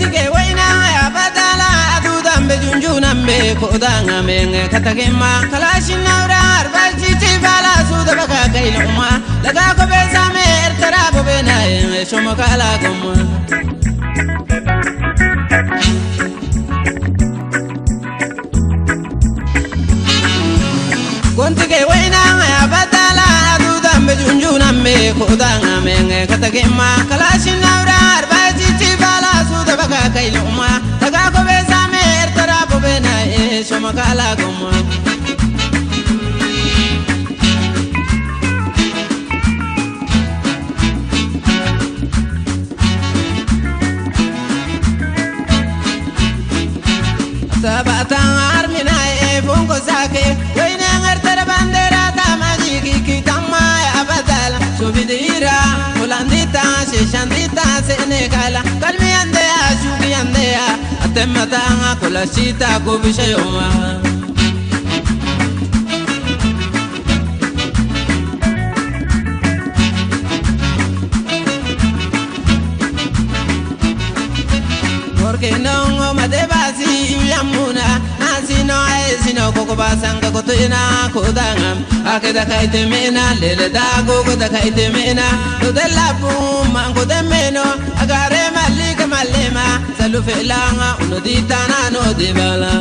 Ke waina ya batala adu dambe junjuna me kodanga menge katakema kalashi naura arbaji ti bala su da baka kai loma laga ko be same ertara bo be na e shoma kala goma. Gontige waina ya batala adu dambe junjuna me kodanga menge katakema kalashi naura arbaji ti bala su da baka kai loma laga ko be same ertara bo be na e shoma kala goma. Sabata armina e bongo sake wayne ngartar bandera ta majiki kitama ya badala subidira holandita seshandita senegala kalmi andea shugi andea atemata kolasita gobishayoma. Porque no madebasi yamuna asino asino koko basanga kotoina kodanga akeda kaitemena lele dago koda kaitemena kodela puma kodemeno agare malika malema salufelanga uno ditana no dibala.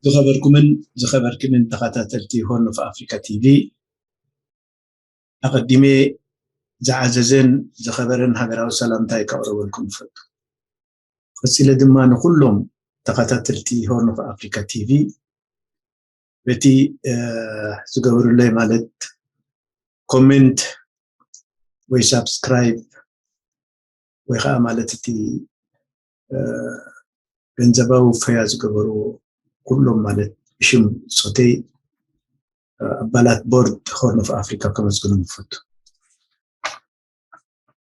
ዝኸበርኩምን ዝኸበርክንን ተኸታተልቲ ሆርን ኦፍ ኣፍሪካ ቲቪ፣ ኣቐዲመ ዝዓዘዘን ዝኸበረን ሃገራዊ ሰላምታይ ከቕርበልኩም እፈቱ። ቀጺለ ድማ ንኹሎም ተኸታተልቲ ሆርን ኦፍ ኣፍሪካ ቲቪ በቲ ዝገብሩለይ ማለት ኮሜንት ወይ ሳብስክራይብ ወይ ከዓ ማለት እቲ ገንዘባዊ ፈያ ዝገበሩ ኩሎም ማለት ብሽም ሶተይ ኣባላት ቦርድ ሆርን ኦፍ ኣፍሪካ ከመስግኖም ይፈቱ።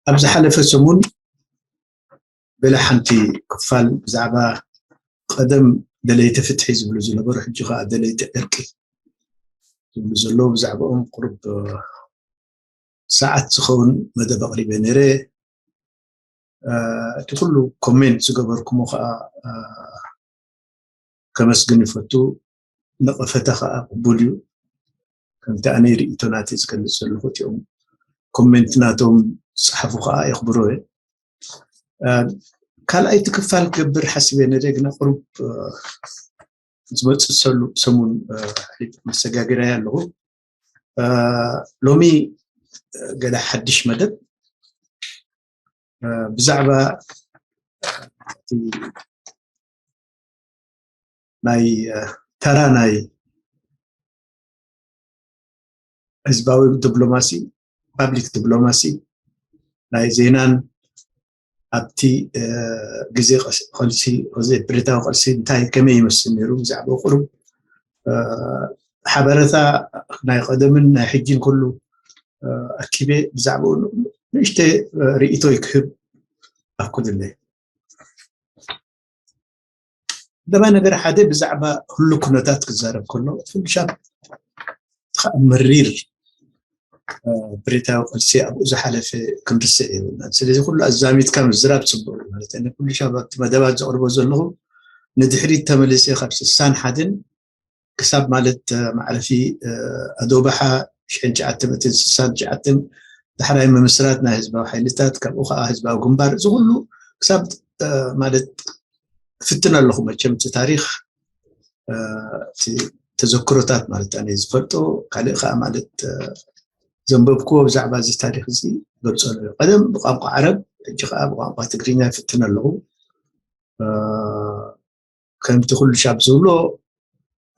ኣብ ዝሓለፈ ሰሙን ገለ ሓንቲ ክፋል ብዛዕባ ቀደም ደለይቲ ፍትሒ ዝብሉ ዝነበሩ ሕጂ ከዓ ደለይቲ ዕርቂ ዝብሉ ዘለዉ ብዛዕባኦም ቁሩብ ሰዓት ዝኸውን መደብ ኣቕሪበ ነይረ። እቲ ኩሉ ኮሜንት ዝገበርኩሞ ከዓ ከመስግን ይፈቱ። ነቐፈታ ከዓ ቅቡል እዩ። ከምቲ ኣነ ርእይቶ ናተይ ዝገልፅ ዘለኹ እቲኦም ኮሜንት ናቶም ዝፀሓፉ ከዓ የኽብሮ እየ። ካልኣይቲ ክፋል ክገብር ሓሲበ ነደ ግና ቁሩብ ዝመፅእ ሰሉ ሰሙን መሰጋገርያ ኣለኹ። ሎሚ ገለ ሓድሽ መደብ ብዛዕባ እቲ ናይ ተራ ናይ ህዝባዊ ዲፕሎማሲ፣ ፓብሊክ ዲፕሎማሲ ናይ ዜናን ኣብቲ ግዜ ቐልሲ እዚ ብረታዊ ቐልሲ እንታይ ከመይ ይመስል ነይሩ ብዛዕባ ቁሩብ ሓበረታ ናይ ቀደምን ናይ ሕጂን ኩሉ ኣኪበ ብዛዕባኡ ንእሽተ ርእይቶ ይክህብ ኣፍቅዱለይ። ቀዳማይ ነገር ሓደ ብዛዕባ ህሉ ኩነታት ክዛረብ ከሎ ኩሉ ሻብ እቲ ከዓ መሪር ብረታዊ ቃልሲ ኣብኡ ዝሓለፈ ክንርስዕ የብልናን። ስለዚ ኩሉ ኣዛሚድካ ምዝራብ ፅቡቅ እዩ ማለት እዩ። ኩሉ ሻብ ኣብቲ መደባት ዘቕርቦ ዘለኹ ንድሕሪት ተመሊሰ ካብ ስሳን ሓደን ክሳብ ማለት መዕረፊ ኣዶባሓ ሽሕን ትሽዓተ ሚእትን ስሳን ትሽዓተን ዳሕራይ ምምስራት ናይ ህዝባዊ ሓይልታት ካብኡ ከዓ ህዝባዊ ግንባር እዚ ኩሉ ክሳብ ማለት እፍትን ኣለኹ። መቸም እቲ ታሪክ እቲ ተዘክሮታት ማለት ኣነ ዝፈልጦ ካልእ ከዓ ማለት ዘንበብክዎ ብዛዕባ እዚ ታሪክ እዚ ገልፆ ነሩ ቀደም ብቋንቋ ዓረብ ሕጂ ከዓ ብቋንቋ ትግርኛ ይፍትን ኣለኹ። ከምቲ ኩሉ ሻብ ዝብሎ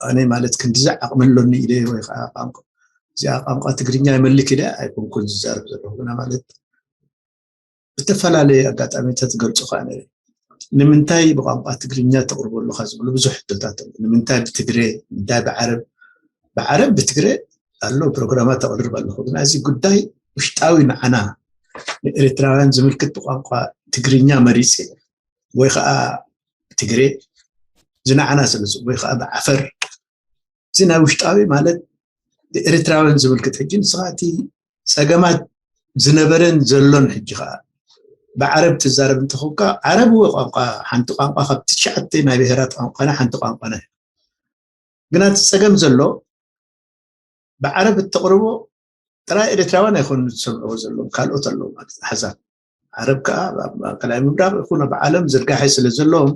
ኣነ ማለት ክንዲዚ ዓቕሚ ኣሎኒ ኢለ ወይ ከዓ እዚኣ ቋንቋ ትግርኛ ይመልክ ኢለ ኣይኮንኩን ዝዛረብ ዘለኹ ግና ማለት ብተፈላለየ ኣጋጣሚታት ገልጹ ከኣ ነይረ። ንምንታይ ብቋንቋ ትግርኛ ተቕርቦ ኣለኻ ዝብሉ ብዙሕ ሕቶታት ኣለዉ። ንምንታይ ብትግረ፣ ንምንታይ ብዓረብ? ብዓረብ፣ ብትግረ ኣሎ ፕሮግራማት ተቕርብ ኣለኹ። ግን እዚ ጉዳይ ውሽጣዊ ንዓና ንኤርትራውያን ዝምልክት ብቋንቋ ትግርኛ መሪጸ ወይ ኸዓ ትግረ ዝንዓና ስለ ዝ-፣ ወይ ኸዓ ብዓፈር እዚ ናይ ውሽጣዊ ማለት ንኤርትራውያን ዝምልክት ሕጂ ንስኻ እቲ ጸገማት ዝነበረን ዘሎን ሕጂ ኸዓ ብዓረብ ትዛረብ እንተኾንካ ዓረብ እወ ቋንቋ ሓንቲ ቋንቋ ካብ ትሽዓተ ናይ ብሄራት ቋንቋና ሓንቲ ቋንቋና እዩ። ግና እቲ ጸገም ዘሎ ብዓረብ እተቕርቦ ጥራይ ኤርትራውያን ኣይኮኑን ዝሰምዕዎ ዘለዉ ካልኦት ኣለዉ ማለት ኣሕዛብ ዓረብ ከዓ ኣብ ማእከላይ ምብራቕ ይኹን ኣብ ዓለም ዝርጋሐ ስለ ዘለዎም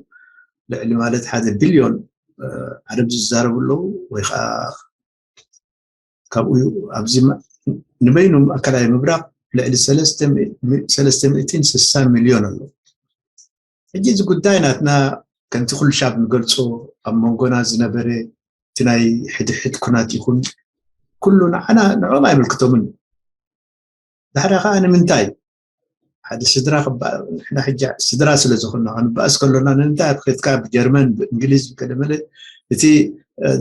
ልዕሊ ማለት ሓደ ቢልዮን ዓረብ ዝዛረቡ ኣለዉ ወይ ከዓ ካብኡ ኣብዚ ንበይኑ ማእከላይ ምብራቕ ልዕሊ ሰለስተ ሚእትን ስሳ ሚልዮን ኣለዉ። ሕጂ እዚ ጉዳይ ናትና ከምቲ ኩሉ ሻብ ንገልጾ ኣብ መንጎና ዝነበረ እቲ ናይ ሕድሕድ ኩናት ይኹን ኩሉ ንዓና ንዕኦም ኣይምልክቶምን። ዳሕራ ከዓ ንምንታይ ሓደ ስድራ ክባ-፣ ንሕና ሕጂ ስድራ ስለ ዝኾንና ክንበኣስ ከሎና ንምንታይ ኣብ ከድካ ብጀርመን ብእንግሊዝ ብገለመለ እቲ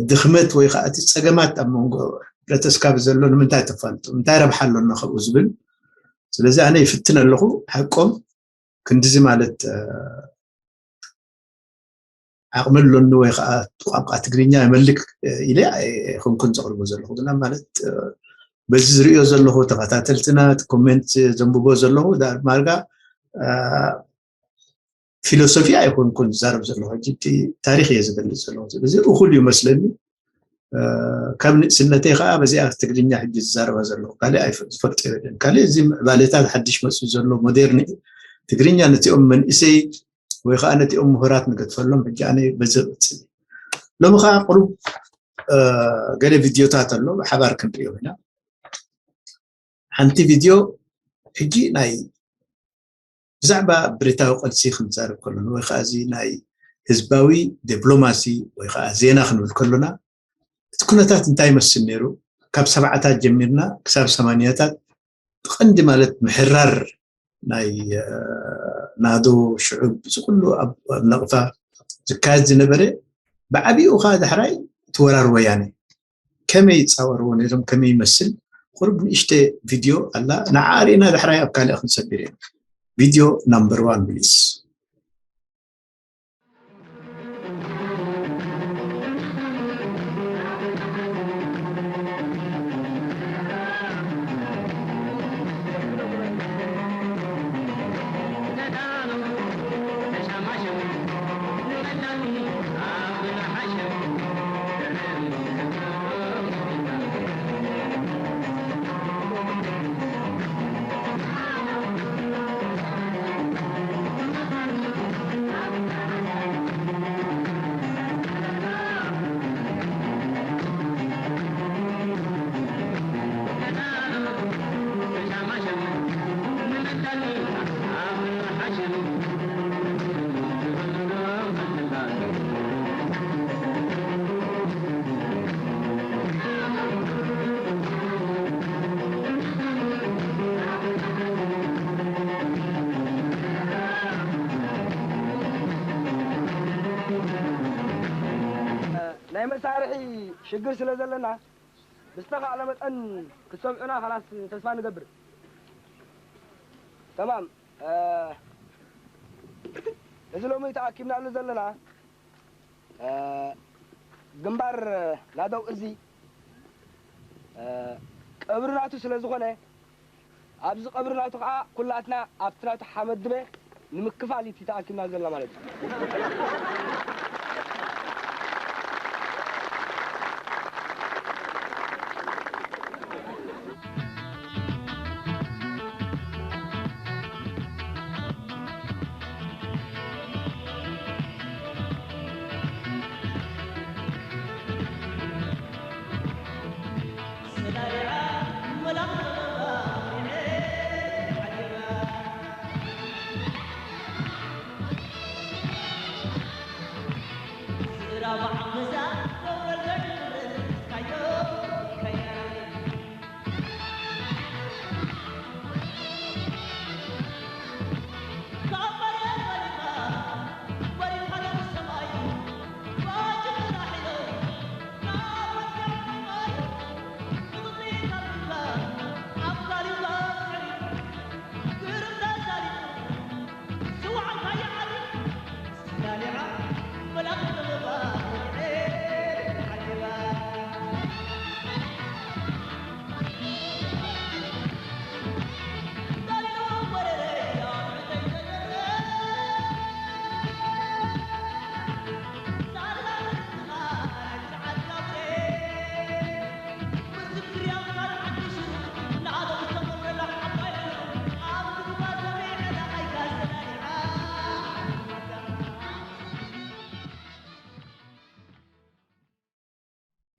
ድኽመት ወይ ከዓ እቲ ፀገማት ኣብ መንጎ ሕብረተስካብ ዘሎ ንምንታይ ተፋልጡ እንታይ ረብሓ ኣሎና ከብኡ ዝብል። ስለዚ ኣነ ይፍትን ኣለኹ ሓቆም ክንድዚ ማለት ዓቕሚ ኣሎኒ ወይ ከዓ ቋንቋ ትግርኛ የመልክ ኢለ ኣይኮንኩን ዘቕርቦ ዘለኹ ግና ማለት በዚ ዝርእዮ ዘለኹ ተኸታተልትና ኮሜንት ዘንብቦ ዘለኹ ዳርማርጋ ፊሎሶፊ ኣይኮንኩን ዝዛረብ ዘለኹ ሕጂ እቲ ታሪክ እየ ዝገልፅ ዘለኹ ስለዚ እኹል እዩ መስለኒ ካብ ንእስነተይ ከዓ በዚኣ ትግርኛ ሕጂ ዝዛረባ ዘለኹ ካልእ ዝፈልጦ የለን ካልእ እዚ ምዕባሌታት ሓድሽ መፅኡ ዘሎ ሞዴርን ትግርኛ ነቲኦም መንእሰይ ወይ ከዓ ነቲኦም ምሁራት ንገድፈሎም ሕጂ ኣነ በዚ ቅፅል ሎሚ ከዓ ቅሩብ ገለ ቪድዮታት ኣሎ ብሓባር ክንሪኦ ኢና ሓንቲ ቪድዮ ሕጂ ናይ ብዛዕባ ብረታዊ ቃልሲ ክንዛረብ ከለና ወይ ከዓ እዚ ናይ ህዝባዊ ዲፕሎማሲ ወይ ከዓ ዜና ክንብል ከለና እቲ ኩነታት እንታይ ይመስል ነይሩ ካብ ሰብዓታት ጀሚርና ክሳብ ሰማንያታት ብቐንዲ ማለት ምሕራር ናይ ናዶ ሽዑብ እዚ ኩሉ ኣብ ነቕፋ ዝካየድ ዝነበረ ብዓብኡ ከዓ ዳሕራይ እቲ ወራር ወያነ ከመይ ይፃወርዎ ነይሮም ከመይ ይመስል ቁሩብ ንእሽተ ቪድዮ ኣላ ንዓ ርኢና ዳሕራይ ኣብ ካልእ ክንሰግር እዮም ቪድዮ ናምበር ዋን ፕሊስ ናይ መሳርሒ ሽግር ስለ ዘለና ብዝተኻእለ መጠን ክትሰምዑና ካላስ ተስፋ ንገብር ተማም እዚ ሎሚ ተኣኪብናሉ ዘለና ግንባር ናደው እዚ ቀብሪ ናቱ ስለ ዝኾነ ኣብዚ ቀብሪ ናቱ ከዓ ኩላትና ኣብቲ ናቱ ሓመድ ድበ ንምክፋል እዩ ተኣኪብና ዘለና ማለት እዩ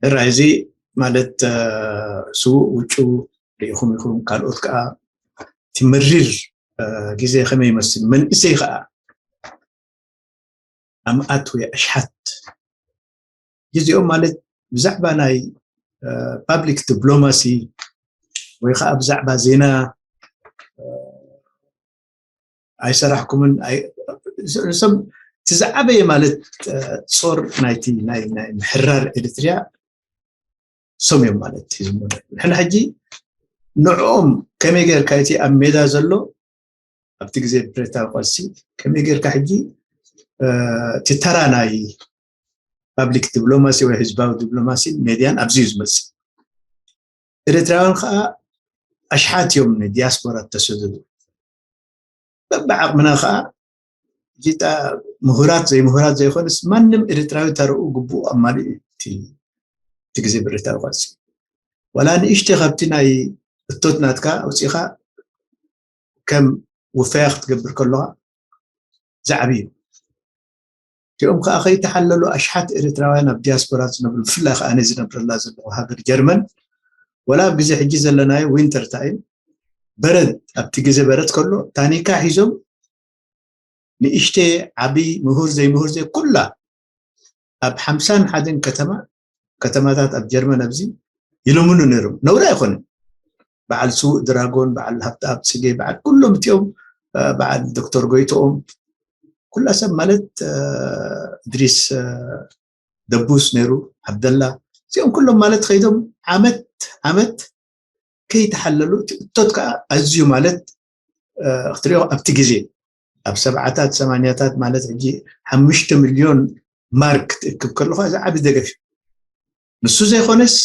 ሕራይ እዚ ማለት ስዉእ ውጩ ርኢኹም ኢኹም። ካልኦት ከዓ እቲ መሪር ግዜ ከመይ ይመስል፣ መንእሰይ ከዓ ኣምኣት ወይ ኣሽሓት ግዜኦም ማለት ብዛዕባ ናይ ፓብሊክ ዲፕሎማሲ ወይ ከዓ ብዛዕባ ዜና ኣይሰራሕኩምን። ንሶም እቲ ዝዓበየ ማለት ጾር ናይቲ ናይ ምሕራር ኤሪትሪያ ሶም እዮም ማለት እዩ ዝምነ። ንሕና ሕጂ ንዕኦም ከመይ ጌርካ እቲ ኣብ ሜዳ ዘሎ ኣብቲ ግዜ ብረታዊ ቃልሲ ከመይ ጌርካ ሕጂ እቲ ተራ ናይ ፓብሊክ ዲፕሎማሲ ወይ ህዝባዊ ዲፕሎማሲ ሜድያን ኣብዚ እዩ ዝመፅእ። ኤርትራውያን ከዓ ኣሽሓት እዮም ንዲያስፖራ ተሰደዱ። በብዓቕምና ከዓ ጅጣ ምሁራት ዘይምሁራት ዘይኮነስ ማንም ኤርትራዊ ተርኡ ግቡኡ ኣማሊኡ እቲ እቲ ግዜ ብረታዊ ቃልሲ ዋላ ንእሽተ ካብቲ ናይ እቶት ናትካ ኣውፂኻ ከም ውፈያ ክትገብር ከለኻ ዛዕቢ እዩ። እቲኦም ከዓ ከይተሓለሉ ኣሽሓት ኤርትራውያን ኣብ ዲያስፖራ ዝነብሩ ብፍላይ ከዓ ኣነ ዝነብረላ ዘለኹ ሃገር ጀርመን ወላ ኣብ ግዜ ሕጂ ዘለናዮ ዊንተር ታይም በረድ ኣብቲ ግዜ በረድ ከሎ ታኒካ ሒዞም ንእሽተ ዓቢ ምሁር ዘይምሁር ዘይ ኩላ ኣብ ሓምሳን ሓደን ከተማ ከተማታት ኣብ ጀርመን ኣብዚ ይልምኑ ነይሮም። ነውሪ ኣይኮነን። በዓል ስዉእ ድራጎን፣ በዓል ሃብተኣብ ጽጌ፣ በዓል ኩሎም እቲኦም በዓል ዶክተር ጎይትኦም ኩላ ሰብ ማለት እድሪስ ደቡስ ነይሩ ዓብደላ እዚኦም ኩሎም ማለት ከይዶም ዓመት ዓመት ከይተሓለሉ እቲ እቶት ከዓ ኣዝዩ ማለት ክትሪኦ ኣብቲ ግዜ ኣብ ሰብዓታት ሰማንያታት ማለት ሕጂ ሓሙሽተ ሚልዮን ማርክ ክትእክብ ከለካ እዚ ዓቢ ደገፍ እዩ። ንሱ ዘይኮነስ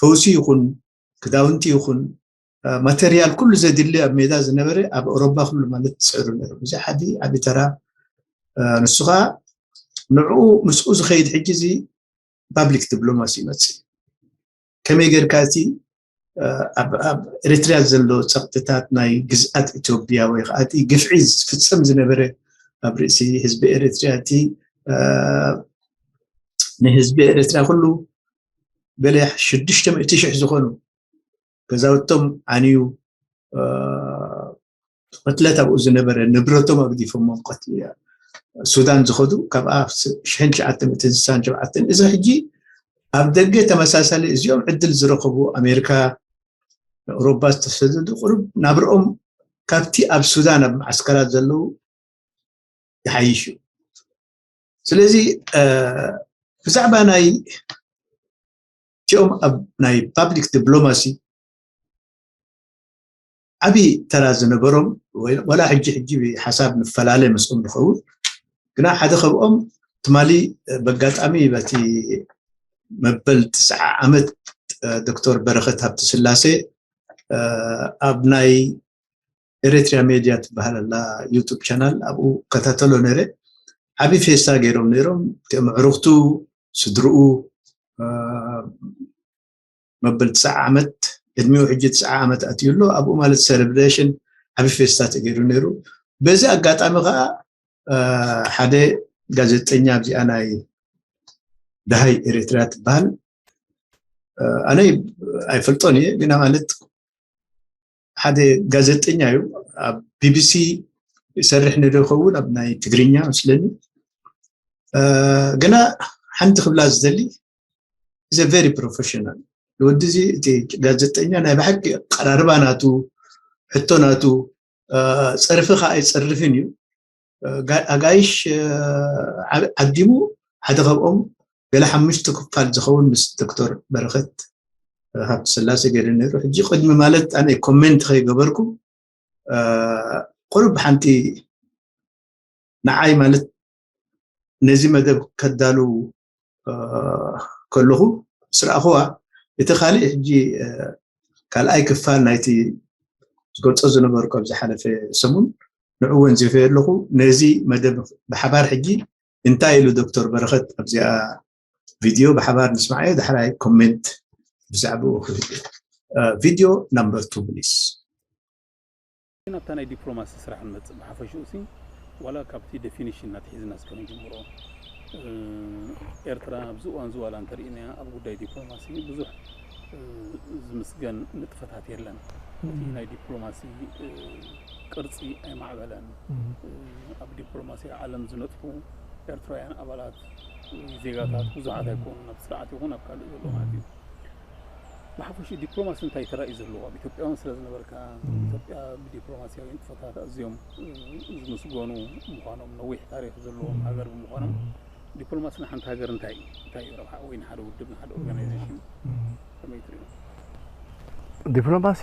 ፈውሲ ይኹን ክዳውንቲ ይኹን ማተርያል ኩሉ ዘድሊ ኣብ ሜዳ ዝነበረ ኣብ ኦሮባ ኩሉ ማለት ዝስዕሩ ነይሮም። እዚ ሓዲ ዓቢ ተራ ንሱ ከዓ ንዕኡ ምስኡ ዝኸይድ ሕጂ እዚ ፓብሊክ ዲፕሎማሲ ይመፅእ። ከመይ ጌርካ እቲ ኣብ ኤርትርያ ዘሎ ፀቕጥታት ናይ ግዝኣት ኢትዮጵያ ወይ ከዓ እቲ ግፍዒ ዝፍፀም ዝነበረ ኣብ ርእሲ ህዝቢ ኤርትርያ እቲ ንህዝቢ ኤርትርያ ኩሉ ገለ ሽዱሽተ ሚእቲ ሽሕ ዝኾኑ ገዛውቶም ዓንዩ ቅትለት ኣብኡ ዝነበረ ንብረቶም ኣግዲፎሞም ቀትሉ እያ ሱዳን ዝኸዱ ካብኣ ሽሕን ትሽዓተ ሚእትን ስሳን ሸውዓተን እዚ ሕጂ ኣብ ደገ ተመሳሳሊ እዚኦም ዕድል ዝረኸቡ ኣሜሪካ ኣውሮባ ዝተሰደዱ ቁሩብ ናብርኦም ካብቲ ኣብ ሱዳን ኣብ ማዓስከራት ዘለዉ ይሓይሽ እዩ። ስለዚ ብዛዕባ ናይ እቲኦም ኣብ ናይ ፓብሊክ ዲፕሎማሲ ዓብዪ ተራ ዝነበሮም ዋላ ሕጂ ሕጂ ሓሳብ ንፈላለ ምስኦም ንኸውን ግና ሓደ ካብኦም ትማሊ በጋጣሚ በቲ መበል ትስዓ ዓመት ዶክተር በረኸት ሃብተስላሴ ኣብ ናይ ኤሪትሪያ ሜድያ ትበሃል ኣላ ዩቱብ ቻናል ኣብኡ ከታተሎ ነይረ። ዓብዪ ፌስታ ገይሮም ነይሮም እቲኦም ኣዕሩኽቱ ስድርኡ መበል ትስዓ ዓመት ዕድሚኡ ሕጂ ትስዓ ዓመት ኣትዩ ኣሎ ኣብኡ ማለት ሴሌብሬሽን ዓብዪ ፌስታ ተገይሩ ነይሩ። በዚ ኣጋጣሚ ከዓ ሓደ ጋዜጠኛ ኣብዚኣ ናይ ደሃይ ኤሪትሪያ ትበሃል ኣነ ኣይፈልጦን እየ ግና ማለት ሓደ ጋዜጠኛ እዩ ኣብ ቢቢሲ ይሰርሕ ነዶ ይኸውን ኣብ ናይ ትግርኛ መስለኒ ግና ሓንቲ ክብላ ዝደሊ is a very professional ንወዲ እዚ እቲ ጋዜጠኛ ናይ ብሓቂ ኣቀራርባ ናቱ ሕቶ ናቱ ፀርፊ ከዓ ኣይፀርፍን እዩ ኣጋይሽ ዓዲሙ ሓደ ካብኦም ገለ ሓሙሽተ ክፋል ዝኸውን ምስ ዶክተር በረኸት ሃብተስላሴ ገይረ ነይሩ ሕጂ ቅድሚ ማለት ኣነ ኮሜንት ከይገበርኩ ቁሩብ ሓንቲ ንዓይ ማለት ነዚ መደብ ከዳልው ከለኹ ምስ ረኣኽዋ እቲ ካሊእ ሕጂ ካልኣይ ክፋል ናይቲ ዝገልፆ ዝነበርኩ ኣብ ዝሓለፈ ሰሙን ንዑ ወንዚፈዮ ኣለኹ ነዚ መደብ ብሓባር ሕጂ እንታይ ኢሉ ዶክተር በረኸት ኣብዚኣ ቪድዮ ብሓባር ንስማዓዮ ዳሕራይ ኮሜንት ብዛዕባኡ ክህሉ ቪድዮ ናምበር ቱ ፕሊስ ናብታ ናይ ዲፕሎማሲ ስራሕ ንመፅእ ብሓፈሽኡ ሲ ዋላ ካብቲ ዴፊኒሽን እናትሒዝና እስከ ንጅምሮ ኤርትራ ኣብዚ እዋን ዝዋላ እንተርኢናያ ኣብ ጉዳይ ዲፕሎማሲ ብዙሕ ዝምስገን ንጥፈታት የለን። እቲ ናይ ዲፕሎማሲ ቅርጺ ኣይማዕበለን። ኣብ ዲፕሎማሲ ዓለም ዝነጥፉ ኤርትራውያን ኣባላት ወይ ዜጋታት ብዙሓት ኣይኮኑን፣ ኣብ ስርዓት ይኹን ኣብ ካልእ ዘሎ ማለት እዩ። ብሓፈሽኡ ዲፕሎማሲ እንታይ ተራእዩ ዘለዎ ኣብ ኢትዮጵያ እውን ስለ ዝነበርካ፣ ኢትዮጵያ ብዲፕሎማሲያዊ ንጥፈታት ኣዝዮም ዝምስገኑ ምዃኖም፣ ነዊሕ ታሪኽ ዘለዎም ሃገር ብምዃኖም፣ ዲፕሎማሲ ንሓንቲ ሃገር እንታይ እንታይ እዩ ረብሓ ወይ ንሓደ ውድብ ንሓደ ኦርጋናይዜሽን ከመይ ትሪኦ? ዲፕሎማሲ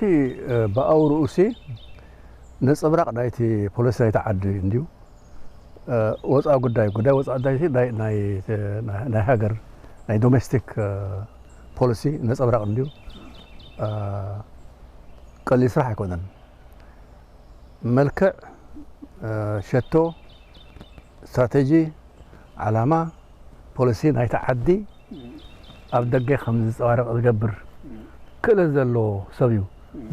ብኣውርኡሲ ነፀብራቕ ናይቲ ፖሊሲ ናይቲ ዓዲ እንድዩ። ወፃኢ ጉዳይ ጉዳይ ወፃኢ ጉዳይ ናይ ሃገር ናይ ዶሜስቲክ ፖሊሲ ነፀብራቕ እንድዩ። ቀሊል ስራሕ ኣይኮነን። መልክዕ፣ ሸቶ፣ ስትራቴጂ፣ ዓላማ፣ ፖሊሲ ናይቲ ዓዲ ኣብ ደገ ከም ዝንፀባረቕ ዝገብር ክእለት ዘለዎ ሰብ እዩ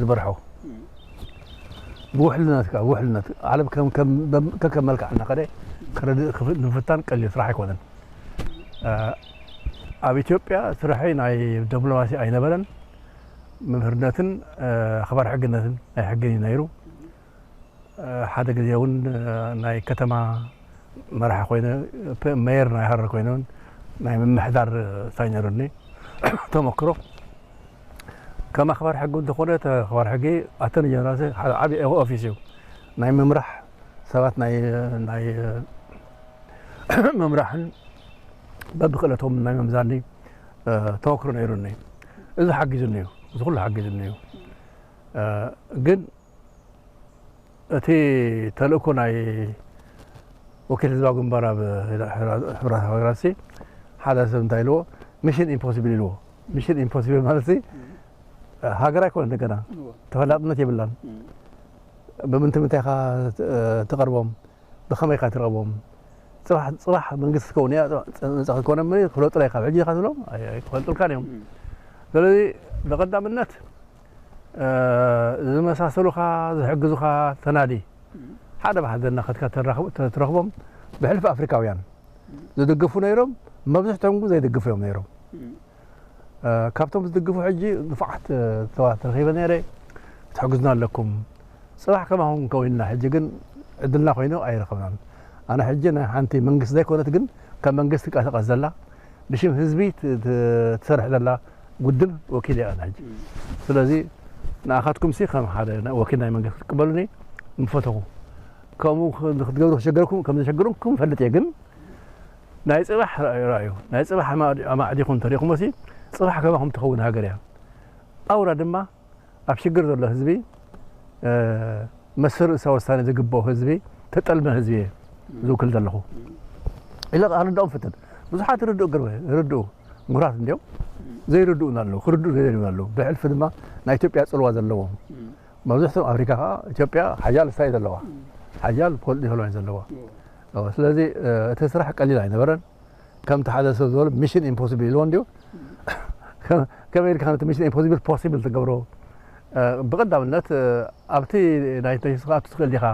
ዝመርሖ። ብውሕልነት ከዓ ብውሕልነት ዓለም ከከም መልክዓ እናኸደ ክረድእ ንምፍታን ቀሊል ስራሕ ኣይኮነን። ኣብ ኢትዮጵያ ስርሐይ ናይ ዲፕሎማሲ ኣይነበረን። መምህርነትን ኣኽባር ሕግነትን ናይ ሕግን እዩ ነይሩ። ሓደ ግዜ እውን ናይ ከተማ መራሒ ኮይነ ሜየር ናይ ሃረር ኮይነ እውን ናይ ምምሕዳር እንታይ ነይሩኒ ተመክሮ። ከም ኣኽባር ሕጊ እንተኾነ ኣኽባር ሕጊ ኣተርኒ ጀነራል ሓደ ዓብዪ ኦፊስ እዩ። ናይ ምምራሕ ሰባት ናይ ናይ ምምራሕን በብክእለቶም ናይ ምምዛኒ ተመክሮ ነይሩኒ። እዚ ሓጊዙኒ እዩ። እዚ ኩሉ ሓጊዙኒ እዩ። ግን እቲ ተልእኮ ናይ ወኪል ህዝባዊ ግንባር ኣብ ሕቡራት ሃገራት ሓደ ሰብ እንታይ ኢልዎ? ሚሽን ኢምፖሲብል ኢልዎ። ሚሽን ኢምፖሲብል ማለት ሃገር ኣይኮነ እንደገና ተፈላጥነት የብላን። ብምንታይ ኢኻ ትቐርቦም? ብኸመይ ኢኻ ትረኽቦም? ፅባሕ ፅባሕ መንግስቲ ትከውን እያ። ነፃ ክትኮነ ም ክፍለጡላ ኢኻ ሕጂ ኢኻ ትብሎም ኣይክፈልጡልካን እዮም። ስለዚ ብቐዳምነት ዝመሳሰሉኻ ዝሕግዙኻ ተናዲ ሓደ ብሓደ እናኸድካ ትረኽቦም። ብሕልፊ ኣፍሪካውያን ዝድግፉ ነይሮም፣ መብዝሕቶም ግን ዘይድግፉ እዮም ነይሮም። ካብቶም ዝድግፉ ሕጂ ንፉዓት ሰባት ረኺበ ነይረ። ክትሕግዙና ኣለኩም። ፅባሕ ከማኹም ከዊንና ሕጂ ግን ዕድልና ኮይኑ ኣይረኸብናን። ኣነ ሕጂ ናይ ሓንቲ መንግስቲ ዘይኮነት ግን ከም መንግስቲ ትንቀሳቐስ ዘላ ብሽም ህዝቢ ትሰርሕ ዘላ ውድብ ወኪል እየ ኣነ ሕጂ። ስለዚ ንኣኻትኩም ሲ ከም ሓደ ወኪል ናይ መንግስቲ ክትቅበሉኒ ምፈተኹ። ከምኡ ክትገብሩ ክሸገርኩም ከም ዘሸግርኩም ፈልጥ እየ ግን ናይ ፅባሕ ራእዩ ራእዩ ናይ ፅባሕ ኣማዕዲኹም ተሪኹሞ ሲ ፅባሕ ከማኹም ትኸውን ሃገር እያ። ኣውራ ድማ ኣብ ሽግር ዘሎ ህዝቢ መሰል ርእሳዊ ውሳኔ ዝግብኦ ህዝቢ ተጠልመ ህዝቢ እየ ዝውክል ዘለኹ ኢለ ኣረዳኦም ፍትን። ብዙሓት ርድኡ ግርበ ርድኡ ምሁራት እንዲዮም ዘይርድኡን ኣለዉ፣ ክርድኡ ዘይደልዩን ኣለዉ። ብሕልፊ ድማ ናይ ኢትዮጵያ ፅልዋ ዘለዎም መብዝሕቶም ኣፍሪካ ከዓ ኢትዮጵያ ሓያል ስታይ ዘለዋ ሓያል ፖለቲካዊ ዘለዋ። ስለዚ እቲ ስራሕ ቀሊል ኣይነበረን። ከምቲ ሓደ ሰብ ዝበሎ ሚሽን ኢምፖሲብል ኢልዎ እንዲዩ። ከመይ ኢልካ ነቲ ሚሽን ኢምፖሲብል ፖሲብል ትገብሮ? ብቐዳምነት ኣብቲ ናይ ተይስ ክትኣቱ ትኽእል ዲኻ?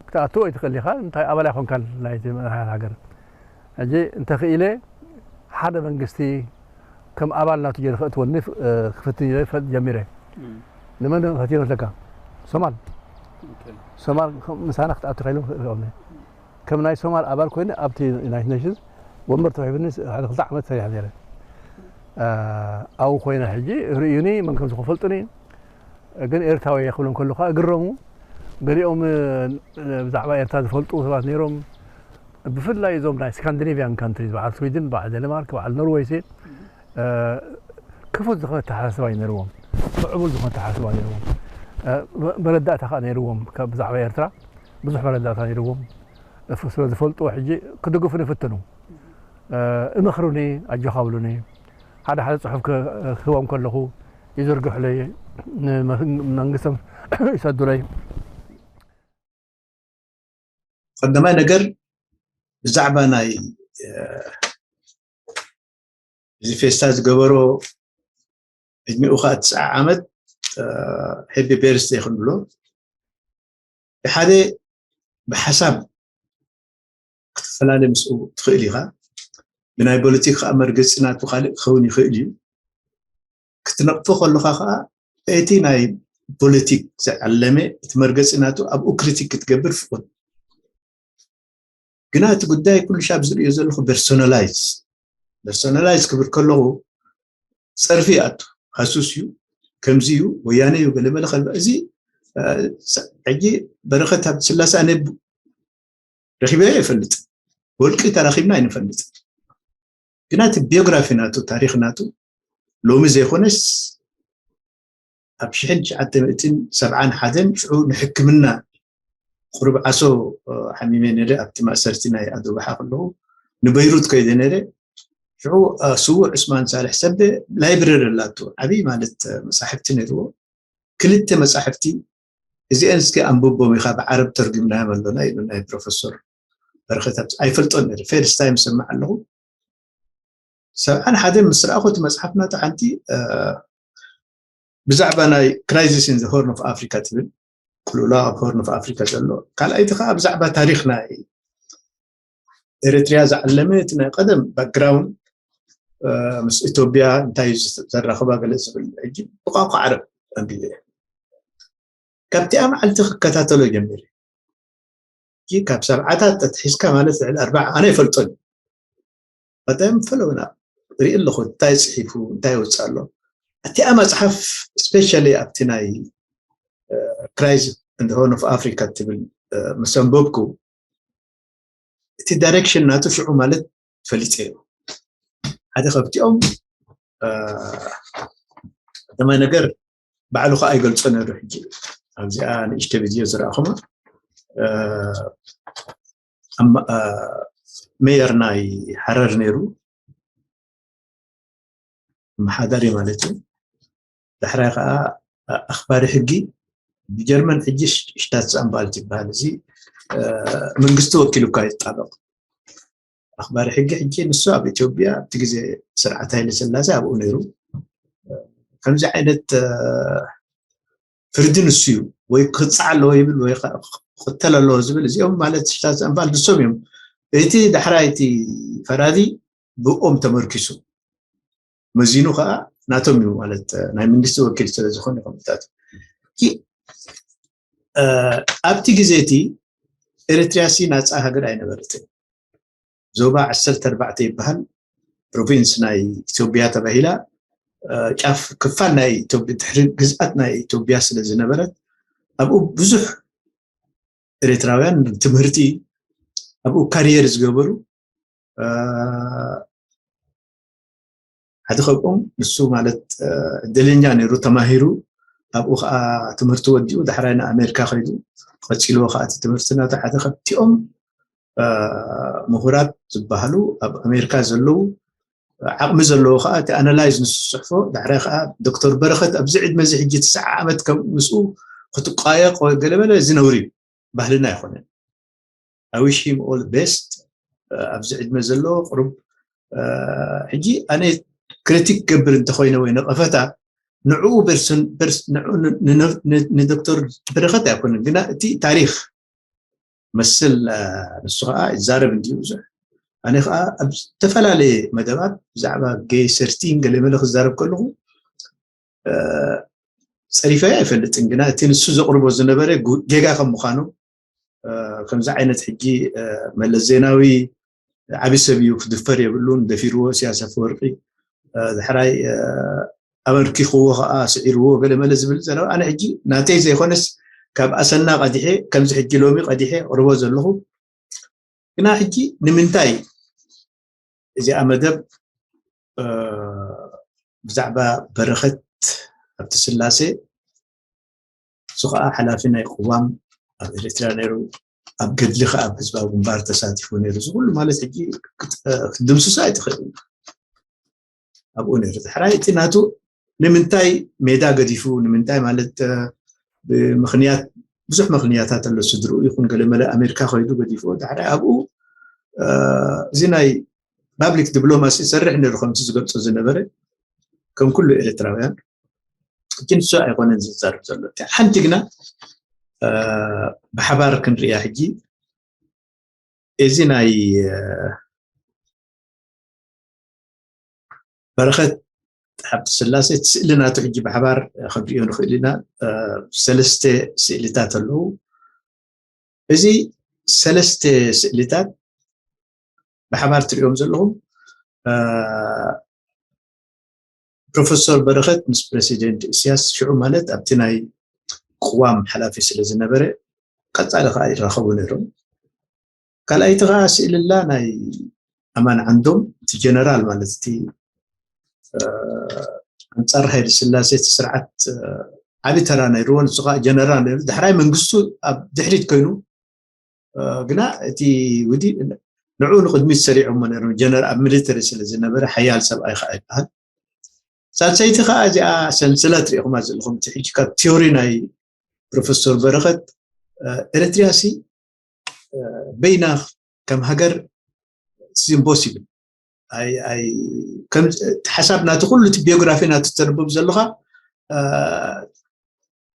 ክትኣቱ ወይ ትኽእል ዲኻ? እንታይ ኣባል ኣይኮንካን ናይቲ መራሒ ሃገር። ሕጂ እንተኽኢለ ሓደ መንግስቲ ከም ኣባል ናቱ ገይሩ ከእትወኒ ክፍትን ኢለ ጀሚረ። ንመን ፈትዮ መስለካ? ሶማል። ሶማል ምሳና ክትኣቱ ከኢሎም ክእትወኒ። ከም ናይ ሶማል ኣባል ኮይነ ኣብቲ ዩናይትድ ኔሽንስ ወንበር ተዋሂብኒ ሓደ ክልተ ዓመት ሰሪሐ ነይረ። ኣብኡ ኮይነ ሕጂ ርእዩኒ መን ከም ዝኾፈልጡኒ ግን ኤርትራዊ እየ ክብሎም ከለኹ እግረሙ። ገሊኦም ብዛዕባ ኤርትራ ዝፈልጡ ሰባት ነይሮም። ብፍላይ እዞም ናይ ስካንዲኔቪያን ካንትሪስ በዓል ስዊድን በዓል ደንማርክ በዓል ኖርወይ ሲ ክፉት ዝኾነ ኣተሓሳስባ እዩ ነይርዎም። ምዕቡል ዝኾነ ኣተሓሳስባ ነይርዎም። መረዳእታ ከዓ ነይርዎም ብዛዕባ ኤርትራ ብዙሕ መረዳእታ ነይርዎም። ስለ ዝፈልጥዎ ሕጂ ክድግፉ ይፍትኑ። እመኽሩኒ፣ ኣጆኻ ብሉኒ። ሓደ ሓደ ፅሑፍ ክህቦም ከለኹ ይዝርግሑለይ፣ ንመንግስቶም ይሰዱለይ። ቀዳማይ ነገር ብዛዕባ ናይ እዚ ፌስታ ዝገበሮ ዕድሚኡ ከዓ ትስዓ ዓመት ሄቢ ቤርስደይ ክንብሎ ሓደ ብሓሳብ ክትፈላለ ምስኡ ትኽእል ኢኻ። ብናይ ፖለቲክ ከዓ መርገፂ ናቱ ካልእ ክኸውን ይኽእል እዩ። ክትነቕፎ ከለኻ ከዓ እቲ ናይ ፖለቲክ ዝዓለመ እቲ መርገፂ ናቱ ኣብኡ ክሪቲክ ክትገብር ፍቑድ። ግና እቲ ጉዳይ ኩሉ ሻብ ዝርእዮ ዘለኹ ፐርሶናላይዝ ፐርሶናላይዝ ክብል ከለኹ ፀርፊ ይኣቱ ሃሱስ እዩ። ከምዚ እዩ፣ ወያነ እዩ፣ ገለመለ ከልባ እዚ ሕጂ በረኸት ሃብተስላሴ ኣነ ረኺበ ይፈልጥ፣ ወልቂ ተራኺብና ኣይንፈልጥ። ግና እቲ ቢዮግራፊ ናቱ ታሪኽ ናቱ ሎሚ ዘይኮነስ ኣብ ሽሕን ትሽዓተ ሚእትን ሰብዓን ሓደን ሽዑ ንሕክምና ቁሩብ ዓሶ ሓሚመ ነረ ኣብቲ ማእሰርቲ ናይ ኣዶ ባሓ ከለኹ ንበይሩት ከይደ ነረ። ሽዑ ስዉእ ዑስማን ሳልሕ ሰበ ላይብረሪ ኣላቶ ዓብዪ ማለት መፃሕፍቲ ነርዎ። ክልተ መፃሕፍቲ እዚአን እስኪ ኣንብቦም ኢኻ ብዓረብ ተርጉምናዮም ኣሎና ኢሉ ናይ ፕሮፌሰር በረኸት ኣይፈልጦን ነረ። ፈርስት ታይም ሰማዕ ኣለኹ። ሰብዓን ሓደን ምስ ረኣኹ እቲ መፅሓፍ ናቱ ሓንቲ ብዛዕባ ናይ ክራይሲስ ኢን ሆርን ኦፍ ኣፍሪካ ትብል ቅልውላው ኣብ ሆርን ኦፍ ኣፍሪካ ዘሎ፣ ካልኣይቲ ከዓ ብዛዕባ ታሪኽ ናይ ኤርትሪያ ዝዓለመ እቲ ናይ ቀደም ባክግራውንድ ምስ ኢትዮጵያ እንታይ ዘራኽባ ገለ ዝብል ሕጂ ብቋንቋ ዓረብ ኣንቢበ። ካብቲኣ መዓልቲ ክከታተሎ ጀሚረ። ካብ ሰብዓታት ተትሒዝካ ማለት ልዕሊ ኣርባዓ ኣነ ይፈልጦን ቀደም ፈለውና ርኢ ኣለኹ እንታይ ፅሒፉ እንታይ ይወፅእ ኣሎ። እቲኣ መፅሓፍ ስፔሻሊ ኣብቲ ናይ ክራይስ እንደ ሆርን ኦፍ ኣፍሪካ ትብል ምስ ኣንበብኩ እቲ ዳይሬክሽን ናቱ ሽዑ ማለት ፈሊፀ እዩ። ሓደ ካብቲኦም ቀዳማይ ነገር ባዕሉ ከዓ ይገልፆ ነሩ። ሕጂ ኣብዚኣ ንእሽተ ቪድዮ ዝረኣኹማ ሜየር ናይ ሓረር ነይሩ፣ መሓዳሪ ማለት እዩ። ዳሕራይ ከዓ ኣኽባሪ ሕጊ ብጀርመን ሕጂ ሽታትስ ኣንቫልት ይበሃል። እዚ መንግስቲ ወኪሉ እኳ ይጣበቕ። ኣኽባሪ ሕጊ ሕጂ ንሱ ኣብ ኢትዮጵያ ኣብቲ ግዜ ስርዓት ሃይለ ስላሴ ኣብኡ ነይሩ። ከምዚ ዓይነት ፍርዲ ንሱ እዩ ወይ ክቕፃዕ ኣለዎ ይብል ወይ ክቕተል ኣለዎ ዝብል እዚኦም ማለት ሽታትስ ኣንቫልት ንሶም እዮም። እቲ ዳሕራይ እቲ ፈራዲ ብኦም ተመርኪሱ መዚኑ ከዓ ናቶም እዩ ማለት ናይ መንግስቲ ወኪል ስለዝኾነ ከምታት ኣብቲ ግዜ እቲ ኤርትሪያ ሲ ናፃ ሃገር ኣይነበረትን። ዞባ ዓሰርተ ኣርባዕተ ይበሃል። ፕሮቪንስ ናይ ኢትዮጵያ ተባሂላ ጫፍ ክፋል ናይ ድሕሪ ግዝኣት ናይ ኢትዮጵያ ስለ ዝነበረት ኣብኡ ብዙሕ ኤርትራውያን ትምህርቲ ኣብኡ ካሪየር ዝገበሩ ሓደ ካብኦም ንሱ ማለት እድለኛ ነይሩ ተማሂሩ ኣብኡ ከዓ ትምህርቲ ወዲኡ ዳሕራይ ንኣሜሪካ ከይዱ ቀፂልዎ ከዓ እቲ ትምህርቲ ናቱ ሓደ ካብቲኦም ምሁራት ዝበሃሉ ኣብ ኣሜሪካ ዘለዉ ዓቕሚ ዘለዎ ከዓ እቲ ኣናላይዝ ንሱ ዝፅሕፎ ዳሕራይ ከዓ ዶክተር በረኸት ኣብዚ ዕድመ እዚ ሕጂ ትስዓ ዓመት ከም ምስኡ ክትቋየቕ ወይ ገለበለ እዚ ነውሪ እዩ ባህልና ኣይኮነን። I wish him all the best ኣብዚ ዕድመ ዘሎ ቅሩብ ሕጂ ኣነ ክሪቲክ ገብር እንተኮይነ ወይ ነቐፈታ ንዕኡ ንዶክተር በረኸት ኣይኮነን ግና እቲ ታሪክ መስል ንሱ ከዓ ይዛረብ እንዲ ብዙሕ ኣነ ከዓ ኣብ ዝተፈላለየ መደባት ብዛዕባ ጌ ሰርቲን ገለ መለ ክዛረብ ከለኩ ፀሪፈ ኣይፈልጥን ግና እቲ ንሱ ዘቕርቦ ዝነበረ ጌጋ ከም ምዃኑ ከምዚ ዓይነት ሕጂ መለስ ዜናዊ ዓብዪ ሰብ እዩ ክድፈር የብሉን ደፊርዎ ኢሳያስ ኣፈወርቂ ድሕራይ ኣመርኪኽዎ ከዓ ስዒርዎ ገለ መለ ዝብል ዘረባ ኣነ ሕጂ ናተይ ዘይኮነስ ካብ ኣሰና ቀዲሐ ከምዚ ሕጂ ሎሚ ቀዲሐ ቅርቦ ዘለኹ ግና ሕጂ ንምንታይ እዚኣ መደብ ብዛዕባ በረኸት ኣብቲ ስላሴ እሱ ከዓ ሓላፊ ናይ ቅዋም ኣብ ኤርትራ ነይሩ ኣብ ገድሊ ከዓ ኣብ ህዝባዊ ግንባር ተሳቲፉ ነይሩ እዚ ኩሉ ማለት ሕጂ ክትድምስሶ ኣይትኽእል ኣብኡ ነይሩ ድሕራይ እቲ ናቱ ንምንታይ ሜዳ ገዲፉ ንምንታይ ማለት ብምክንያት ብዙሕ ምክንያታት ኣሎ ስድርኡ ይኹን ገለመለ ኣሜሪካ ከይዱ ገዲፉ ድሕራይ ኣብኡ እዚ ናይ ፓብሊክ ዲፕሎማሲ ይሰርሕ ነይሩ ከምቲ ዝገልፆ ዝነበረ ከም ኩሉ ኤርትራውያን ሕጂ ንሱ ኣይኮነን ዝዛረብ ዘሎ ሓንቲ ግና ብሓባር ክንሪያ ሕጂ እዚ ናይ በረኸት ሃብተስላሴ እቲ ስእሊ ናቱ ሕጂ ብሓባር ክንሪኦ ንኽእል ኢና። ሰለስተ ስእልታት ኣለዉ። እዚ ሰለስተ ስእልታት ብሓባር ትሪኦም ዘለኹም ፕሮፌሰር በረኸት ምስ ፕረሲደንት እስያስ ሽዑ ማለት ኣብቲ ናይ ቅዋም ሓላፊ ስለ ዝነበረ ቀፃሊ ከዓ ይራኸቡ ነይሮም። ካልኣይቲ ከዓ ስእልላ ናይ ኣማን ዓንዶም እቲ ጀነራል ማለት እቲ ኣንፃር ሃይለ ስላሴ እቲ ስርዓት ዓብዪ ተራ ነይርዎ። ንሱ ከዓ ጀነራል ነይሩ። ዳሕራይ መንግስቱ ኣብ ድሕሪት ኮይኑ ግና እቲ ውዲ ንዑ ንቅድሚት ሰሪዖሞ ነይሮም። ጀነራል ኣብ ሚሊተሪ ስለ ዝነበረ ሓያል ሰብኣይ ከዓ ይበሃል። ሳልሰይቲ ከዓ እዚኣ ሰንሰለት ሪኢኹማ ዘለኹም እቲ ሕጂ ካብ ቲዮሪ ናይ ፕሮፌሰር በረኸት ኤርትሪያ ሲ በይና ከም ሃገር ኢምፖሲብል። ሓሳብ ናቲ ኩሉ እቲ ቢዮግራፊ ናቲ ተንብብ ዘለኻ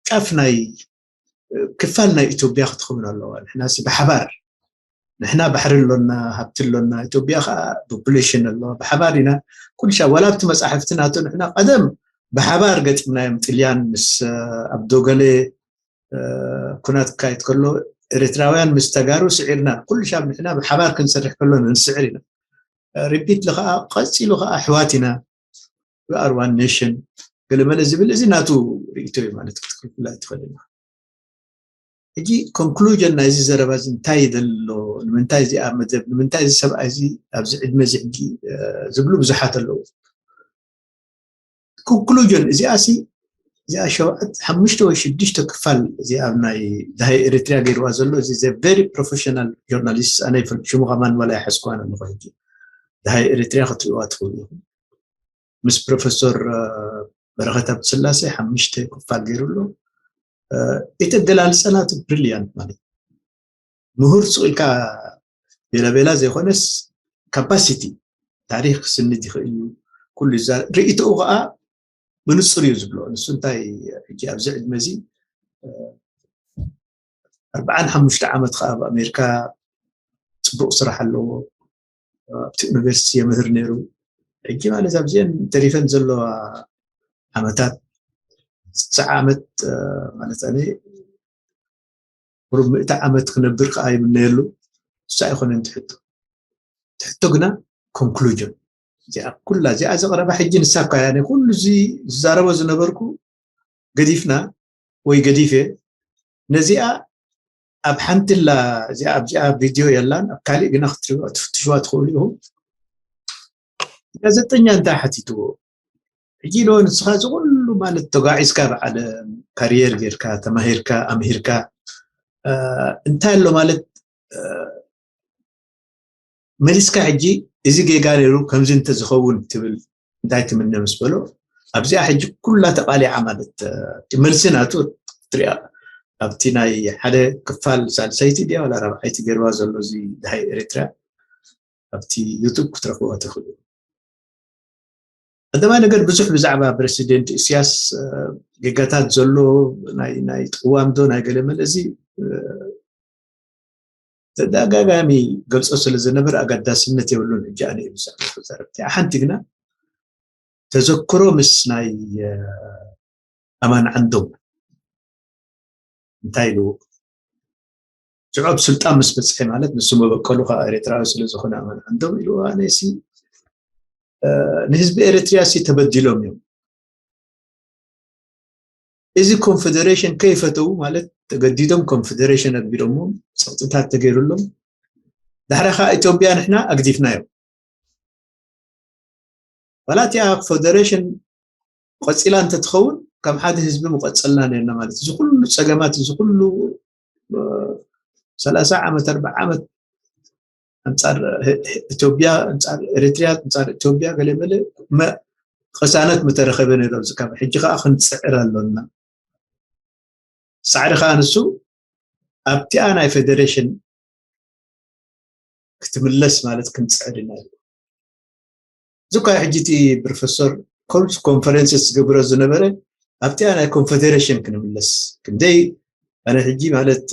ጫፍ ናይ ክፋል ናይ ኢትዮጵያ ክትኸውን ኣለዋ። ንሕና ብሓባር ንሕና ባሕሪ ኣሎና፣ ሃብቲ ኣሎና፣ ኢትዮጵያ ከዓ ፖፑሌሽን ኣለዋ። ብሓባር ኢና ኩሉ ሻ ዋላ ኣብቲ መፃሕፍቲ ናቶ ንሕና ቀደም ብሓባር ገጢምናዮም። ጥልያን ምስ ኣብ ዶገሌ ኩናት ክካየድ ከሎ ኤርትራውያን ምስ ተጋሩ ስዒርና ኩሉ ሻብ ንሕና ብሓባር ክንሰርሕ ከሎ ንስዕር ኢና። ሪፒት ከዓ ቀፂሉ ከዓ ኣሕዋት ኢና፣ we are one nation ገለመለ ዝብል እዚ ናቱ ርእቶ እዩ ማለት ክትክልኩላ ትኽእል ኢና። ሕጂ ኮንክሉዥን ናይዚ ዘረባ እዚ እንታይ ዘሎ፣ ንምንታይ እዚኣ መደብ፣ ንምንታይ እዚ ሰብኣይ እዚ ኣብዚ ዕድመ እዚ ሕጂ ዝብሉ ብዙሓት ኣለዉ። ኮንክሉዥን እዚኣ ሲ እዚኣ ሸውዓት ሓሙሽተ ወይ ሽዱሽተ ክፋል እዚኣ ኣብ ናይ ዳሃይ ኤርትሪያ ገይርዋ ዘሎ እዚ ዘ ቨሪ ፕሮፌሽናል ጆርናሊስት ኣነ ይፈልጥ ሽሙ ከማን ዋላ ይሓዝኩዋን ኣለኹ። ሕጂ ዳሃይ ኤርትሪያ ክትሪእዋ ትኽእሉ ኢኹም። ምስ ፕሮፌሰር በረኸት ሃብተስላሴ ሓሙሽተ ክፋል ገይሩ ኣሎ። እቲ ኣገላልፃ ናቱ ብሪሊያንት ማለት ምሁር ስቕ ኢልካ ቤላቤላ ዘይኮነስ ካፓሲቲ ታሪክ ክስንድ ይኽእል እዩ። ኩሉ ርእይትኡ ከዓ ብንፁር እዩ ዝብሎ። ንሱ እንታይ ሕጂ ኣብዚ ዕድመ እዚ ኣርብዓን ሓሙሽተ ዓመት ከዓ ኣብ ኣሜሪካ ፅቡቅ ስራሕ ኣለዎ። ኣብቲ ዩኒቨርሲቲ የምህር ነይሩ። ሕጂ ማለት ኣብዚአን ተሪፈን ዘለዋ ዓመታት ስሳ ዓመት ማለት ኣነ ቁሩብ ምእቲ ዓመት ክነብር ከዓ ይምነየሉ። እሳ ኣይኮነን ትሕቶ። ትሕቶ ግና ኮንክሉዥን እዚኣ ኩላ እዚኣ ዘቕረባ ሕጂ ንሳ እኳ እያ። ኩሉ እዚ ዝዛረቦ ዝነበርኩ ገዲፍና ወይ ገዲፈ ነዚኣ ኣብ ሓንቲ ላ እዚኣ ኣብዚኣ ቪድዮ የላን ኣብ ካሊእ ግና ክትፍትሽዋ ትኽእሉ ኢኹም። ጋዜጠኛ እንታይ ሓቲትዎ? ሕጂ ኢልዎ ንስኻ እዚ ኩሉ ማለት ተጓዒዝካ ብዓለም ካሪየር ጌርካ ተማሂርካ ኣምሂርካ እንታይ ኣሎ ማለት መሊስካ ሕጂ እዚ ጌጋ ነይሩ ከምዚ እንተዝኸውን ትብል እንታይ ትምነ ምስ በሎ ኣብዚኣ ሕጂ ኩላ ተቃሊዓ ማለት እቲ መልሲ ናቱ ትሪኣ ኣብቲ ናይ ሓደ ክፋል ሳልሰይቲ ድያ ዋላ ራብዓይቲ ገይርዋ ዘሎ እዚ ድሃይ ኤርትራ ኣብቲ ዩቱብ ክትረኽብዋ ትኽእሉ። ቀዳማይ ነገር ብዙሕ ብዛዕባ ፕረሲደንት ኢሳያስ ጌጋታት ዘሎ ናይ ናይ ቅዋም ዶ ናይ ገለ መለ እዚ ተደጋጋሚ ገልጾ ስለ ዝነበር ኣገዳስነት የብሉን። ሕጂ ኣነ ብዛዕባ ተዛረብቲ ሓንቲ ግና ተዘክሮ ምስ ናይ ኣማን ዓንዶም እንታይ ኢሉ ሽዑ ኣብ ስልጣን ምስ በፅሐ ማለት ንሱ መበቀሉ ከዓ ኤርትራዊ ስለ ዝኾነ ኣማን ዓንዶም ኢሉ ኣነሲ ንህዝቢ ኤርትሪያ ሲ ተበዲሎም እዮም። እዚ ኮንፌደሬሽን ከይፈተው ማለት ተገዲዶም ኮንፌደሬሽን ኣቢሎሞ ፀቕጥታት ተገይሩሎም ዳሕራ ከዓ ኢትዮጵያ ንሕና ኣግዲፍናዮም። ዋላ እቲኣ ፌደሬሽን ቆፂላ እንተትኸውን ከም ሓደ ህዝቢ ምቆፀልና ነርና ማለት እዚ ኩሉ ፀገማት እዚ ኩሉ ሰላሳ ዓመት ኣርባዓ ዓመት ኣንፃር ኢትዮጵያ ኣንፃር ኤርትሪያ ኣንፃር ኢትዮጵያ ገለ መለ ቅሳነት ምተረኸበ ነይሩ ኣብዚ ካብ ሕጂ ከዓ ክንፅዕር ኣሎና። ፃዕሪ ከዓ ንሱ ኣብቲኣ ናይ ፌደሬሽን ክትምለስ ማለት ክንፅዕር ኢና። እዚ እኳ ሕጂ እቲ ፕሮፌሰር ኮንፈረንስ ዝገብሮ ዝነበረ ኣብቲኣ ናይ ኮንፌዴሬሽን ክንምለስ ክንደይ ኣነ ሕጂ ማለት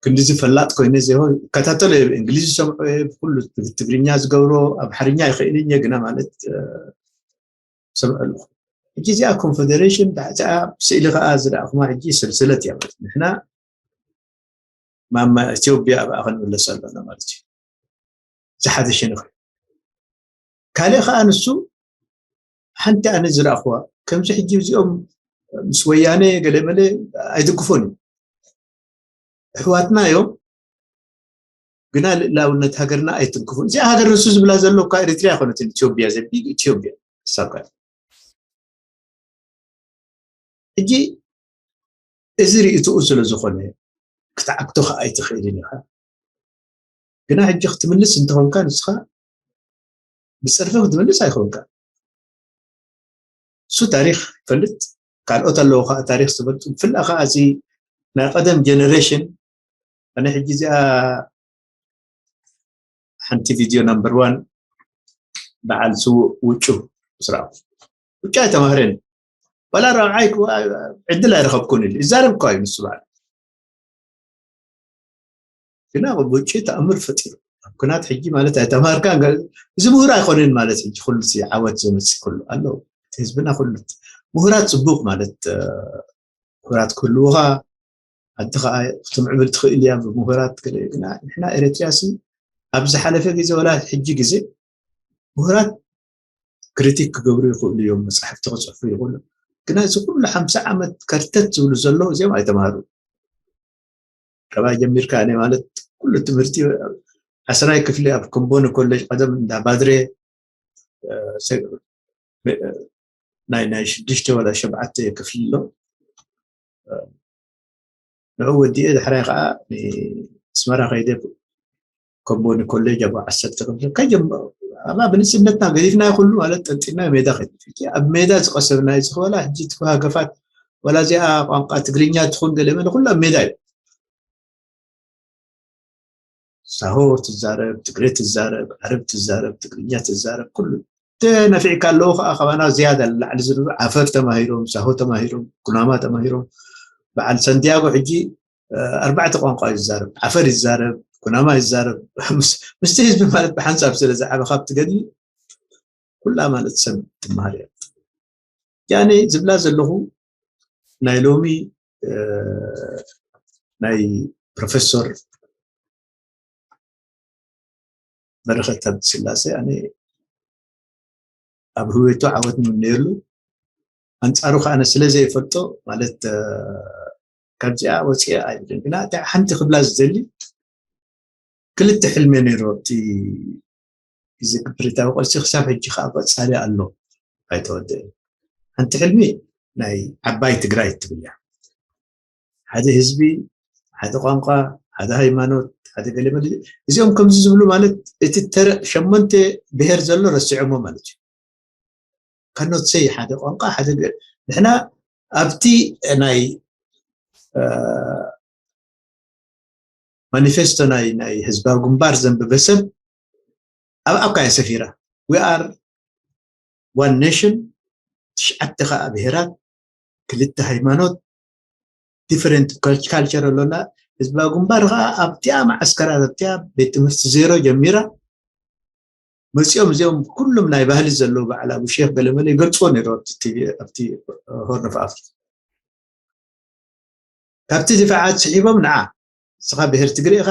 ክንዲዚ ፈላጥ ኮይነ ዘይሆን እከታተሎ እየ፣ ብእንግሊዝ ዝሰምዖ እየ፣ ብኩሉ ትግርኛ ዝገብሮ፣ ኣምሓርኛ ኣይኽእልን እየ፣ ግና ማለት፣ እ፣ ሰምዐ ኣለኹ። ሕጂ እዚኣ ኮንፈደሬሽን ብዓቲኣ ስእሊ ከኣ ዝረኣኹማ ሕጂ ሰልሰለት እያ ማለት። ንሕና ማማ ኢትዮጵያ ኣብኣ ክንምለስ ኣለና ማለት እዩ። ዝሓፈሸ ንኽእል። ካልእ ከኣ ንሱ ሓንቲ ኣነ ዝረኣኹዋ፣ ከምዚ ሕጂ እዚኦም ምስ ወያነ ገለ መለ ኣይድግፎን እዩ። ኣሕዋትና እዮም፣ ግና ልእላውነት ሃገርና ኣይትንክፉ። እዚኣ ሃገር ንሱ ዝብላ ዘሎ እኳ ኤሪትሪያ ኣይኮነትን፣ ኢትዮጵያ፣ ዘ ቢግ ኢትዮጵያ፣ ሳብ ካልእ። ሕጂ እዚ ርእይትኡ ስለ ዝኾነ ክትዓግቶ ከኣ ኣይትኽእልን ኢኻ። ግና ሕጂ ክትምልስ እንተኾንካ ንስኻ ብጸርፊ ክትምልስ ኣይኮንካ። እሱ ታሪኽ ይፈልጥ፣ ካልኦት ኣለዉ ከኣ ታሪኽ ዝፈልጡ። ብፍላይ ከኣ እዚ ናይ ቀደም ጀነሬሽን፣ ኣነ ሕጂ እዚኣ ሓንቲ ቪድዮ ናምበር ዋን በዓል ስዉእ ውጩ ምስ ረኣኹ። ውጩ ኣይተማህረን። ዋላ ራብዓይ ክዋ-፣ ዕድል ኣይረኸብኩን ኢሉ። ይዛረብ እኳ እዩ ንሱ በዓል። ግና ውጩ ተኣምር ፈጢሩ። ኣብ ኩናት ሕጂ ማለት ኣይተማሃርካን ገ-፣ እዚ ምሁር ኣይኮነን ማለት ሕጂ ኩሉ እዚ ዓወት ዘምጽእ ኩሉ ኣሎ። እቲ ህዝብና ኩሉ ምሁራት ጽቡቕ ማለት፣ እ፣ ምሁራት ክህልዉኻ፣ ዓዲ ኸኣ ክትምዕብል ትኽእል እያ ብምሁራት ገለ። ግና ንሕና ኤረትርያሲ ኣብ ዝሓለፈ ግዜ ወላ ሕጂ ግዜ ምሁራት ክሪቲክ ክገብሩ ይኽእሉ እዮም፣ መጻሕፍቲ ክጽሕፉ ይኽእሉ። ግና እዚ ኩሉ ሓምሳ ዓመት ከርተት ዝብሉ ዘለዉ እዚኦም ኣይተማሃሩን። ካባይ ጀሚርካ ኣነ ማለት ኩሉ ትምህርቲ ዓስራይ ክፍሊ ኣብ ኮምቦኒ ኮሌጅ ቀደም እንዳ ባድሬ፣ እ፣ ሰ-፣ እ፣ ናይ፣ ናይ ሽዱሽተ ወላ ሸብዓተ ክፍሊ ኣሎ። እ፣ ንዕኡ ወዲኤ ድሕራይ ከዓ ንኣስመራ ከይደ ኮምቦኒ ኮሌጅ ኣብ ዓሰርተ ክፍሊ ከጀም-፣ ኣብኣ ብንእስነትና ገዲፍናዮ ኩሉ ማለት ጠንጢናዮ ሜዳ ከይድ። ሕጂ ኣብ ሜዳ ዝቐሰብናዮ እዚ ክበላ ሕጂ እቲ ሃገፋት ወላ እዚኣ ቋንቋ ትግርኛ ትኹን ገለ መለ ኩሉ ኣብ ሜዳ እዩ። ሳሆ ትዛረብ፣ ትግሬ ትዛረብ፣ ዓረብ ትዛረብ፣ ትግርኛ ትዛረብ፣ ኩሉ። ተነፊዕካ ኣለዉ ከኣ ካባና ዝያዳ ንላዕሊ ዝነብሩ ዓፈር ተማሂሮም፣ ሳሆ ተማሂሮም፣ ኩናማ ተማሂሮም። በዓል ሳንቲያጎ ሕጂ፣ እ፣ ኣርባዕተ ቋንቋ እዩ ዝዛረብ። ዓፈር ይዛረብ፣ ኩናማ ይዛረብ። ምስ-፣ ምስቲ ህዝቢ ማለት ብሓንሳብ ስለ ዝዓበ ካብ ትገድሊ፣ ኩላ ማለት ሰብ ትመሃር እያ። ያኔ ዝብላ ዘለኹ ናይ ሎሚ፣ እ፣ ናይ ፕሮፌሰር በረኸት ሃብተስላሴ ኣነ ኣብ ህይወቱ ዓወት ንምነየሉ፣ ኣንጻሩ ከኣ ኣነ ስለ ዘይፈልጦ ማለት፣ እ፣ ካብዚኣ ወጺኤ ኣይብልን። ግና እታ ሓንቲ ክብላ ዝደሊ ክልተ ሕልሚ ነይሩ ኣብቲ ግዜ ብሪታዊ ቃልሲ ክሳብ ሕጂ ከኣ ቀጻሊ ኣሎ፣ ኣይተወደአን። ሓንቲ ሕልሚ ናይ ዓባይ ትግራይ እትብል እያ። ሓደ ህዝቢ፣ ሓደ ቋንቋ፣ ሓደ ሃይማኖት፣ ሓደ ገለ መለ፣ እዚኦም ከምዚ ዝብሉ ማለት እቲ ተረ-፣ ሸሞንተ ብሄር ዘሎ ረሲዖሞ ማለት እዩ። ካኖት ሰይ ሓደ ቋንቋ፣ ሓደ ገ-፣ ንሕና ኣብቲ ናይ፣ እ፣ ማኒፌስቶ ናይ፣ ናይ ህዝባዊ ግንባር ዘንበበ ሰብ ኣብ ኣብካ እያ ሰፊራ። We are one nation፣ ትሽዓተ ከኣ ብሄራት፣ ክልተ ሃይማኖት፣ ዲፈረንት ካልቸር ኣሎና። ህዝባዊ ግንባር ከኣ ኣብቲኣ መዓስከራት፣ ኣብቲኣ ቤት ትምህርቲ ዜሮ ጀሚራ መጺኦም፣ እዚኦም ኩሎም ናይ ባህሊ ዘለዉ በዓል ኣቡ ሼክ ገለመለ ይገልጽዎ ነይሩ ኣብቲ ቲቪ፣ ኣብቲ ሆርን ኦፍ ኣፍሪካ። ካብቲ ድፋዓት ስሒቦም ንዓ ንስኻ ብሄር ትግሬ ኢኻ፣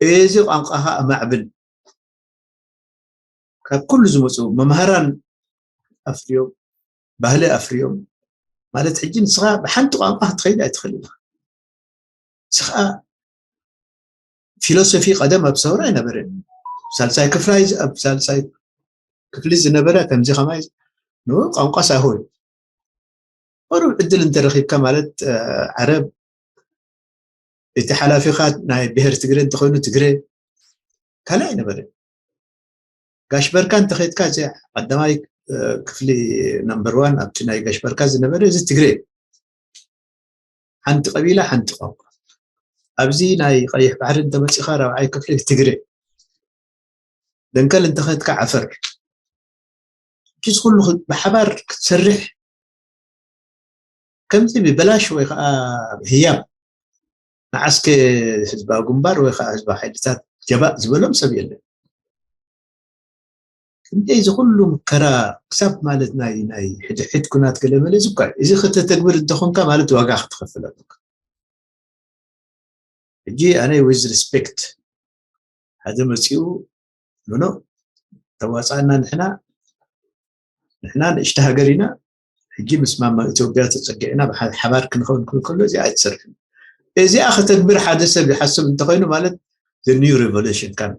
እዚ ቋንቋኻ ኣማዕብል። ካብ ኩሉ ዝመጹ መምሃራን ኣፍርዮም፣ ባህሊ ኣፍርዮም። ማለት ሕጂ ንስኻ ብሓንቲ ቋንቋ ክትኸይድ ኣይትኽእል ኢኻ። ንስኻ ፊሎሶፊ ቀደም ኣብ ሰውራ ኣይነበረን። ሳልሳይ ክፍላይ ዝ-፣ ኣብ ሳልሳይ ክፍሊ ዝነበረ ከምዚ ከማይ ን-፣ ቋንቋ ሳሆ እዩ። ቁሩብ ዕድል እንተረኺብካ ማለት፣ እ፣ ዓረብ፣ እቲ ሓላፊኻ ናይ ብሄር ትግሬ እንተኾይኑ ትግሬ፣ ካልእ ኣይነበረን። ጋሽ በርካ እንተኸይድካ፣ እዚ ቀዳማይ፣ እ፣ ክፍሊ ነምበር ዋን ኣብቲ ናይ ጋሽ በርካ ዝነበረ፣ እዚ ትግሬ። ሓንቲ ቀቢላ፣ ሓንቲ ቋንቋ። ኣብዚ ናይ ቀይሕ ባሕሪ እንተመጺኻ፣ ራብዓይ ክፍሊ ትግሬ። ደንከል እንተኸድካ ዓፈር። ሕጂ እዚ ኩሉ ክ-፣ ብሓባር ክትሰርሕ ከምዚ ብበላሽ ወይ ከዓ ብህያብ ንዓስከ ህዝባዊ ግንባር ወይ ከዓ ህዝባዊ ሓይልታት ጀባእ ዝበሎም ሰብ የለን። ክንደይ ዝኩሉ ምከራ ክሳብ ማለት ናይ ናይ ሕድሕድ ኩናት ገለመለ ዝኳ እዚ ከተተግብር እንተኾንካ ማለት ዋጋ ክትኸፍል ኣለካ። ሕጂ ኣነ with respect ሓደ መፂኡ ኖኖ ተዋፃእና ንሕና ንሕና ንእሽተ ሃገር ኢና። ሕጂ ምስ ማማ ኢትዮጵያ ተፀጊዕና ብሓ- ሓባር ክንኸውን ክንከሎ እዚኣ ኣይትሰርሕን። እዚኣ ከተግብር ሓደ ሰብ ይሓስብ እንተኮይኑ ማለት the new revolution ካን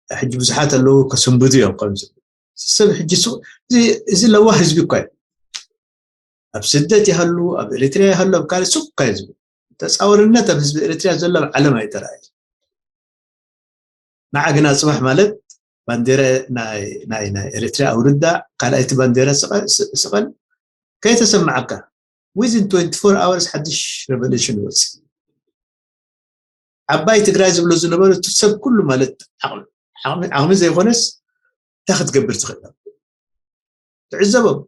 ሕጂ ብዙሓት ኣለዉ ከስንብዱ እዮም ከምዚ ሰብ ሕጂ ሱ- እዚ- እዚ ለዋህ ህዝቢ እኳ እዩ ኣብ ስደት ይሃሉ ኣብ ኤሪትሪያ ይሃሉ ኣብ ካልእ ሱቅ እኳ እዩ ዝብል ተፃወርነት ኣብ ህዝቢ ኤሪትሪያ ዘሎ ኣብ ዓለም ኣይተረኣየ ንዓ ግና ፅባሕ ማለት ባንዴራ ናይ ናይ ናይ ኤሪትሪያ ኣውርዳ ካልኣይቲ ባንዴራ ስቐ- ስ- ስቐል ከይተሰማዓካ within twenty-four hours ሓድሽ revolution ይወፅእ ዓባይ ትግራይ ዝብሎ ዝነበሩ እቲ ሰብ ኩሉ ማለት ዓቕሚ- ዓቕሚ ዓቕሚ ዘይኮነስ እንታይ ክትገብር ትኽእል ትዕዘቦም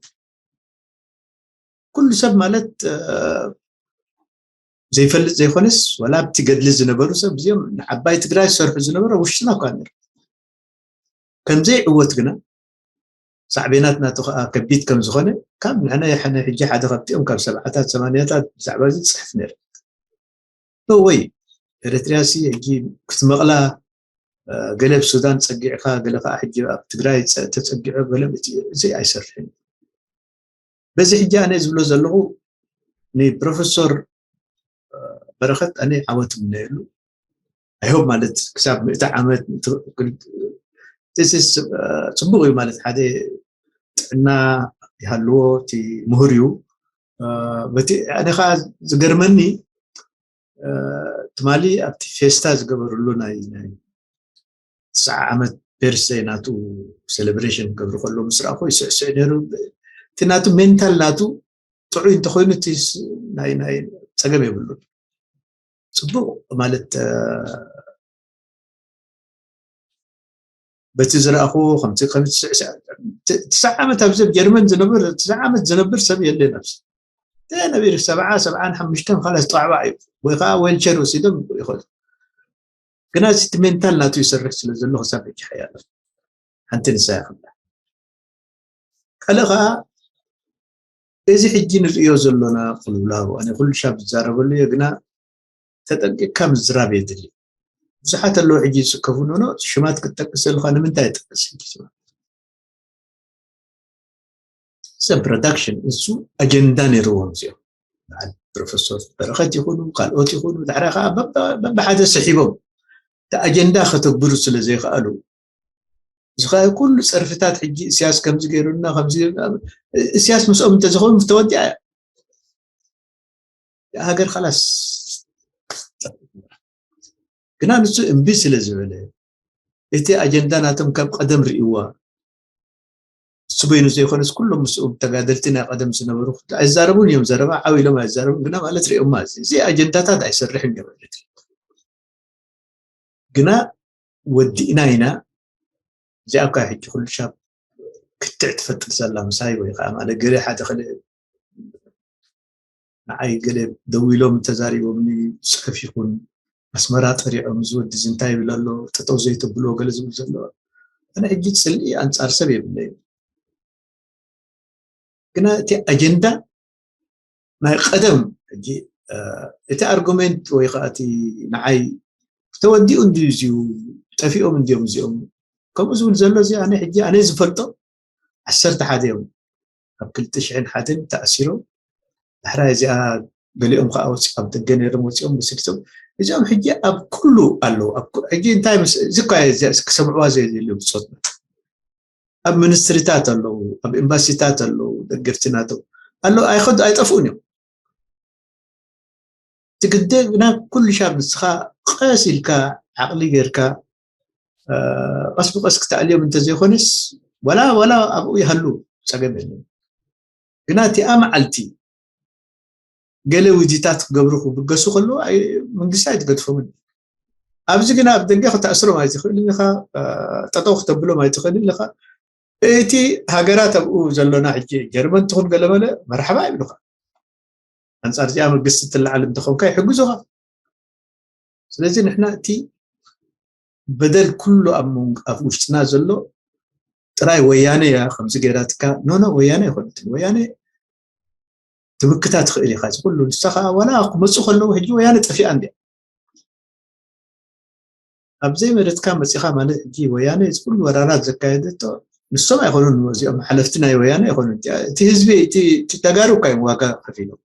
ኩሉ ሰብ ማለት እ፣ ዘይፈልጥ ዘይኮነስ ወላ ኣብቲ ገድሊ ዝነበሩ ሰብ እዚኦም ንዓባይ ትግራይ ዝሰርሑ ዝነበሩ ኣብ ውሽጥና እኳ ነይሩ ከምዘይዕወት ግና ሳዕቤናት ናቱ ከዓ ከቢድ ከም ዝኾነ ካብ ንሕና ይሐነ ሕጂ ሓደ ካብቲኦም ካብ ሰብዓታት ሰማንያታት ብዛዕባ እዚ ዝፅሕፍ ነይሩ ወይ ኤርትርያ ሲ ሕጂ ክትመቕላ እ፣ ገለ ኣብ ሱዳን ፀጊዕካ ገለ ከዓ ሕጂ ኣብ ትግራይ ፀ- ተፀጊዑ ገለ እቲ- እዚ ኣይሰርሕን በዚ ሕጂ ኣነ ዝብሎ ዘለኹ ንፕሮፌሰር እ፣ በረኸት ኣነ ዓወት ምነየሉ ኣይሆብ ማለት ክሳብ ምእቲ ዓመት ምእቲ- ግል- this is፣ እ፣ ፅቡቅ እዩ ማለት ሓደ ጥዕና ይሃልዎ እቲ ምሁር እዩ እ፣ በቲ ኣነ ከዓ ዝገርመኒ እ፣ ትማሊ ኣብቲ ፌስታ ዝገበርሉ ናይ ናይ ትስዓ ዓመት ቤርዝደይ ናቱ ሴሌብሬሽን ክገብሩ ከሎ ምስ ረኣኹ ይስዕስዕ ነይሩ እቲ ናቱ ሜንታል ናቱ ጥዑይ እንተኮይኑ እቲ ስ- ናይ ናይ ፀገም የብሉን ፅቡቅ ማለት እ፣ በቲ ዝረኣኹዎ ከምቲ ከምቲ ስዕስዕ ት- ትስዓ ዓመት ኣብዚ ኣብ ጀርመን ዝነብር ትስዓ ዓመት ዝነብር ሰብ የለን ኣብዚ ተነቢር ሰብዓ ሰብዓን ሓሙሽተን ካላስ ጣዕባ እዩ ወይ ከዓ ዌልቸር ወሲዶም ይኸዱ ግና እቲ ሜንታል ናቱ ይሰርሕ ስለ ዘሎ ክሳብ ሕጂ ሓያለ ሓንቲ ንሳ ይኽላ ካልእ ከዓ እዚ ሕጂ ንርእዮ ዘሎና ቅልውላው ኣነ ኩሉ ሻብ ዝዛረበሉ እየ ግና ተጠንቂቅካ ምዝራብ የድሊ ብዙሓት ኣለዉ ሕጂ ዝስከፉ ኖኖ ሽማት ክትጠቅስ ዘለካ ንምንታይ ይጠቅስ ሕጂ ሽማት ሰብ ፕሮዳክሽን እሱ ኣጀንዳ ነይርዎም እዚኦም በዓል ፕሮፌሰር በረኸት ይኹኑ ካልኦት ይኹኑ ዳሕራ ከዓ በብሓደ ስሒቦም እቲ ኣጀንዳ ከተግብሩ ስለ ዘይከኣሉ እዚ ከዓ ኩሉ ፀርፍታት ሕጂ እስያስ ከምዚ ገይሩና ከምዚ እስያስ ምስኦም እንተዝኸውን ተወዲኣ እያ ሃገር ካላስ ግና ንሱ እምቢ ስለ ዝበለ እቲ ኣጀንዳ ናቶም ካብ ቀደም ርእይዋ እሱ በይኑ ዘይኮነስ ኩሎም ምስኡ ተጋደልቲ ናይ ቀደም ዝነበሩ ኣይዛረቡን እዮም ዘረባ ዓው ኢሎም ኣይዛረቡን ግና ማለት ሪኦማ እዚ ኣጀንዳታት ኣይሰርሕን እዮም ማለት ግና ወዲእና ኢና እዚኣ እኳ ሕጂ ኩሉ ሻብ ክትዕ ትፈጥር ዘላ ምሳይ ወይ ከዓ ማለት ገለ ሓደ ክልእ ንዓይ ገለ ደው ኢሎም ተዛሪቦምኒ ፅሑፍ ይኹን ኣስመራ ጠሪዖም እዚ ወዲ እዚ እንታይ ይብል ኣሎ ጠጠው ዘይተብልዎ ገለ ዝብል ዘሎ ኣነ ሕጂ ፅልኢ ኣንፃር ሰብ የብለይ ግና እቲ ኣጀንዳ ናይ ቀደም ሕጂ እቲ ኣርጉሜንት ወይ ከዓ እቲ ንዓይ ተወዲኡ እንድዩ እዚዩ ጠፊኦም እንድዮም እዚኦም ከምኡ ዝብል ዘሎ እዚ ኣነ ሕጂ ኣነ ዝፈልጦ ዓሰርተ ሓደ እዮም ኣብ ክልተ ሽሕን ሓደን ተኣሲሮም ዳሕራይ እዚኣ ገሊኦም ከዓ ወፂኦም ኣብ ደገ ነይሮም ወፂኦም በስዲቶም እዚኦም ሕጂ ኣብ ኩሉ ኣለዉ ኣብ ኩ- ሕጂ እንታይ ምስ እዚ እኳ እየ እዚ ክሰምዕዋ ዘየድልዩ ብፆትና ኣብ ሚኒስትሪታት ኣለዉ ኣብ ኤምባሲታት ኣለዉ ደገፍቲ ናቶም ኣለዉ ኣይኸዱ ኣይጠፍኡን እዮም እቲ ግደ ግና ኩሉ ሻብ ንስኻ ቀስ ኢልካ ዓቕሊ ጌርካ እ፣ ቀስ ብቀስ ክትኣልዮም እንተዘይኮነስ ወላ ወላ ኣብኡ ይሃሉ ፀገም የለን ግና እቲኣ መዓልቲ ገለ ውዲታት ክገብሩ ክብገሱ ከለዉ ኣይ- መንግስቲ ኣይትገድፎምን ኣብዚ ግና ኣብ ደገ ክተኣስሮም ኣይትኽእልን ኢኻ እ፣ ጠጠው ክተብሎም ኣይትኽእልን ኢኻ እቲ ሃገራት ኣብኡ ዘሎና ሕጂ ጀርመን ትኹን ገለመለ መርሓባ ይብሉኻ ኣንጻር እዚኣ መንግስቲ ትለዓል እንተኾንካ ይሕግዙኻ። ስለዚ ንሕና እቲ በደል ኩሉ ኣብ መንጎ ኣብ ውሽጥና ዘሎ ጥራይ ወያነ እያ ከምዚ ገይራትካ። ኖ ኖ፣ ወያነ ኣይኮነትን። ወያነ ትምክታ ትኽእል ኢኻ። እዚ ኩሉ ንሳ ከዓ ዋላ ክመፁ ከለዉ ሕጂ ወያነ ጠፊኣ እንዲያ። ኣብ ዘይመደትካ መፂኻ ማለት ሕጂ ወያነ እዚ ኩሉ ወራራት ዘካየደቶ ንሶም ኣይኮኑን፣ እዚኦም ሓለፍቲ ናይ ወያነ ኣይኮኑን። እቲ ህዝቢ እቲ ተጋሩ እኳ እዮም ዋጋ ከፊሎም።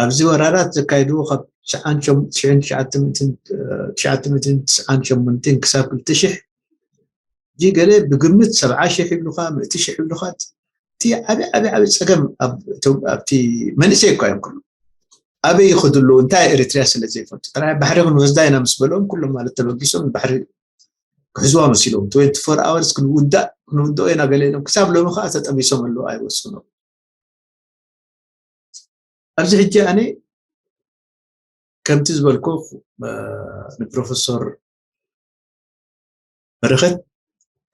ኣብዚ ወራራት ዘካየድዎ ካብ ትሽዓን ሸሞንተን ክሳብ ክልተ ሽሕ ሕጂ ገለ ብግምት ሰብዓ ሽሕ ይብሉኻ፣ ምእቲ ሽሕ ይብሉኻ። እቲ ዓብዪ ዓብዪ ዓብዪ ፀገም ኣብቲ መንእሰይ እኳ እዮም ክሉ ኣበይ ይኸዱ ኣለዉ፣ እንታይ ኤርትርያ ስለ ዘይፈልጡ ጥራይ ባሕሪ ክንወስዳ ኢና ምስ በሎም ኩሎም ማለት ተበጊሶም ባሕሪ ክሕዝዋ መሲሎም ትወንቲ ፎር ኣወርስ ክንውዳእ ክንውድኦ ኢና ገለ ኢሎም ክሳብ ሎሚ ከዓ ተጠቢሶም ኣለዉ ኣይወስኑ። ኣብዚ ሕጂ ኣነ ከምቲ ዝበልኩ ንፕሮፌሰር በረኸት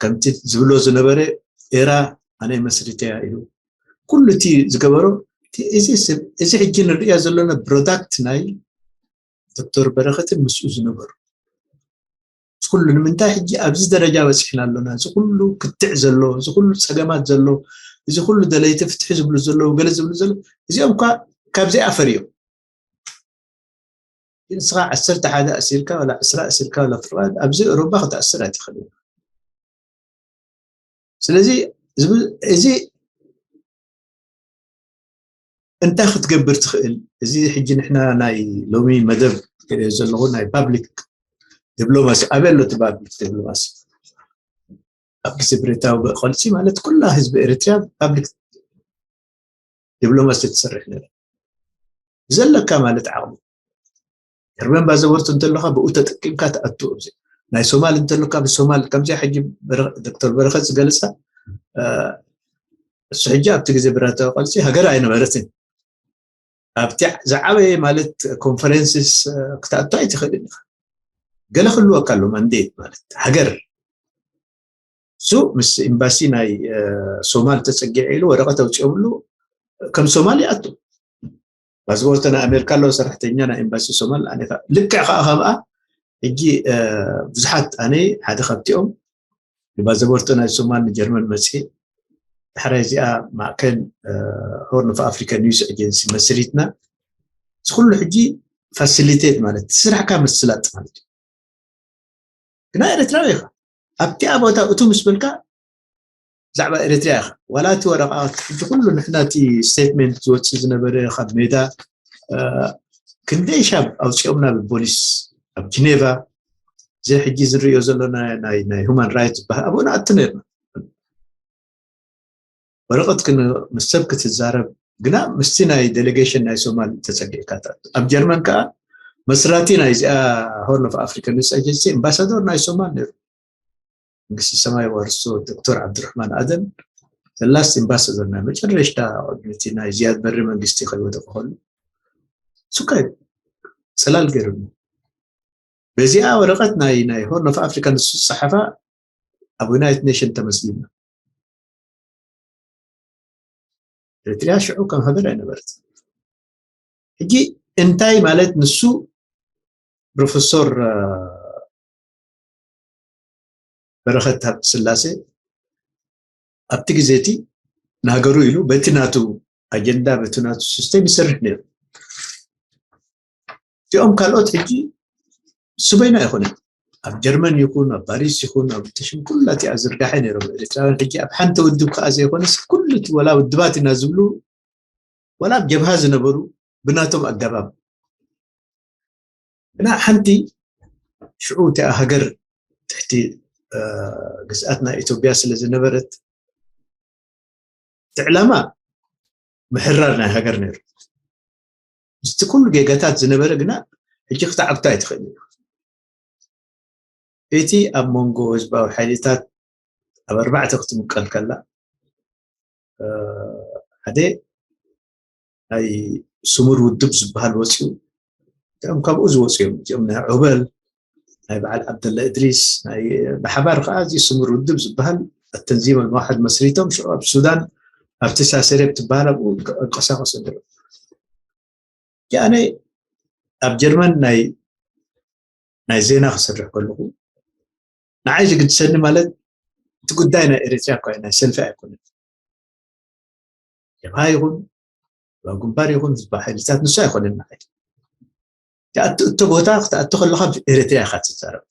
ከምቲ ዝብሎ ዝነበረ ኤራ ኣነ መስሪተያ ኢሉ ኩሉ እቲ ዝገበሮ እዚ ሕጂ ንርእያ ዘለና ፕሮዳክት ናይ ዶክተር በረኸትን ምስኡ ዝነበሩ ኩሉ ንምንታይ ሕጂ ኣብዚ ደረጃ በፂሕና ኣሎና? እዚ ኩሉ ክትዕ ዘሎ፣ እዚ ኩሉ ፀገማት ዘሎ፣ እዚ ኩሉ ደለይቲ ፍትሒ ዝብሉ ዘለዉ ገለ ዝብሉ ዘለዉ እዚኦም እኳ ካብዚኣ ፈርዮም። ንስኻ ዓሰርተ ሓደ ኣሲርካ ወላ ዕስራ ኣሲርካ ወላ ፍርቓ ኣብዚ ኤውሮጳ ክትኣስር ኣይትኽእል። ስለዚ እዚ እንታይ ክትገብር ትኽእል? እዚ ሕጂ ንሕና ናይ ሎሚ መደብ ክርእዮ ዘለኹ ናይ ፓብሊክ ዲፕሎማሲ ኣበይ ኣሎ? እቲ ፓብሊክ ዲፕሎማሲ ኣብ ግዜ ብረታዊ ቃልሲ ማለት ኩላ ህዝቢ ኤርትራ ፓብሊክ ዲፕሎማሲ ትሰርሕ ነረ ዘለካ ማለት ዓቕሚ ጀርመን ባዘቦርት እንተለካ ብኡ ተጠቂምካ ትኣቱ ኣብዚ ናይ ሶማል እንተለካ ብሶማል ከምዚኣ ሕጂ ዶክተር በረኸት ዝገለፃ እሱ ሕጂ ኣብቲ ግዜ ብረታዊ ቃልሲ ሃገር ኣይነበረትን ኣብቲ ዝዓበየ ማለት ኮንፈረንስስ ክትኣቱ ኣይትኽእልን ኢኻ ገለ ክህልወካ ኣሎ ማንዴት ማለት ሃገር እሱ ምስ ኤምባሲ ናይ ሶማል ተፀጊዐ ኢሉ ወረቐት ኣውፅኦምሉ ከም ሶማል ይኣቱ ፓስፖርት ናይ ኣሜሪካ ኣለዎ ሰራሕተኛ ናይ ኤምባሲ ሶማል ኣነ ልክዕ ከዓ ከምኣ ሕጂ ብዙሓት ኣነ ሓደ ካብቲኦም ንባዘቦርቶ ናይ ሶማል ንጀርመን መፅእ ዳሕራይ እዚኣ ማእከል ሆርን ኦፍ ኣፍሪካ ኒውስ ኤጀንሲ መስሪትና እዚ ኩሉ ሕጂ ፋሲሊቴት ማለት ስራሕካ ምስላጥ ማለት እዩ ግና ኤርትራዊ ኢኻ ኣብቲኣ ቦታ እቱ ምስ በልካ ብዛዕባ ኤርትራ ኢኻ ዋላ እቲ ወረቓ ሕጂ ኩሉ ንሕና እቲ ስቴትመንት ዝወፅእ ዝነበረ ካብ ሜዳ ክንደይ ሻብ ኣውፂኦምና ብፖሊስ ኣብ ጅኔቫ እዚ ሕጂ ዝንሪኦ ዘሎ ናይ ሁማን ራይት ዝበሃል ኣብኡ ንኣቱ ነርና ወረቐት ምስ ሰብ ክትዛረብ ግና ምስቲ ናይ ዴሌጌሽን ናይ ሶማል ተፀጊዕካ ኣብ ጀርመን ከዓ መስራቲ ናይዚኣ ሆርን ኦፍ ኣፍሪካ ኒውስ ኤጀንሲ ኣምባሳዶር ናይ ሶማል ነይሩ መንግስቲ ሰማይ ዋርሶ ዶክተር ዓብድርሕማን ኣደም ዘላስት ኣምባሳዶር ናይ መጨረሽታ ቅድሚቲ ናይ ዝያድ በሪ መንግስቲ ከይወደቀ ከሉ ሱካ እዩ ፅላል ገይሩኒ በዚኣ ወረቐት ናይ ናይ ሆርን ኦፍ ኣፍሪካ ንሱ ዝፀሓፋ ኣብ ዩናይትድ ኔሽን ተመስሊና ኤርትሪያ ሽዑ ከም ሃገር ኣይነበረት ሕጂ እንታይ ማለት ንሱ ፕሮፌሰር በረኸት ሃብተ ስላሴ ኣብቲ ግዜ እቲ ንሃገሩ ኢሉ በቲ ናቱ ኣጀንዳ በቲ ናቱ ሲስተም ይሰርሕ ነይሩ እዚኦም ካልኦት ሕጂ ስበይና ይኹነ ኣብ ጀርመን ይኹን ኣብ ፓሪስ ይኹን ኣብ ተሽም ኩላ እቲኣ ዝርጋሐ ነይሮም ኤርትራውያን ሕጂ ኣብ ሓንቲ ውድብ ከዓ ዘይኮነስ ኩሉ እቲ ወላ ውድባት ኢና ዝብሉ ወላ ኣብ ጀብሃ ዝነበሩ ብናቶም ኣገባብ ግና ሓንቲ ሽዑ እቲኣ ሃገር ትሕቲ ግዝኣት ናይ ኢትዮጵያ ስለ ዝነበረት እቲ ዕላማ ምሕራር ናይ ሃገር ነይሩ ምስቲ ኩሉ ጌጋታት ዝነበረ ግና ሕጂ ክትዓግቶ ኣይትኽእል እዩ እቲ ኣብ መንጎ ህዝባዊ ሓይልታት ኣብ ኣርባዕተ ክትምቀል ከላ ሓደ ናይ ስሙር ውድብ ዝበሃል ወፅኡ እዚኦም ካብኡ ዝወፁ እዮም እዚኦም ናይ ዑበል ናይ በዓል ዓብደላ እድሪስ ናይ ብሓባር ከዓ እዚ ስሙር ውድብ ዝበሃል ኣተንዚም ኣልመዋሕድ መስሪቶም ሽዑ ኣብ ሱዳን ኣብቲ ሳሰሬብ ትበሃል ኣብኡ እንቀሳቀስ ኣለኹ። ኣነ ኣብ ጀርመን ናይ ናይ ዜና ክሰርሕ ከለኹ ንዓይ ዝግድሰኒ ማለት እቲ ጉዳይ ናይ ኤርትራ እኳ ናይ ሰልፊ ኣይኮነን። ጀብሃ ይኹን ግንባር ይኹን ህዝባዊ ሓይልታት ንሱ ኣይኮነን ንዓይ። እቲ ቦታ ክትኣቱ ከለካ ኤርትራ ኢካ ትዛረብ።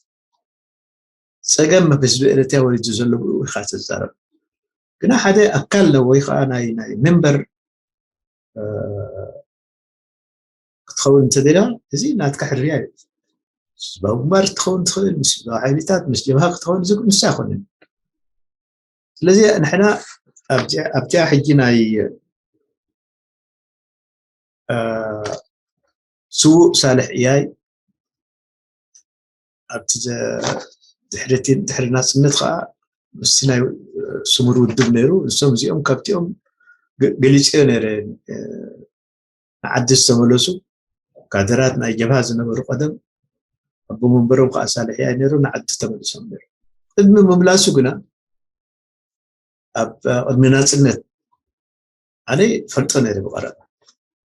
ጸገም ህዝቢ ኤርትራ ወሪዱ ዘሎ ብኡ ኢካ ትዛረብ። ግና ሓደ ኣካል ወይ ከዓ ናይ ናይ ሜምበር ክትኸውን እንተደልያ እዚ ናትካ ሕርያ እዩ። ህዝባዊ ግንባር ክትኸውን ትኽእል፣ ምስ ህዝባዊ ሓይልታት፣ ምስ ጀብሃ ክትኸውን እዚ ንሱ ኣይኮነን። ስለዚ ንሕና ኣብዚኣ ሕጂ ናይ ስዉእ ሳልሕ እያይ ኣብቲ ድሕርቲ ድሕሪ ናፅነት ከዓ ምስቲ ናይ ስሙር ውድብ ነይሩ። ንሶም እዚኦም ካብቲኦም ገሊፅዮ ነይረ ንዓዲ ዝተመለሱ ካድራት ናይ ጀብሃ ዝነበሩ ቀደም ኣቦ መንበሮም ከዓ ሳልሕ እያይ ነይሩ፣ ንዓዲ ተመሊሶም ነይሩ። ቅድሚ ምምላሱ ግና ኣብ ቅድሚ ናፅነት ኣነ ፈልጦ ነይረ ብቐረባ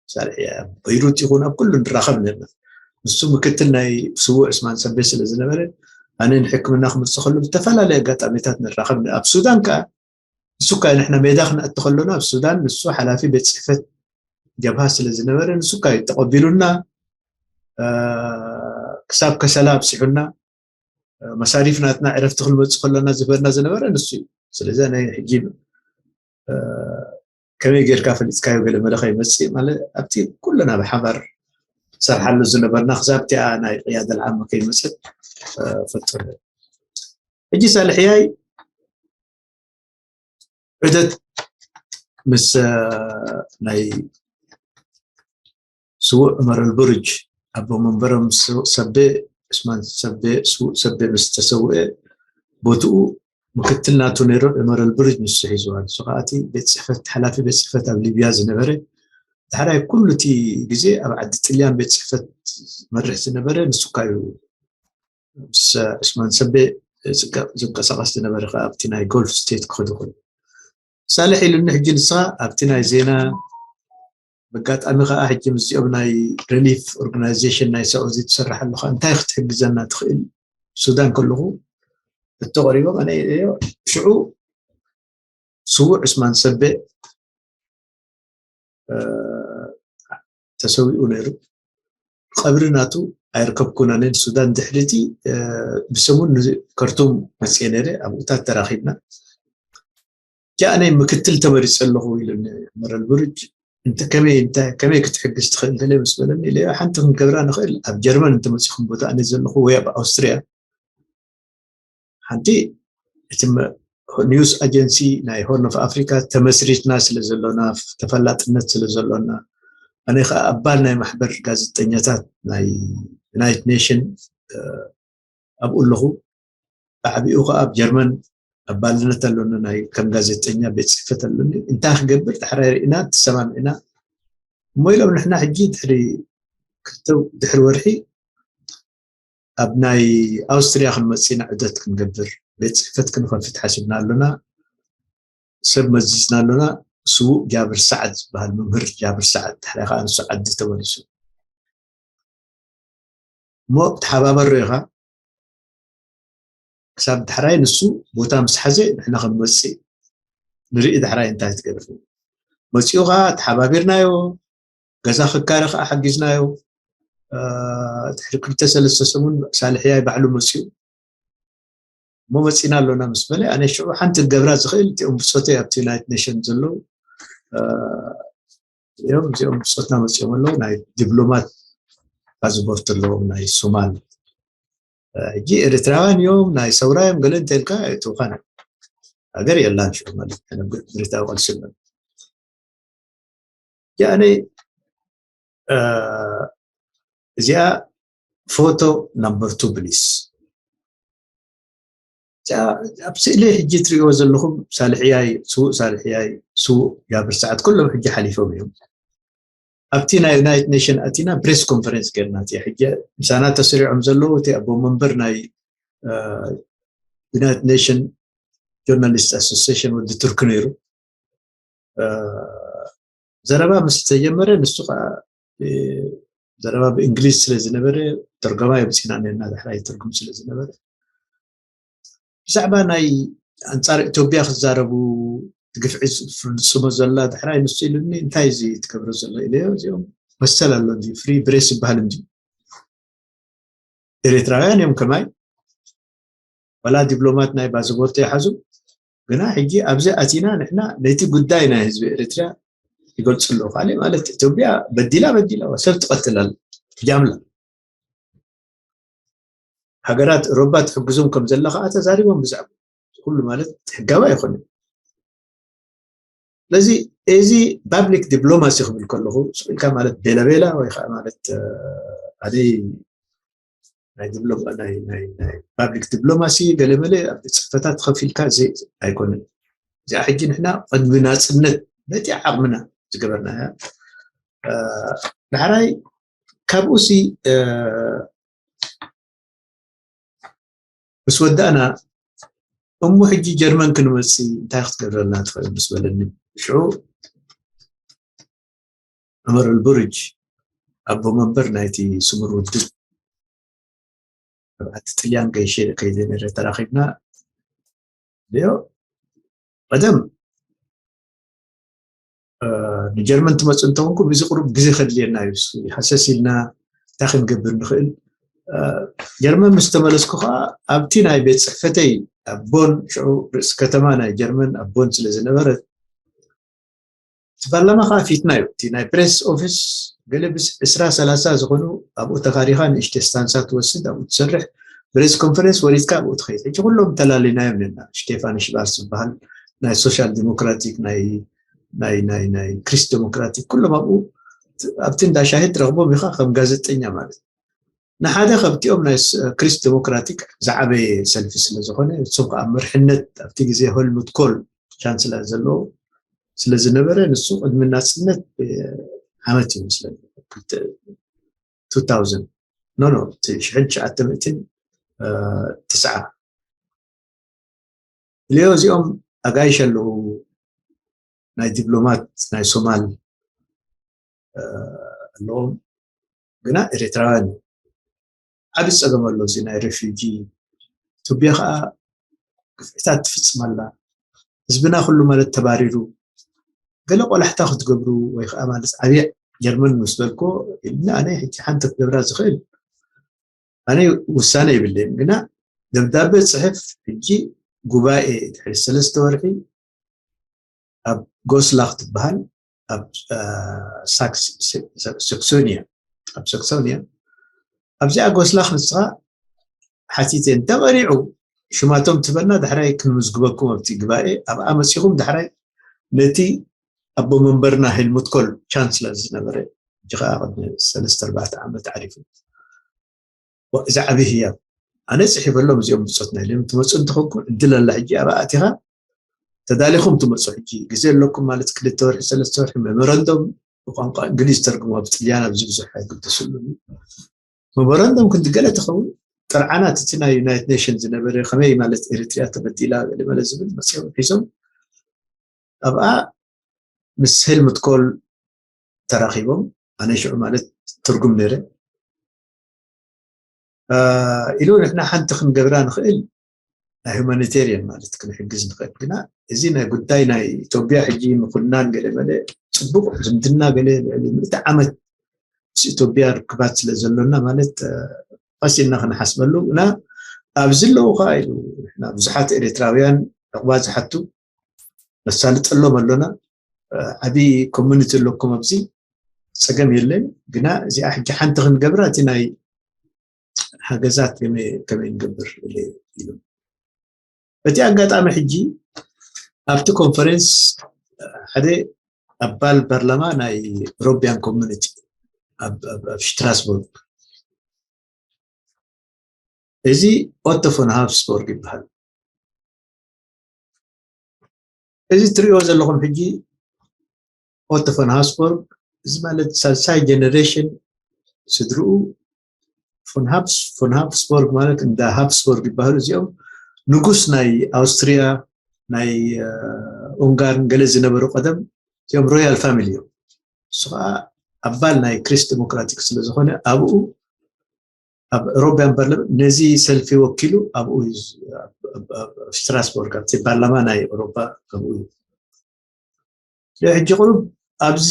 ሳልሕ እያይ ኣብ በይሩት ይኹን ኣብ ኩሉ ንራኸብ ነርና። ንሱ ምክትል ናይ ስዉእ ዑስማን ሰቤ ስለ ዝነበረ ኣነ ንሕክምና ክመፅእ ከሎ ብዝተፈላለየ ኣጋጣሚታት ንራኸብ። ኣብ ሱዳን ከዓ ንሱ ከዓ ንሕና ሜዳ ክንኣቲ ከሎና ኣብ ሱዳን ንሱ ሓላፊ ቤት ፅሕፈት ጀብሃ ስለ ዝነበረ ንሱ ከዓ እዩ ተቐቢሉና። ክሳብ ከሰላ ኣብፂሑና። መሳሪፍ ናትና ዕረፍቲ ክንመፅእ ከሎና ዝህበና ዝነበረ ንሱ እዩ። ስለዚ ናይ ሕጂ ከመይ ጌርካ ፈሊጥካዮ ገለ መለ ከይመፅእ ማለት ኣብቲ ኩልና ብሓባር ሰርሓሉ ዝነበርና ክሳብ እቲኣ ናይ ቅያደ ልዓመ ከይመፅእ ፈጥሩ። ሕጂ ሳልሕያይ ዑደት ምስ ናይ ስዉእ ዑመር ኣልቡርጅ ኣቦ መንበሮም ሰቤ ዑስማን ሰቤ ስዉእ ሰቤ ምስ ተሰውኤ ቦትኡ ምክትል ናቱ ነይሩ ዑመር ኣልቡርጅ ንሱ ሒዝዋ። ንሱ ከዓ እቲ ቤት ፅሕፈት ሓላፊ ቤት ፅሕፈት ኣብ ሊብያ ዝነበረ ዳሕራይ ኩሉ እቲ ግዜ ኣብ ዓዲ ጥልያን ቤት ፅሕፈት መርሕ ዝነበረ ንሱ እኳ እዩ። ምስ ዑስማን ሰቤ ዝንቀሳቀስ ዝነበረ ከዓ ኣብቲ ናይ ጎልፍ ስቴት ክኸዱ ከሎ ሳልሕ ኢሉኒ ሕጂ ንስኻ ኣብቲ ናይ ዜና በጋጣሚ ከዓ ሕጂ ምስዚኦም ናይ ሪሊፍ ኦርጋናይዜሽን ናይ ሳዑዚ ትሰርሕ ኣለካ እንታይ ክትሕግዘና ትኽእል? ሱዳን ከለኹ እተቆሪቦም ኣነ ሽዑ ስዉእ ዑስማን ሰቤ ተሰዊኡ ነይሩ። ቀብሪ ናቱ ኣይርከብኩን ኣነ ንሱዳን ድሕሪቲ ብሰሙን ከርቱም መፅየ ነይረ ኣብኡታት ተራኺብና። ጃእነይ ምክትል ተመሪፀ ኣለኹ ኢሉኒ መረል ብሩጅ። እንተ ከመይ እንታይ ከመይ ክትሕግዝ ትኽእል ገለ ምስ በለኒ ኢለ ሓንቲ ክንገብራ ንኽእል ኣብ ጀርመን እንተመፂኹም ቦታ ኣነ ዘለኹ ወይ ኣብ ኣውስትርያ ሓንቲ እቲ ኒውስ ኣጀንሲ ናይ ሆርን ኦፍ ኣፍሪካ ተመስሪትና ስለ ዘሎና ተፈላጥነት ስለ ዘሎና ኣነ ከዓ ኣባል ናይ ማሕበር ጋዜጠኛታት ናይ ዩናይትድ ኔሽን ኣብኡ ኣለኹ። ብዓቢኡ ከዓ ኣብ ጀርመን ኣባልነት ኣሎኒ ናይ ከም ጋዜጠኛ ቤት ፅሕፈት ኣሎኒ እንታይ ክገብር ዳሕራይ ርኢና ተሰማሚዕና እሞ ኢሎም ንሕና ሕጂ ድሕሪ ክልተ ድሕሪ ወርሒ ኣብ ናይ ኣውስትርያ ክንመፅእ ኢና ዑደት ክንገብር ቤት ፅሕፈት ክንኸፍት ሓሲብና ኣሎና ሰብ መዚዝና ኣሎና ስዉእ ጃብር ሳዕድ ዝበሃል መምህር ጃብር ሳዕድ ድሕራይ ከዓ ንሱ ዓዲ ተመሊሱ እሞ ተሓባበሮ ኢኻ ክሳብ ዳሕራይ ንሱ ቦታ ምስ ሓዘ ንሕና ክንመፅእ ንርኢ ዳሕራይ እንታይ ትገብር መፂኡ ከዓ ተሓባቢርናዮ ገዛ ክካረ ከዓ ሓጊዝናዮ ድሕሪ ክልተ ሰለስተ ሰሙን ሳልሕያይ ባዕሉ መፅኡ እሞ መፂና ኣሎና ምስ በለ ኣነ ሽዑ ሓንቲ ገብራ ዝኽእል እቲኦም ብፆተይ ኣብቲ ዩናይትድ ኔሽን ዘለዉ እዮም እዚኦም ብፆትና መፂኦም ኣለዉ ናይ ዲፕሎማት ፓስፖርት ኣለዎም ናይ ሶማል ሕጂ ኤርትራውያን እዮም ናይ ሰውራ እዮም ገለ እንተልካ እትውኻን ሃገር የላን ሽዑ ማለት ኤርትራዊ ቀልሲ ኣሎ ያኔ እዚኣ ፎቶ ናምበር ቱ ብሊስ ኣብ ስእሊ ሕጂ ትሪእዎ ዘለኹም ሳልሕያይ ስዉእ ሳልሕያይ ስዉእ ያብር ሰዓት ኩሎም ሕጂ ሓሊፎም እዮም ኣብቲ ናይ ዩናይትድ ኔሽን ኣቲና ፕሬስ ኮንፈረንስ ገርና እቲ ሕጂ ምሳና ተስሪዖም ዘለዉ እቲ ኣቦ መንበር ናይ ዩናይትድ ኔሽን ጆርናሊስት ኣሶሲሽን ወዲ ቱርክ ነይሩ ዘረባ ምስ ተጀመረ ንሱ ከዓ ዘረባ ብእንግሊዝ ስለ ዝነበረ ተርጎማ የምፅና ነና ዳሕራይ ትርጉም ስለ ዝነበረ ብዛዕባ ናይ ኣንፃር ኢትዮጵያ ክዛረቡ ግፍዒ ዝፍፅሞ ዘላ ዳሕራይ ንሱ ኢሉኒ እንታይ እዚ ትገብሮ ዘሎ ኢለዮ እዚኦም መሰል ኣሎ ፍሪ ብሬስ ይበሃል እንዲ ኤርትራውያን እዮም ከማይ ወላ ዲፕሎማት ናይ ባስፖርት ይሓዙ ግና ሕጂ ኣብዚ ኣቲና ንሕና ነቲ ጉዳይ ናይ ህዝቢ ኤርትራ ይገልፁ ኣለዉ ካልእ ማለት ኢትዮጵያ በዲላ በዲላ ሰብ ትቐትል ኣለ ጃምላ ሃገራት ሮባ ትሕግዞም ከም ዘላ ከዓ ተዛሪቦም ብዛዕባ ኩሉ ማለት ሕጋዊ ኣይኮነ ስለዚ እዚ ፓብሊክ ዲፕሎማሲ ክብል ከለኹ ስኢልካ ማለት ቤላቤላ ወይ ከዓ ማለት ኣደይ ናይ ዲፕሎማ ናይ ናይ ናይ ፓብሊክ ዲፕሎማሲ ገለመለ ኣብ ጽሕፈታት ከፊልካ እዚ ኣይኮነን እዚኣ ሕጂ ንሕና ቅድሚ ናጽነት በቲ ዓቕምና ዝገበርናያ ዳሕራይ ካብኡ ሲ ምስ ወዳእና እሞ ሕጂ ጀርመን ክንመፅእ እንታይ ክትገብረልና ትኽእል ምስ በለኒ ሽዑ ዑመር ኣልቡርጅ ኣቦ መንበር ናይቲ ስሙር ውድብ ኣብቲ ጥልያን ገይሸ ከይደ ነረ ተራኺብና ዮ ቀደም ንጀርመን ትመፁ እንተኾንኩም እዚ ቅሩብ ግዜ ከድልየና እዩ ሃሰስ ኢልና እንታይ ክንገብር ንኽእል ጀርመን ምስ ተመለስኩ ከዓ ኣብቲ ናይ ቤት ፅሕፈተይ ኣብ ቦን ሽዑ ርእሲ ከተማ ናይ ጀርመን ኣብ ቦን ስለ ዝነበረት እቲ ፓርላማ ከዓ ፊትና እዩ እቲ ናይ ፕሬስ ኦፊስ ገለ ብስ ዕስራ ሰላሳ ዝኾኑ ኣብኡ ተኻሪኻ ንእሽተ ስታንሳ ትወስድ ኣብኡ ትሰርሕ ፕሬስ ኮንፈረንስ ወሪድካ ኣብኡ ትኸይድ ሕጂ ኩሎም ተላሊናዮም ነና ስቴፋን ሽባርስ ዝበሃል ናይ ሶሻል ዲሞክራቲክ ናይ ናይ ናይ ናይ ክሪስት ዲሞክራቲክ ኩሎም ኣብኡ ኣብቲ እንዳ ሻሂ ትረኽቦም ኢኻ ከም ጋዜጠኛ ማለት ንሓደ ካብቲኦም ናይ ክሪስት ዲሞክራቲክ ዝዓበየ ሰልፊ ስለ ዝኾነ ንሱም ከዓ መርሕነት ኣብቲ ግዜ ሆልሙት ኮል ቻንስለር ዘለዎ ስለ ዝነበረ ንሱ ቅድሚ ናፅነት ዓመት እዩ ምስለ ኖ ኖ ሽሕን ትሽዓተ ሚእትን ትስዓ ኢለዮ እዚኦም ኣጋይሽ ኣለዉ ናይ ዲፕሎማት ናይ ሶማል ኣለዎም ግና ኤርትራውያን ዓብ ፀገም ኣሎ እዚ ናይ ሬፊጂ ኢትዮጵያ ከዓ ግፍዕታት ትፍፅም ኣላ ህዝብና ኩሉ ማለት ተባሪሩ ገለ ቆላሕታ ክትገብሩ ወይ ከዓ ማለት ዓብየ ጀርመን ምስ በልኮ ኢልና ኣነ ሕጂ ሓንቲ ክትገብራ ዝኽእል ኣነ ውሳነ ይብለይም ግና ደብዳቤ ፅሕፍ ሕጂ ጉባኤ ድሕሪ ሰለስተ ወርሒ ኣብ ጎስላክ ትበሃል ኣብ ሳክሶኒያ ኣብ ሳክሶኒያ ኣብዚኣ ጎስላክ ንስኻ ሓቲተ እንተቐሪዑ ሽማቶም ትበልና ዳሕራይ ክንምዝግበኩም ኣብቲ ግባኤ ኣብኣ መፂኹም ዳሕራይ ነቲ ኣቦ መንበርና ሄልሙት ኮል ቻንስለር ዝነበረ ሕጂ ከዓ ቅድሚ ሰለስተ ኣርባዕተ ዓመት ዓሪፉ እዚ ዓብዪ ህያብ ኣነ ፅሒፈሎም እዚኦም ብፆትና ኢሎም ትመፁ እንትኾንኩም ዕድል ኣላ ሕጂ ኣብኣ ኣቲኻ ተዳሊኹም ትመፁ ሕጂ ግዜ ኣለኩም ማለት ክልተ ወርሒ ሰለስተ ወርሒ ሜሞረንዶም ብቋንቋ እንግሊዝ ተርጉሞ ብጥልያን ኣብዚ ብዙሕ ኣይግደስሉ ሜሞረንዶም ክንዲ ገለ ትኸውን ጥርዓናት እቲ ናይ ዩናይትድ ኔሽን ዝነበረ ከመይ ማለት ኤሪትሪያ ተበዲላ ገለ መለ ዝብል መፅኦም ሒዞም ኣብኣ ምስ ሄልሙት ኮል ተራኺቦም ኣነ ሽዑ ማለት ትርጉም ነይረ ኢሉ ንሕና ሓንቲ ክንገብራ ንኽእል ናይ ሁማኒቴሪያን ማለት ክንሕግዝ ንኽእል ግና እዚ ናይ ጉዳይ ናይ ኢትዮጵያ ሕጂ ምኩናን ገለ መለ ፅቡቕ ዝምድና ገለ ልዕሊ ምእቲ ዓመት ምስ ኢትዮጵያ ርክባት ስለ ዘሎና ማለት ቀሲልና ክንሓስበሉ እና ኣብዚ ኣለዉ ከዓ ኢሉ ብዙሓት ኤርትራውያን ዕቑባ ዝሓቱ ነሳልጠሎም ኣሎና ዓብዪ ኮሚኒቲ ኣለኩም ኣብዚ ፀገም የለን ግና እዚኣ ሕጂ ሓንቲ ክንገብራ እቲ ናይ ሓገዛት ከመይ ንገብር ኢሉ በቲ ኣጋጣሚ ሕጂ ኣብቲ ኮንፈረንስ ሓደ ኣባል ፓርላማ ናይ ሮቢያን ኮሚኒቲ ኣብ ሽትራስቡርግ እዚ ኦቶ ፎን ሃብስቦርግ ይበሃል እዚ ትሪኦ ዘለኹም ሕጂ ኦቶ ፎን ሃብስቦርግ እዚ ማለት ሳልሳይ ጀነሬሽን ስድርኡ ፎን ሃብስቦርግ ማለት እንዳ ሃብስቦርግ ይበሃሉ እዚኦም ንጉስ ናይ ኣውስትሪያ ናይ ኡንጋርን ገለ ዝነበሩ ቀደም እዮም ሮያል ፋሚሊ እዮም። እሱ ከዓ ኣባል ናይ ክሪስት ዲሞክራቲክ ስለዝኾነ ኣብኡ ኣብ ሮቢያን ፓርላማ ነዚ ሰልፊ ወኪሉ ኣብኡ ስትራስቦርግ ኣብቲ ፓርላማ ናይ ኤውሮፓ ኣብኡ እዩ። ሕጂ ቁሩብ ኣብዚ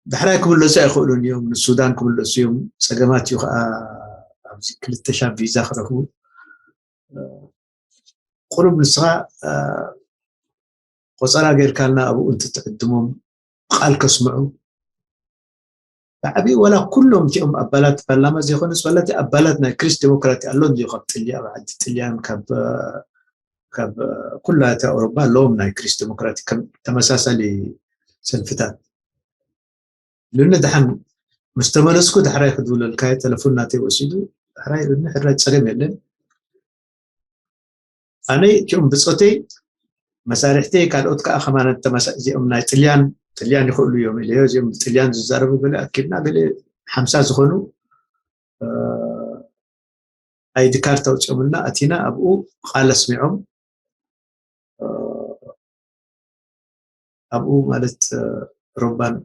ዳሕራይ ክምለሱ ኣይኽእሉን እዮም። ንሱዳን ክምለሱ እዮም። ፀገማት እዩ ከዓ ኣብዚ ክልተ ሻብ ቪዛ ክረኽቡ። ቁሩብ ንስኻ ቆፀራ ጌርካልና ኣብኡ እንትትዕድሞም ቃል ከስምዑ ብዓብዩ ዋላ ኩሎም እቲኦም ኣባላት ፓርላማ ዘይኮነስ ዋላ እቲ ኣባላት ናይ ክሪስት ዲሞክራቲ ኣሎ እንዲዩ ካብ ጥልያ ዓዲ ጥልያን ካብ ካብ ኩላ እቲ ኣውሮፓ ኣለዎም ናይ ክሪስት ዲሞክራቲ ከም ተመሳሳሊ ሰልፍታት። ልኒ ደሓን ምስ ተመለስኩ ዳሕራይ ክድውለልካ ተለፎን ናተይ ወሲዱ ዳሕራይ ልኒ ሕራይ ፀገም የለን። ኣነ እቲኦም ብፆተይ መሳርሕተይ ካልኦት ከዓ ከማን ተመሳ እዚኦም ናይ ጥልያን ጥልያን ይኽእሉ እዮም ኢለ እዚኦም ጥልያን ዝዛረቡ ገለ ኣኪብና ገለ ሓምሳ ዝኾኑ ኣይዲ ካርድ ኣውፂኦምልና ኣቲና ኣብኡ ቃል ኣስሚዖም ኣብኡ ማለት ሮባን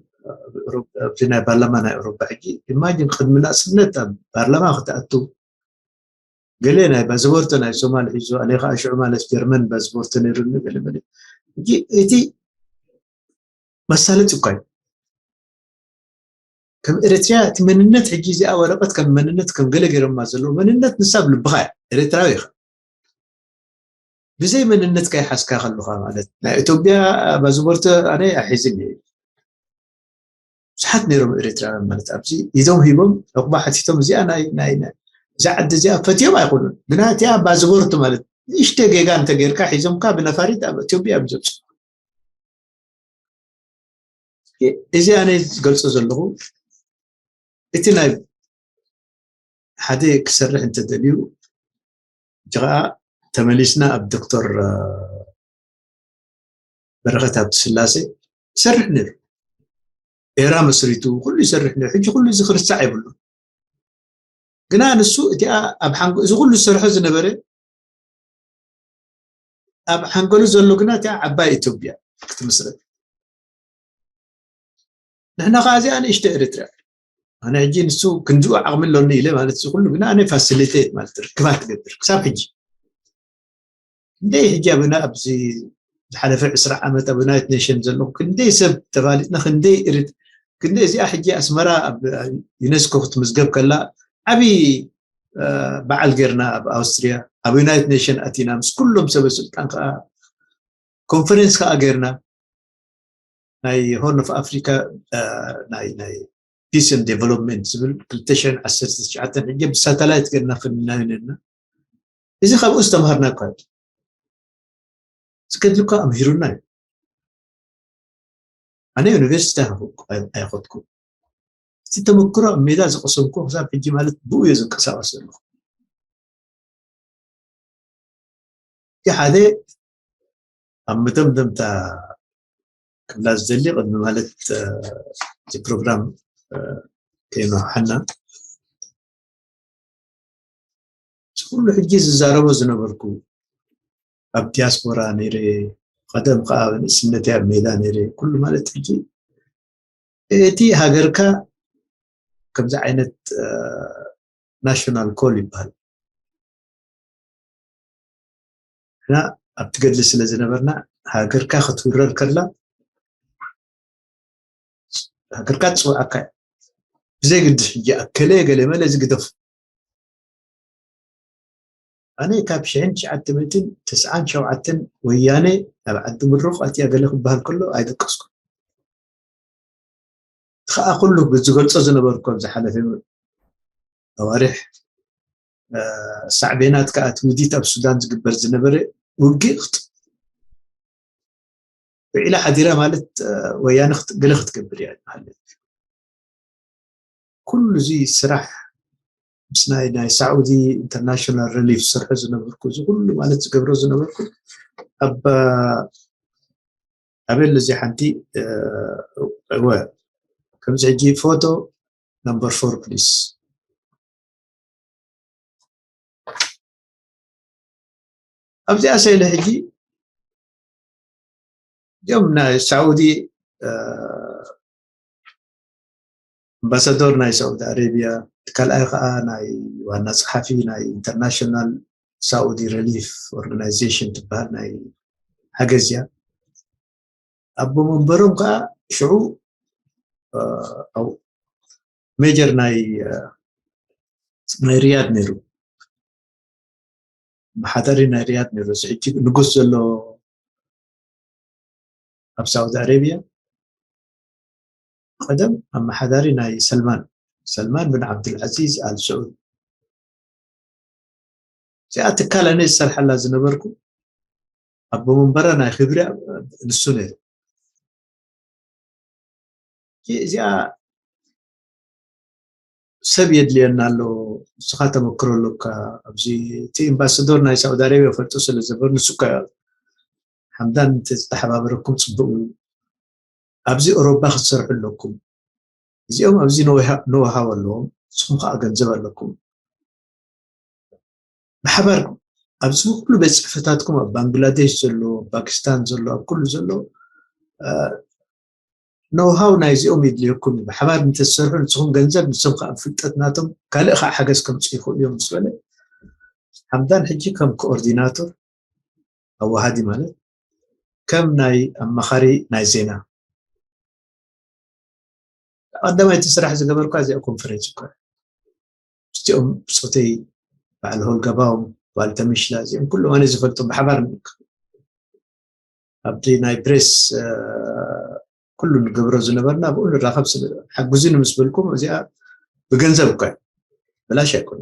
ኣብዚ ናይ ፓርላማ ናይ ኤውሮፓ ሕጂ ኢማጂን ቅድሚ ናፅነት ኣብ ፓርላማ ክትኣቱ ገለ ናይ ባዝቦርቶ ናይ ሶማል ሒዙ ኣነ ከዓ ሽዑ ማለት ጀርመን ባዝቦርቶ ነይሩኒ ገለ ገለ ሕጂ እቲ መሳለጥ እኳ እዩ ከም ኤርትርያ እቲ መንነት ሕጂ እዚኣ ወረቀት ከም መንነት ከም ገለ ገይሮማ ዘለዎ መንነት ንሳ ኣብ ልብኻ እያ ኤርትራዊ ኢኻ ብዘይ መንነትካ ይሓዝካ ከለኻ ማለት ናይ ኢትዮጵያ ባዝቦርት ኣነ ኣሒዝኒ ብዙሓት ነይሮም ኤርትራውያን ማለት ኣብዚ ኢዶም ሂቦም ዕቁባ ሓቲቶም እዚኣ ናይ ናይ ናይ እዛ ዓዲ እዚኣ ፈትዮም ኣይኮኑን ግና እቲኣ ባዝቦርት ማለት ንእሽተ ጌጋ እንተጌርካ ሒዞምካ ብነፋሪት ኣብ ኢትዮጵያ እዮም ዘብፅሑ እዚ ኣነ ዝገልፆ ዘለኹ እቲ ናይ ሓደ ክሰርሕ እንተደልዩ ከዓ ተመሊስና ኣብ ዶክተር በረኸት ሃብተስላሴ ይሰርሕ ነይሩ ኤራ መስሪቱ ኩሉ ይሰርሕ ነይሩ ሕጂ ኩሉ እዚ ክርሳዕ የብሉ ግና ንሱ እቲኣ ኣብ ሓንጎ እዚ ኩሉ ዝሰርሖ ዝነበረ ኣብ ሓንጎሉ ዘሎ ግና እቲኣ ዓባይ ኢትዮጵያ ክትምስረት ንሕና ከዓ እዚኣ ንእሽተ ኤርትራ ኣነ ሕጂ ንሱ ክንድኡ ዓቕሚ ኣሎኒ ኢለ ማለት እዚ ኩሉ ግና ኣነ ፋሲሊቴት ማለት ርክባት ትገብር ክሳብ ሕጂ ክንደይ ሕጂ ኣብና ኣብዚ ዝሓለፈ ዕስራ ዓመት ኣብ ዩናይትድ ኔሽን ዘለኹ ክንደይ ሰብ ተፋሊጥና ክንደይ ኤርት ክንደይ እዚኣ ሕጂ ኣስመራ ኣብ ዩኔስኮ ክትምዝገብ ከላ ዓብዪ በዓል ጌርና ኣብ ኣውስትሪያ ኣብ ዩናይትድ ኔሽን ኣቲና ምስ ኩሎም ሰበ ስልጣን ከዓ ኮንፈረንስ ከዓ ጌርና ናይ ሆርን ኦፍ ኣፍሪካ ናይ ናይ ፒስን ዴቨሎፕመንት ዝብል ክልተ ሽሕን ዓሰርተ ትሽዓተን ሕጂ ብሳተላይት ጌርና ክንናዮ ነርና እዚ ካብኡ ዝተምሃርና እኳ ዝገድልኳ ኣምሂሩና እዩ ኣነ ዩኒቨርሲቲ ኣይኸድኩ እቲ ተመክሮ ኣብ ሜዳ ዝቀሰምኩ ክሳብ ሕጂ ማለት ብኡ እየ ዝንቀሳቀስ ዘለኹ እቲ ሓደ ኣብ መደምደምታ ክብላ ዝደሊ ቅድሚ ማለት እዚ ፕሮግራም ከይመርሓና እዚ ኩሉ ሕጂ ዝዛረቦ ዝነበርኩ ኣብ ዲያስፖራ ነይረ ቀደም ከዓ ንእስነተይ ኣብ ሜዳ ነይረ ኩሉ ማለት ሕጂ እቲ ሃገርካ ከምዚ ዓይነት ናሽናል ኮል ይበሃል እና ኣብቲ ገድሊ ስለ ዝነበርና ሃገርካ ክትውረር ከላ ሃገርካ ትፅውዓካ ብዘይ ግድስ ሕጂ ኣከለ ገለ መለ ዝግደፍ ኣነ ካብ ሽሕን ትሽዓተ ሚእትን ተስዓን ሸውዓተን ወያነ ናብ ዓዲ ምሩቕ ኣትያ ገለ ክበሃል ከሎ ኣይደቀስኩ ከዓ ኩሉ ዝገልፆ ዝነበርኩ ኣብ ዝሓለፈ ኣዋርሕ ሳዕቤናት ከዓ እቲ ውዲት ኣብ ሱዳን ዝግበር ዝነበረ ውግእ ውዒላ ሓዲራ ማለት ወያነ ገለ ክትገብር እያ ማለት ኩሉ እዚ ስራሕ ምስ ናይ ናይ ሳዑዲ ኢንተርናሽናል ሪሊፍ ዝሰርሖ ዝነበርኩ እዚ ኩሉ ማለት ዝገብሮ ዝነበርኩ ኣብ ኣበል እዚ ሓንቲ እወ ከምዚ ሕጂ ፎቶ ነምበር ፎር ፕሊስ ኣብዚኣ ሰኢለ ሕጂ እዚኦም ናይ ሳዑዲ ኣምባሳዶር ናይ ሳዑዲ ኣረብያ፣ ካልኣይ ከዓ ናይ ዋና ጸሓፊ ናይ ኢንተርናሽናል ሳዑዲ ሪሊፍ ኦርጋናይዜሽን ትበሃል ናይ ሓገዝ እያ። ኣቦ መንበሮም ከዓ ሽዑ ሜጀር ናይ ናይ ሪያድ ነይሩ፣ ኣመሓዳሪ ናይ ሪያድ ነይሩ። እዚ ሕጂ ንጉስ ዘሎ ኣብ ሳውዲ ኣረብያ ቀደም ኣመሓዳሪ ናይ ሰልማን፣ ሰልማን ብን ዓብዱልዓዚዝ ኣል ስዑድ። እዚኣ ትካል ኣነ ዝሰርሐላ ዝነበርኩ ኣቦ መንበራ ናይ ክብሪ ንሱ ነይሩ። እዚኣ ሰብ የድልየና ኣሎ። ንስኻ ተመክሮ ኣለካ። ኣብዚ እቲ ኤምባሳዶር ናይ ሳውዲ ኣረብያ ፈልጦ ስለ ዘበር ንሱ እኮ ሓምዳን እንተዝተሓባበረኩም ጽቡቅ እዩ። ኣብዚ ኦሮባ ክትሰርሑ ኣለኩም። እዚኦም ኣብዚ ኖሃው ኣለዎም፣ ንስኹም ከዓ ገንዘብ ኣለኩም። ብሓባር ኣብዚ ኩሉ ቤት ጽሕፈታትኩም ኣብ ባንግላዴሽ ዘሎ፣ ኣብ ፓኪስታን ዘሎ፣ ኣብ ኩሉ ዘሎ ኖሃው ናይዚኦም የድልየኩም እዩ። ብሓባር እንተዝሰርሑ ንስኹም ገንዘብ፣ ንሶም ከዓ ፍልጠት ናቶም ካልእ ከዓ ሓገዝ ከምፅኡ ይኽእሉ እዮም ምስ በለ ሓምዳን ሕጂ ከም ኮኦርዲናቶር ኣዋሃዲ ማለት ከም ናይ ኣማኻሪ ናይ ዜና ቀዳማይቲ ስራሕ ዝገበርኳ እዚኣ ኮንፈረንስ እኳ ምስቲኦም ብፆተይ በዓል ሆልገባው በዓል ተምሽላ እዚኦም ኩሎም ኣነ ዝፈልጦም ብሓባር ንክ ኣብቲ ናይ ፕሬስ ኩሉ ንገብሮ ዝነበርና ብኡ ንራኸብ ስለ ሓግዙኒ ምስ በልኩም እዚኣ ብገንዘብ እኳ ብላሽ ኣይኮነ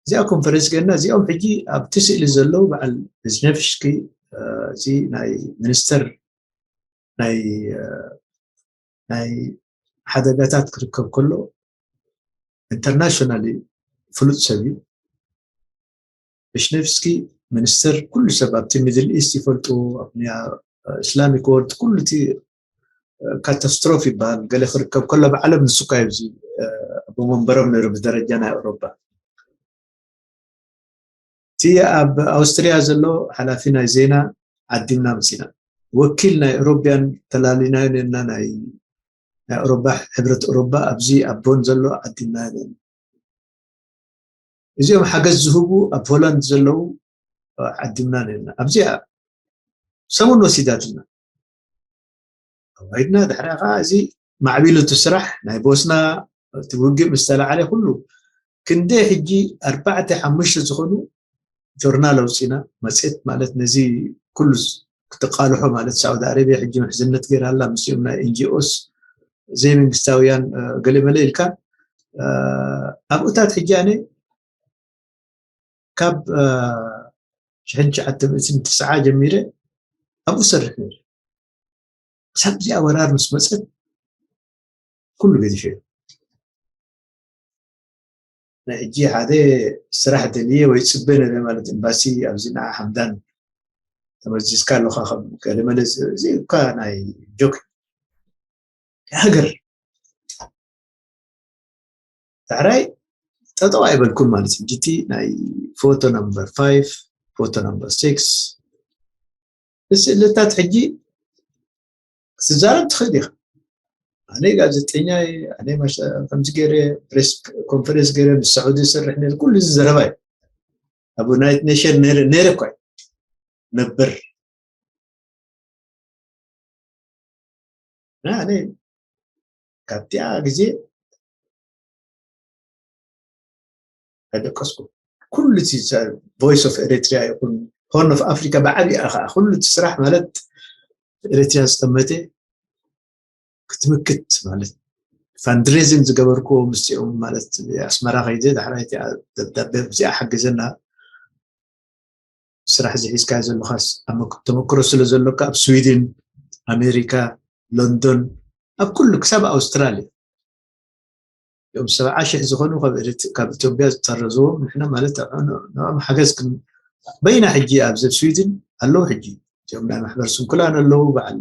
እዚኣ ኮንፈረንስ ገና እዚኦም ሕጂ ኣብቲ ስእሊ ዘለዉ በዓል ብዝነፍሽኪ እዚ ናይ ሚኒስተር ናይ ናይ ሓደጋታት ክርከብ ከሎ ኢንተርናሽናሊ ፍሉጥ ሰብ እዩ። ብሽነፍስኪ ሚኒስተር ኩሉ ሰብ ኣብቲ ሚድል ኢስት ይፈልጡ ኣብ ኢስላሚክ ወርልድ ኩሉ እቲ ካታስትሮፍ ይበሃል ገለ ክርከብ ከሎ ብዓለም ንሱ ካ ኣብዚ ኣቦ መንበሮም ነይሩ ብደረጃ ናይ ኣውሮፓ እቲ ኣብ ኣውስትርያ ዘሎ ሓላፊ ናይ ዜና ዓዲምና መፂና ወኪል ናይ ኤሮብያን ተላሊናዮ ነና ናይ ናይ ኤሮባ ሕብረት ኤሮባ ኣብዚ ኣብ ቦን ዘሎ ዓዲምናዮ ነና እዚኦም ሓገዝ ዝህቡ ኣብ ሆላንድ ዘለዉ ዓዲምና ነና ኣብዚኣ ሰሙን ወሲዳትና ኣዋሂድና ድሕሪያ ከዓ እዚ ማዕቢሉ እቲ ስራሕ ናይ ቦስና እቲ ውግእ ምስ ተላዓለ ኩሉ ክንደይ ሕጂ ኣርባዕተ ሓሙሽተ ዝኾኑ ጆርናል ኣውፂና መፅት ማለት ነዚ ኩሉ ክትቃልሖ ማለት ሳውዲ ኣረብያ ሕጂ ምሕዝነት ገይራ ኣላ ምስኦም ናይ ኤንጂኦስ ዘይመንግስታውያን ገለመለ ኢልካ ኣብኡታት ሕጂ ኣነ ካብ ሽሕን ትሽዓተ ሚእትን ትስዓ ጀሚረ ኣብኡ ሰርሕ ነይረ ክሳብ እዚኣ ወራር ምስ መፀት ኩሉ ገዲፈ ናይ ሕጂ ሓደ ስራሕ ደልየ ወይ ፅበ ነረ ማለት ኤምባሲ ኣብዚ ንዓ ሓምዳን ተመዚዝካ ኣለካ ከም ገለመለ እዚ እኳ ናይ ጆክ ሃገር ዳሕራይ ጠጠው ኣይበልኩን ማለት እዩ ጅቲ ናይ ፎቶ ነምበር ፋይቭ ፎቶ ነምበር ሲክስ ስእልታት ሕጂ ክትዛረብ ትኽእል ኢኻ ኣነ ጋዜጠኛ ኣነ ከምዚ ገይረ ፕሬስ ኮንፈረንስ ገይረ ምስ ሳዑዲ ዝሰርሕ ነር ኩሉ እዚ ዘረባ እዩ ኣብ ዩናይትድ ኔሽን ነረ እኳ ነበር ኣነ ካብቲኣ ግዜ ኣይደቀስኩ ኩሉ ቮይስ ኦፍ ኤሪትሪያ ይኹን ሆርን ኦፍ ኣፍሪካ ብዓብያ ከዓ ኩሉ እቲ ስራሕ ማለት ኤሪትሪያ ዝጠመተ ክትምክት ማለት ፋንድሬዚንግ ዝገበርኩዎ ምስኦም ማለት ኣስመራ ከይደ ዳሕራይቲ ደብዳቤ ብዚኣ ሓግዘና ስራሕ ዝሒዝካ ዘለኻስ ተመክሮ ስለ ዘሎካ ኣብ ስዊድን ኣሜሪካ ሎንዶን ኣብ ኩሉ ክሳብ ኣውስትራልያ እዮም ሰብዓ ሽሕ ዝኾኑ ካብ ኢትዮጵያ ዝጠረዝዎም ንሕና ማለት ንኦም ሓገዝ በይና ሕጂ ኣብዚ ስዊድን ኣለዉ ሕጂ እዚኦም ናይ ማሕበር ስንኩላን ኣለዉ በዓል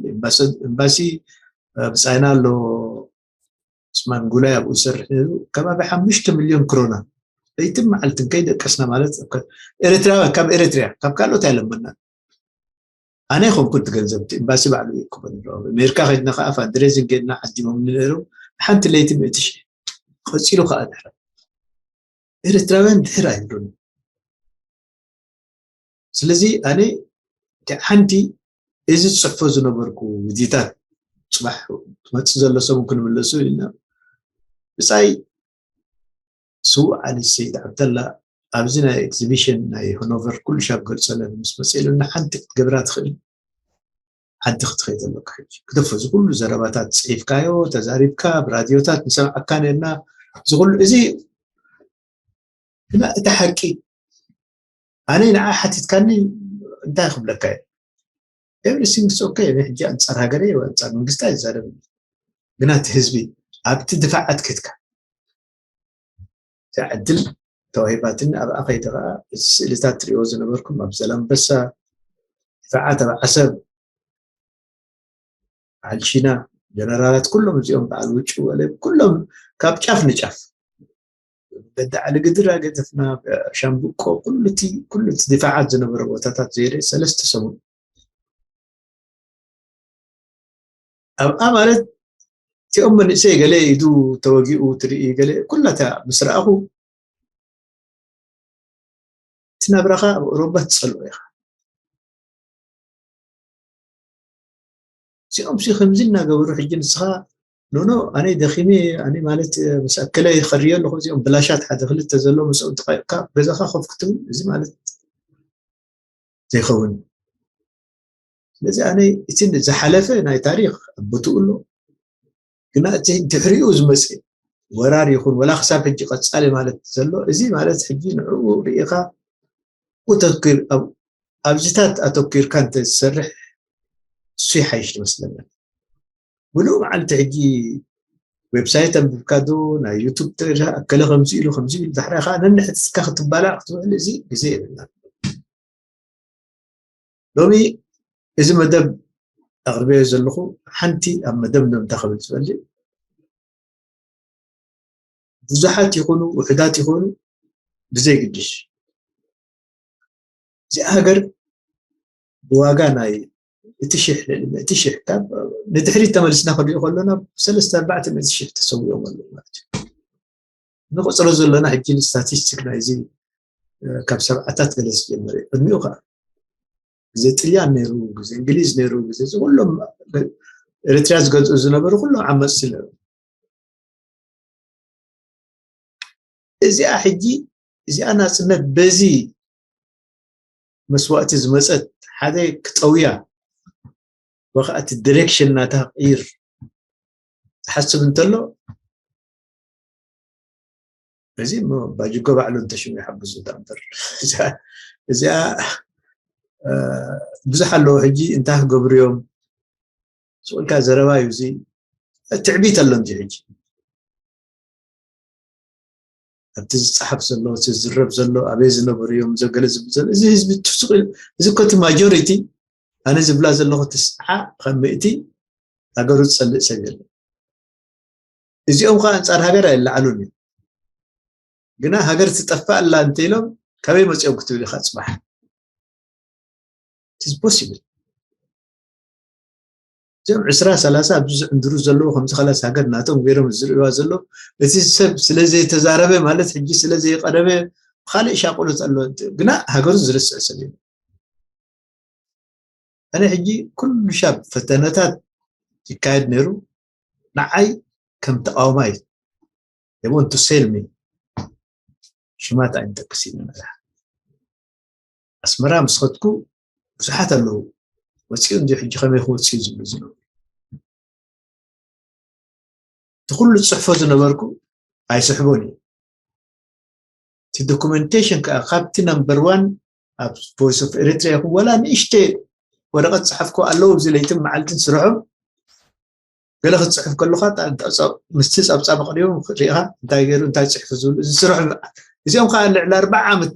ኤምባሲ ብፃይና ኣሎ ስማን ጉላይ ኣብኡ ይሰርሕ ነይሩ ከባቢ ሓሙሽተ ሚልዮን ክሮና ለይትን መዓልትን ከይደቀስና ማለት ኤርትራውያን ካብ ኤርትሪያ ካብ ካልኦት ኣይለመና ኣነ ይኮንኩ እቲ ገንዘብ፣ እቲ ኤምባሲ ባዕሉ ይክበል ኣለዎ። ኣሜሪካ ከድና ከዓ ፋንድሬዚንግ ጌድና ዓዲሞም ነይሩ። ሓንቲ ለይቲ ምእቲ ሽሕ። ቀፂሉ ከዓ ድሕረ ኤርትራውያን ድሕር ኣይብሉን። ስለዚ ኣነ ሓንቲ እዚ ዝፅሕፎ ዝነበርኩ ቪድዮታት ፅባሕ መፅእ ዘሎ ሰሙን ክንምለሱ ኢልና ብፃይ ስዉእ ዓሊ ሰይድ ዓብደላ ኣብዚ ናይ ኤግዚቢሽን ናይ ሃኖቨር ኩሉ ሻብ ገልጸለን ምስ መፅእ ኢሉና ሓንቲ ክትገብራ ትኽእል ዓዲ ክትኸይድ ኣለካ። ሕጂ ክተፎ እዚ ኩሉ ዘረባታት ፅሒፍካዮ ተዛሪብካ ብራድዮታት ንሰምዓካ ነርና እዚ ኩሉ እዚ ግና እቲ ሓቂ ኣነ ንዓ ሓቲትካኒ እንታይ ክብለካ እየ? ኤቭሪቲንግ ኦኬ። ሕጂ ኣንፃር ሃገረ ኣንፃር መንግስቲ ኣይዛረብ ግና እቲ ህዝቢ ኣብቲ ድፋዓት ክትካ እዛ ዕድል ተዋሂባትኒ ኣብኣ ከይደ ከዓ እዚ ስእልታት ትሪእዎ ዝነበርኩም ኣብ ዘላንበሳ ድፋዓት ኣብ ዓሰብ በዓል ሺና ጀነራላት ኩሎም እዚኦም በዓል ውጩ ወለ ኩሎም ካብ ጫፍ ንጫፍ በዳ ዓሊ ግድር ኣገደፍና ሻምብቆ ኩሉቲ ኩሉቲ ድፋዓት ዝነበረ ቦታታት ዘይረ ሰለስተ ሰሙን ኣብኣ ማለት እቲኦም መንእሰይ ገለ ኢዱ ተወጊኡ ትርኢ ገለ ኩላታ ምስ ረኣኹ እቲ ናብራኻ ኣብ ኦሮባ ትፀልኦ ኢኻ። እዚኦም ሲ ከምዚ እናገበሩ ሕጂ ንስኻ ኖኖ ኣነ ደኺመ ኣነ ማለት ምስ ኣከለ ይኸርዮ ኣለኹ እዚኦም ብላሻት ሓደ ክልተ ዘሎ ምስኦም ተኻካ ገዛኻ ኮፍ ክትብል እዚ ማለት ዘይኸውን። ስለዚ ኣነ እቲ ዝሓለፈ ናይ ታሪክ ኣቦትኡ ኣሎ ግና እቲ ድሕሪኡ ዝመፅእ ወራር ይኹን ወላ ክሳብ ሕጂ ቀፃሊ ማለት ዘሎ እዚ ማለት ሕጂ ንዕኡ ርኢኻ ተኪር ኣብዚታት ኣተኪርካ እንተዝሰርሕ እሱ ይሓይሽ ትመስለና። ብሉ መዓልቲ ሕጂ ዌብሳይት ኣንብብካ ዶ ናይ ዩቱብ ተሪኻ ኣከለ ከምዚ ኢሉ ከምዚ ኢሉ ዳሕራይ ከዓ ነንሕትካ ክትባላዕ ክትውዕል እዚ ግዜ የብልና። ሎሚ እዚ መደብ ኣቕርበዮ ዘለኹ ሓንቲ ኣብ መደምደምታ ክብል ዝፈልእ ብዙሓት ይኹኑ ውሕዳት ይኹኑ ብዘይግድሽ እዚኣ ሃገር ብዋጋ ናይ እቲ ሽሕ ልዕሊ እቲ ሽሕ ካብ ንድሕሪት ተመልስና ክንሪኦ ከሎና ሰለስተ ኣርባዕተ ሚእቲ ሽሕ ተሰዊኦም ኣለዉ ማለት እዩ። ንቁፅሮ ዘለና ሕጂ ንስታቲስቲክ ናይዚ ካብ ሰብዓታት ገለ ዝጀመረ እዩ። ቅድሚኡ ከዓ ግዜ ጥልያን ነይሩ፣ ግዜ እንግሊዝ ነይሩ፣ ግዜ እዚ ኩሎም ኤርትርያ ዝገዝኡ ዝነበሩ ኩሎም ዓመፅቲ ነይሩ። እዚኣ ሕጂ እዚኣ ናፅነት በዚ መስዋእቲ ዝመፀት ሓደ ክጠውያ ወከዓ እቲ ዲሬክሽን ናታ ክቅይር ዝሓስብ እንተሎ እዚ እሞ ባጅጎ ባዕሉ እንተሽሙ ይሓግዙ እዳ እምበር እዚኣ ብዙሕ ኣለዎ። ሕጂ እንታይ ክገብሩ እዮም ስቁልካ ዘረባ እዩ። እዚ ትዕቢት ኣሎ እንጂ ሕጂ ኣብቲ ዝፀሓፍ ዘሎ ዝዝረብ ዘሎ ኣበይ ዝነበሩ እዮም ዘገለ ዝብል ዘሎ እዚ ህዝቢ ትስቁ እዚ ኮቲ ማጆሪቲ ኣነ ዝብላ ዘለኹ ትስዓ ከም ምእቲ ሃገሩ ዝፀልእ ሰብ የለን። እዚኦም ከዓ ኣንፃር ሃገር ኣይለዓሉን እዩ። ግና ሃገር ትጠፍእ ኣላ እንተ ኢሎም ካበይ መፂኦም ክትብል ኢካ ፅባሕ ፖሲብል እዚኦም ዕስራ ሰላሳ ኣብዚ ዝዕንድሩ ዘለዉ ከምዚ ከላስ ሃገር ናቶም ገይሮም ዝርእዋ ዘለዉ እቲ ሰብ ስለ ዘይተዛረበ ማለት ሕጂ ስለ ዘይቀረበ ካልእ ሻቁሎት ኣሎ ግና ሃገሩ ዝርስዕ ሰብ እዩ። ኣነ ሕጂ ኩሉ ሻብ ፈተነታት ይካየድ ነይሩ ንዓይ ከም ተቃዋማይ they want to sell me ሽማት ኣይንጠቅስ ኢና ኣስመራ ምስ ከድኩ ብዙሓት ኣለዉ ወፂኡ እንዲ ሕጂ ከመይ ክወፅኡ ዝብሉ ዝነበሩ እቲ ኩሉ ዝፅሕፎ ዝነበርኩ ኣይስሕቦን እዩ እቲ ዶኩመንቴሽን ከዓ ካብቲ ነምበር ዋን ኣብ ቮይስ ኦፍ ኤሪትሪያ ይኹን ወላ ንእሽተ ወረቀት ዝፅሓፍኩ ኣለዉ ኣብዚ ለይትን መዓልትን ስርሖም ገለ ክትፅሕፍ ከለካ ምስቲ ፀብፃብ ኣቅሪቦም ሪኢካ እንታይ ገይሩ እንታይ ፅሕፉ ዝብሉ እዚ ስርሑ እዚኦም ከዓ ልዕሊ ኣርባዓ ዓመት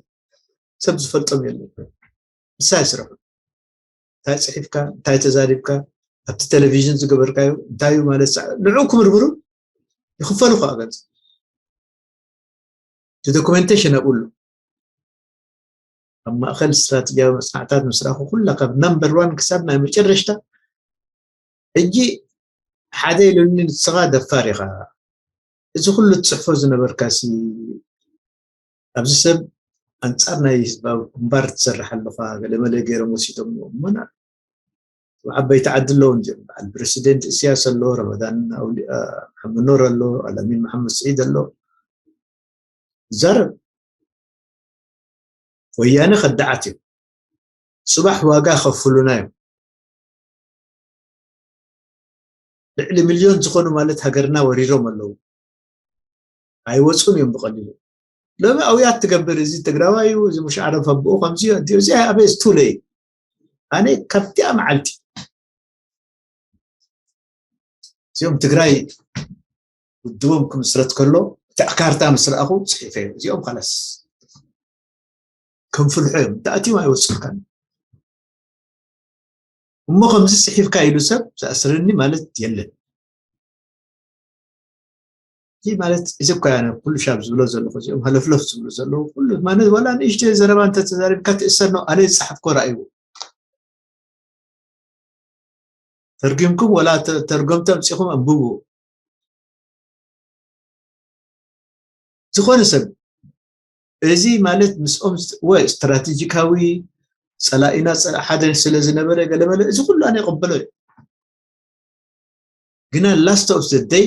ሰብ ዝፈልጦም የለን ንሳ ይስርሑ እንታይ ፅሒፍካ እንታይ ተዛሪብካ ኣብቲ ቴሌቪዥን ዝገበርካዮ እንታይ ማለት ንዑ ክምርምሩ ይኽፈሉ ከዓ ገንዘብ እቲ ዶኩሜንቴሽን ኣብኡ ኣሎ ኣብ ማእኸል ስትራቴጂያዊ መፅናዕታት ምስ ረኣኹ፣ ኩላ ካብ ናምበር ዋን ክሳብ ናይ መጨረሽታ፣ ሕጂ ሓደ ኢሉኒ፣ ንስኻ ደፋር ኢኻ፣ እዚ ኩሉ ትፅሕፎ ዝነበርካሲ፣ ኣብዚ ሰብ ኣንፃር ናይ ህዝባዊ ግንባር ትሰርሕ ኣለኻ፣ ገለመለ ገይሮም ወሲዶም እሞና። ዓበይቲ ዓዲ ኣለዉ እንዲኦም። በዓል ፕረሲደንት እስያስ ኣሎ፣ ረመዳን ኣውሊ-፣ ኣ፣ መሓመድ ኖር ኣሎ፣ ኣላሚን መሓመድ ስዒድ ኣሎ። ይዛረብ። ወያነ ከዳዓት እዮም። ጽባሕ ዋጋ ከፍሉና እዮም። ልዕሊ ሚልዮን ዝኾኑ ማለት ሃገርና ወሪሮም ኣለዉ። ኣይወጹን እዮም ብቐሊሉ። ሎሚ ኣውያት ትገብር፣ እዚ ትግራዋይ እዩ፣ እዚ ሙሽ ዓረብ ኣቦኡ ከምዚ እዩ፣ እዚ ኣበይ፣ it's too late። ኣነ ካብቲኣ መዓልቲ እዚኦም ትግራይ ውድቦም ክምስረት ከሎ፣ እቲ ካርታ ምስ ረኣኹ ጽሒፈ እየ። እዚኦም ካላስ ከም ፍልሖ እዮም። ተኣትዮም ኣይወጽልካን። እሞ ከምዚ ጽሒፍካ ኢሉ ሰብ ዝኣስረኒ ማለት የለን። እዚ ማለት እዚ እኮ ያነ ኩሉ ሻብ ዝብሎ ዘለኹ፣ እዚኦም ሃለፍለፍ ዝብሉ ዘለዉ ኩሉ ማለት ዋላ ንእሽተይ ዘረባ እንተተዛሪብካ ትእሰር ነው። ኣነ ዝጸሓፍኮ ረኣይዎ። ተርጊምኩም ወላ ተ-፣ ተርጎምቲ ኣምጺኹም ኣንብቡ። ዝኾነ ሰብ እዚ ማለት ምስኦም ዝት-፣ ወ-፣ ስትራቴጂካዊ ጸላኢና ጸ-፣ ሓደ ስለ ዝነበረ ገለመለ እዚ ኩሉ ኣነ ይቕበሎ እዩ። ግና last of the day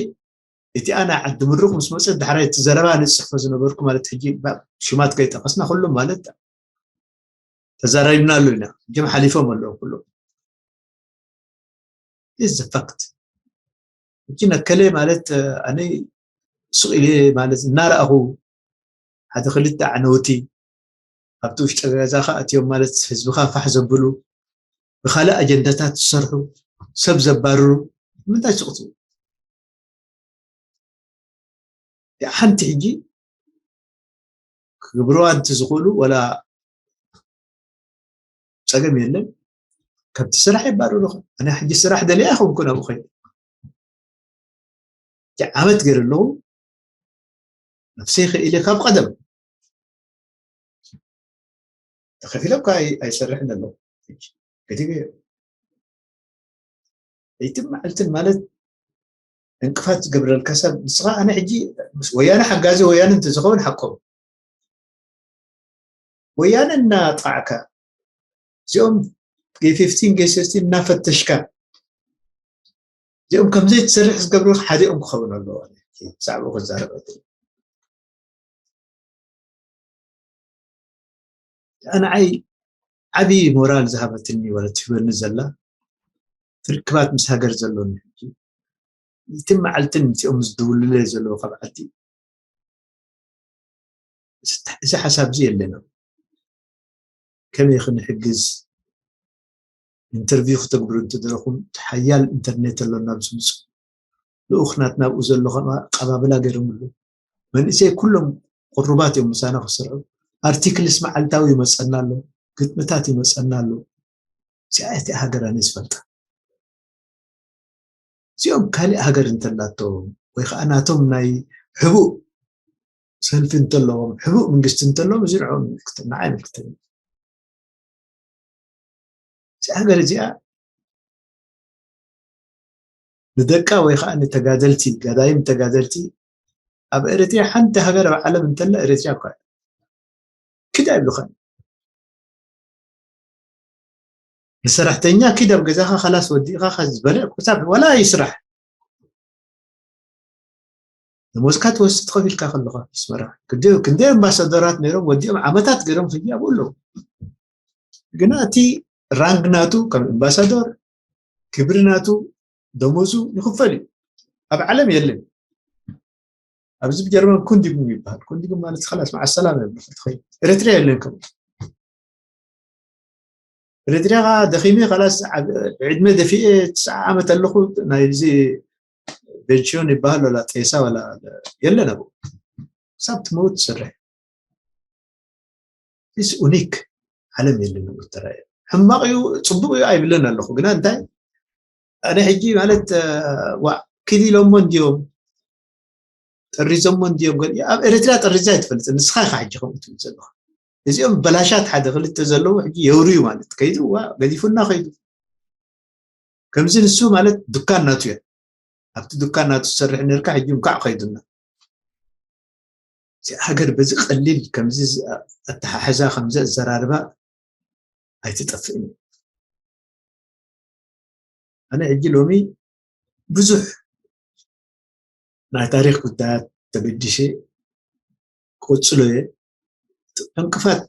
እቲ ኣነ ዓዲ ምሩቕ ምስ መጸ ዳሕራይ እቲ ዘረባ ንጽሕፎ ዝነበርኩ ማለት ሕጂ ባ-፣ ሽማት ከይጠቐስና ኩሎም ማለት ተዛራሪብናሉ ኢና። እጆም ሓሊፎም ኣለዉ ኩሎም። Is the fact። ሕጂ ነከለ ማለት፣ እ፣ ኣነ ሱቕ ኢለ ማለት እናረኣኹ ሓደ ክልተ ዓነውቲ ኣብቲ ውሽጢ ገዛኻ ኣትዮም ማለት ህዝብኻ ፋሕ ዘብሉ፣ ብኻልእ ኣጀንዳታት ዝሰርሑ፣ ሰብ ዘባርሩ፣ ንምንታይ ሱቕ ትብል? ሓንቲ ሕጂ ክገብርዋ እንተዝኽእሉ፣ ወላ ጸገም የለን፣ ካብቲ ስራሕ የባርሩኻ። ኣነ ሕጂ ስራሕ ደልየ ኣይኮንኩን ኣብኡ ከይደ። ሕጂ ዓመት ገይረ ኣለኹ፣ ነፍሰይ ክኢለ ካብ ቀደም ተኸፊለ እኳ ኣይ-፣ ኣይሰርሕን ኣለኹ። ሕጂ ገዲፈዮ። ለይትን መዓልትን ማለት ዕንቅፋት ዝገብረልካ ሰብ ንስኻ። ኣነ ሕጂ ምስ ወያነ ሓጋዚ ወያነ እንተዝኸውን ሓቆም። ወያነ እናጣዕካ፣ እዚኦም ጌይ ፊፍቲን ጌይ ሰርቲን እናፈተሽካ፣ እዚኦም ከም ዘይትሰርሕ ዝገብሩኻ ሓዲኦም ክኸውን ኣለዎ። ብዛዕባኡ ክዛረብ ኣይደልን። ንዓይ ዓቢ ሞራል ዝሃበትኒ ወላ ትህበኒ ዘላ፣ እቲ ርክባት ምስ ሃገር ዘሎኒ ሕጂ፣ ለይትን መዓልትን ምስኦም ዝድውሉለይ ዘለዉ ካብ ዓዲ፣ እዚ፣ እዚ ሓሳብ እዚ የለና። ከመይ ክንሕግዝ፣ ኢንተርቪው ክተግብሩ እንተደለኹም፣ እቲ ሓያል ኢንተርኔት ኣሎና ኣብዚ ምጹ። ልኡኽ ናትና ኣብኡ ዘሎ ከኣ ኣቀባብላ ገይሮምሉ። መንእሰይ ኩሎም ቅሩባት እዮም ምሳና ክሰርዑ። ኣርቲክልስ መዓልታዊ ይመጸና ኣሎ፣ ግጥምታት ይመጸና ኣሎ። እዚኣ እቲኣ ሃገር ኣነ ዝፈልጣ። እዚኦም ካሊእ ሃገር እንተላቶም ወይ ከዓ ናቶም ናይ ሕቡእ ሰልፊ እንተለዎም፣ ሕቡእ መንግስቲ እንተለዎም፣ እዚ ንዕኦም ይምልክተና፣ ንዓይ ኣይምልክተኒ። እዚኣ ሃገር እዚኣ ንደቃ ወይ ከዓ ንተጋደልቲ፣ ገዳይም ተጋደልቲ ኣብ ኤርትራ ሓንቲ ሃገር ኣብ ዓለም እንተላ ኤርትራ እኳ እያ። ክድ ኣይብልኻን። ንሰራሕተኛ ኪድ ኣብ ገዛኻ፣ ኻላስ ወዲእኻ፣ ኻስ ዝበለ ክሳብ ዋላ ይስራሕ። ደሞዝካ ትወስድ ትኸፊልካ ከለኻ ኣስመራ። ክንደይ፣ ክንደይ ኣምባሳደራት ነይሮም፣ ወዲኦም ዓመታት ገይሮም ሕጂ ኣብኡ ኣለዉ። ግና እቲ ራንግ ናቱ ከም ኣምባሳደር፣ ክብሪ ናቱ፣ ደሞዙ ይኽፈል እዩ። ኣብ ዓለም የለን። ኣብዚ ብጀርመን ኩንዲጉም ይበሃል። ኩንዲጉም ማለት ኻላስ መዓ ሰላም ይብሉ፣ ትኸይድ። ኤርትራ የለን ከምኡ። ኤርትራ ደኺመ ኻላስ፣ ኣብ ዕድመ ደፊኤ ትስዓ ዓመት ኣለኹ፣ ናይዚ ፔንሽዮን ይበሃል ወላ ጤሳ ወላ የለን ኣብኡ። ክሳብ ትመውት ትሰርሕ። ኢስ ኡኒክ፣ ዓለም የለን ኣብኡ ተራእየ። ሕማቕ እዩ፣ ጽቡቕ እዩ ኣይብለን ኣለኹ። ግና እንታይ፣ ኣነ ሕጂ ማለት፣ እ፣ ዋ፣ ኪድ ኢሎሞ እንድዮም፣ ጠሪዞሞ እንድዮም፣ ገለ ኣብ ኤርትራ ጠሪዛ ኣይትፈልጥን። ንስኻ ኢኻ ሕጂ ከምኡ ትብል ዘለኻ። እዚኦም በላሻት ሓደ ክልተ ዘለዉ ሕጂ የውርዩ ማለት ከይዱ፣ ዋ፣ ገዲፉና ከይዱ። ከምዚ ንሱ ማለት ዱካን ናቱ እያ። ኣብቲ ዱካን ናቱ ትሰርሕ ነርካ፣ ሕጂ እንኳዕ ከይዱና። እዚ ሃገር በዚ ቀሊል ከምዚ ኣተሓሕዛ፣ ከምዚ ኣዘራርባ ኣይትጠፍእን እዩ። ኣነ ሕጂ ሎሚ ብዙሕ ናይ ታሪኽ ጉዳያት ተገዲሸ ክቕጽሎ እየ። ዕንቅፋት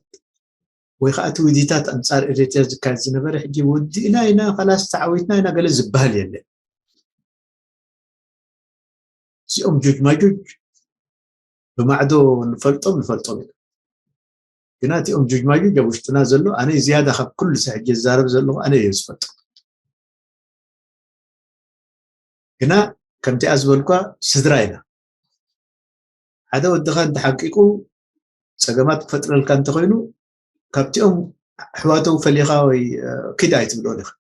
ወይ ከዓ እቲ ውዲታት ኣንጻር ኤርትራ ዝካየድ ዝነበረ ሕጂ ወዲእና ኢና፣ ኻላስ ተዓዊትና ኢና ገለ ዝበሃል የለን። እዚኦም ጁጅ ማጁጅ ብማዕዶ ንፈልጦም ንፈልጦም ኢና። ግና እቲኦም ጁጅ ማጁጅ ኣብ ውሽጥና ዘሎ ኣነ ዝያዳ ካብ ኩሉ ሰብ ሕጂ ዝዛረብ ዘለኹ ኣነ እየ ዝፈልጦ። ግና ከምቲኣ ዝበልኳ ስድራ ኢና። ሓደ ወድኻ እንተሓቂቁ ጸገማት ክፈጥረልካ እንተኾይኑ ካብቲኦም ኣሕዋተው ፈሊኻ ወይ እ፣ ኪድ ኣይትብሎን ኢኻ።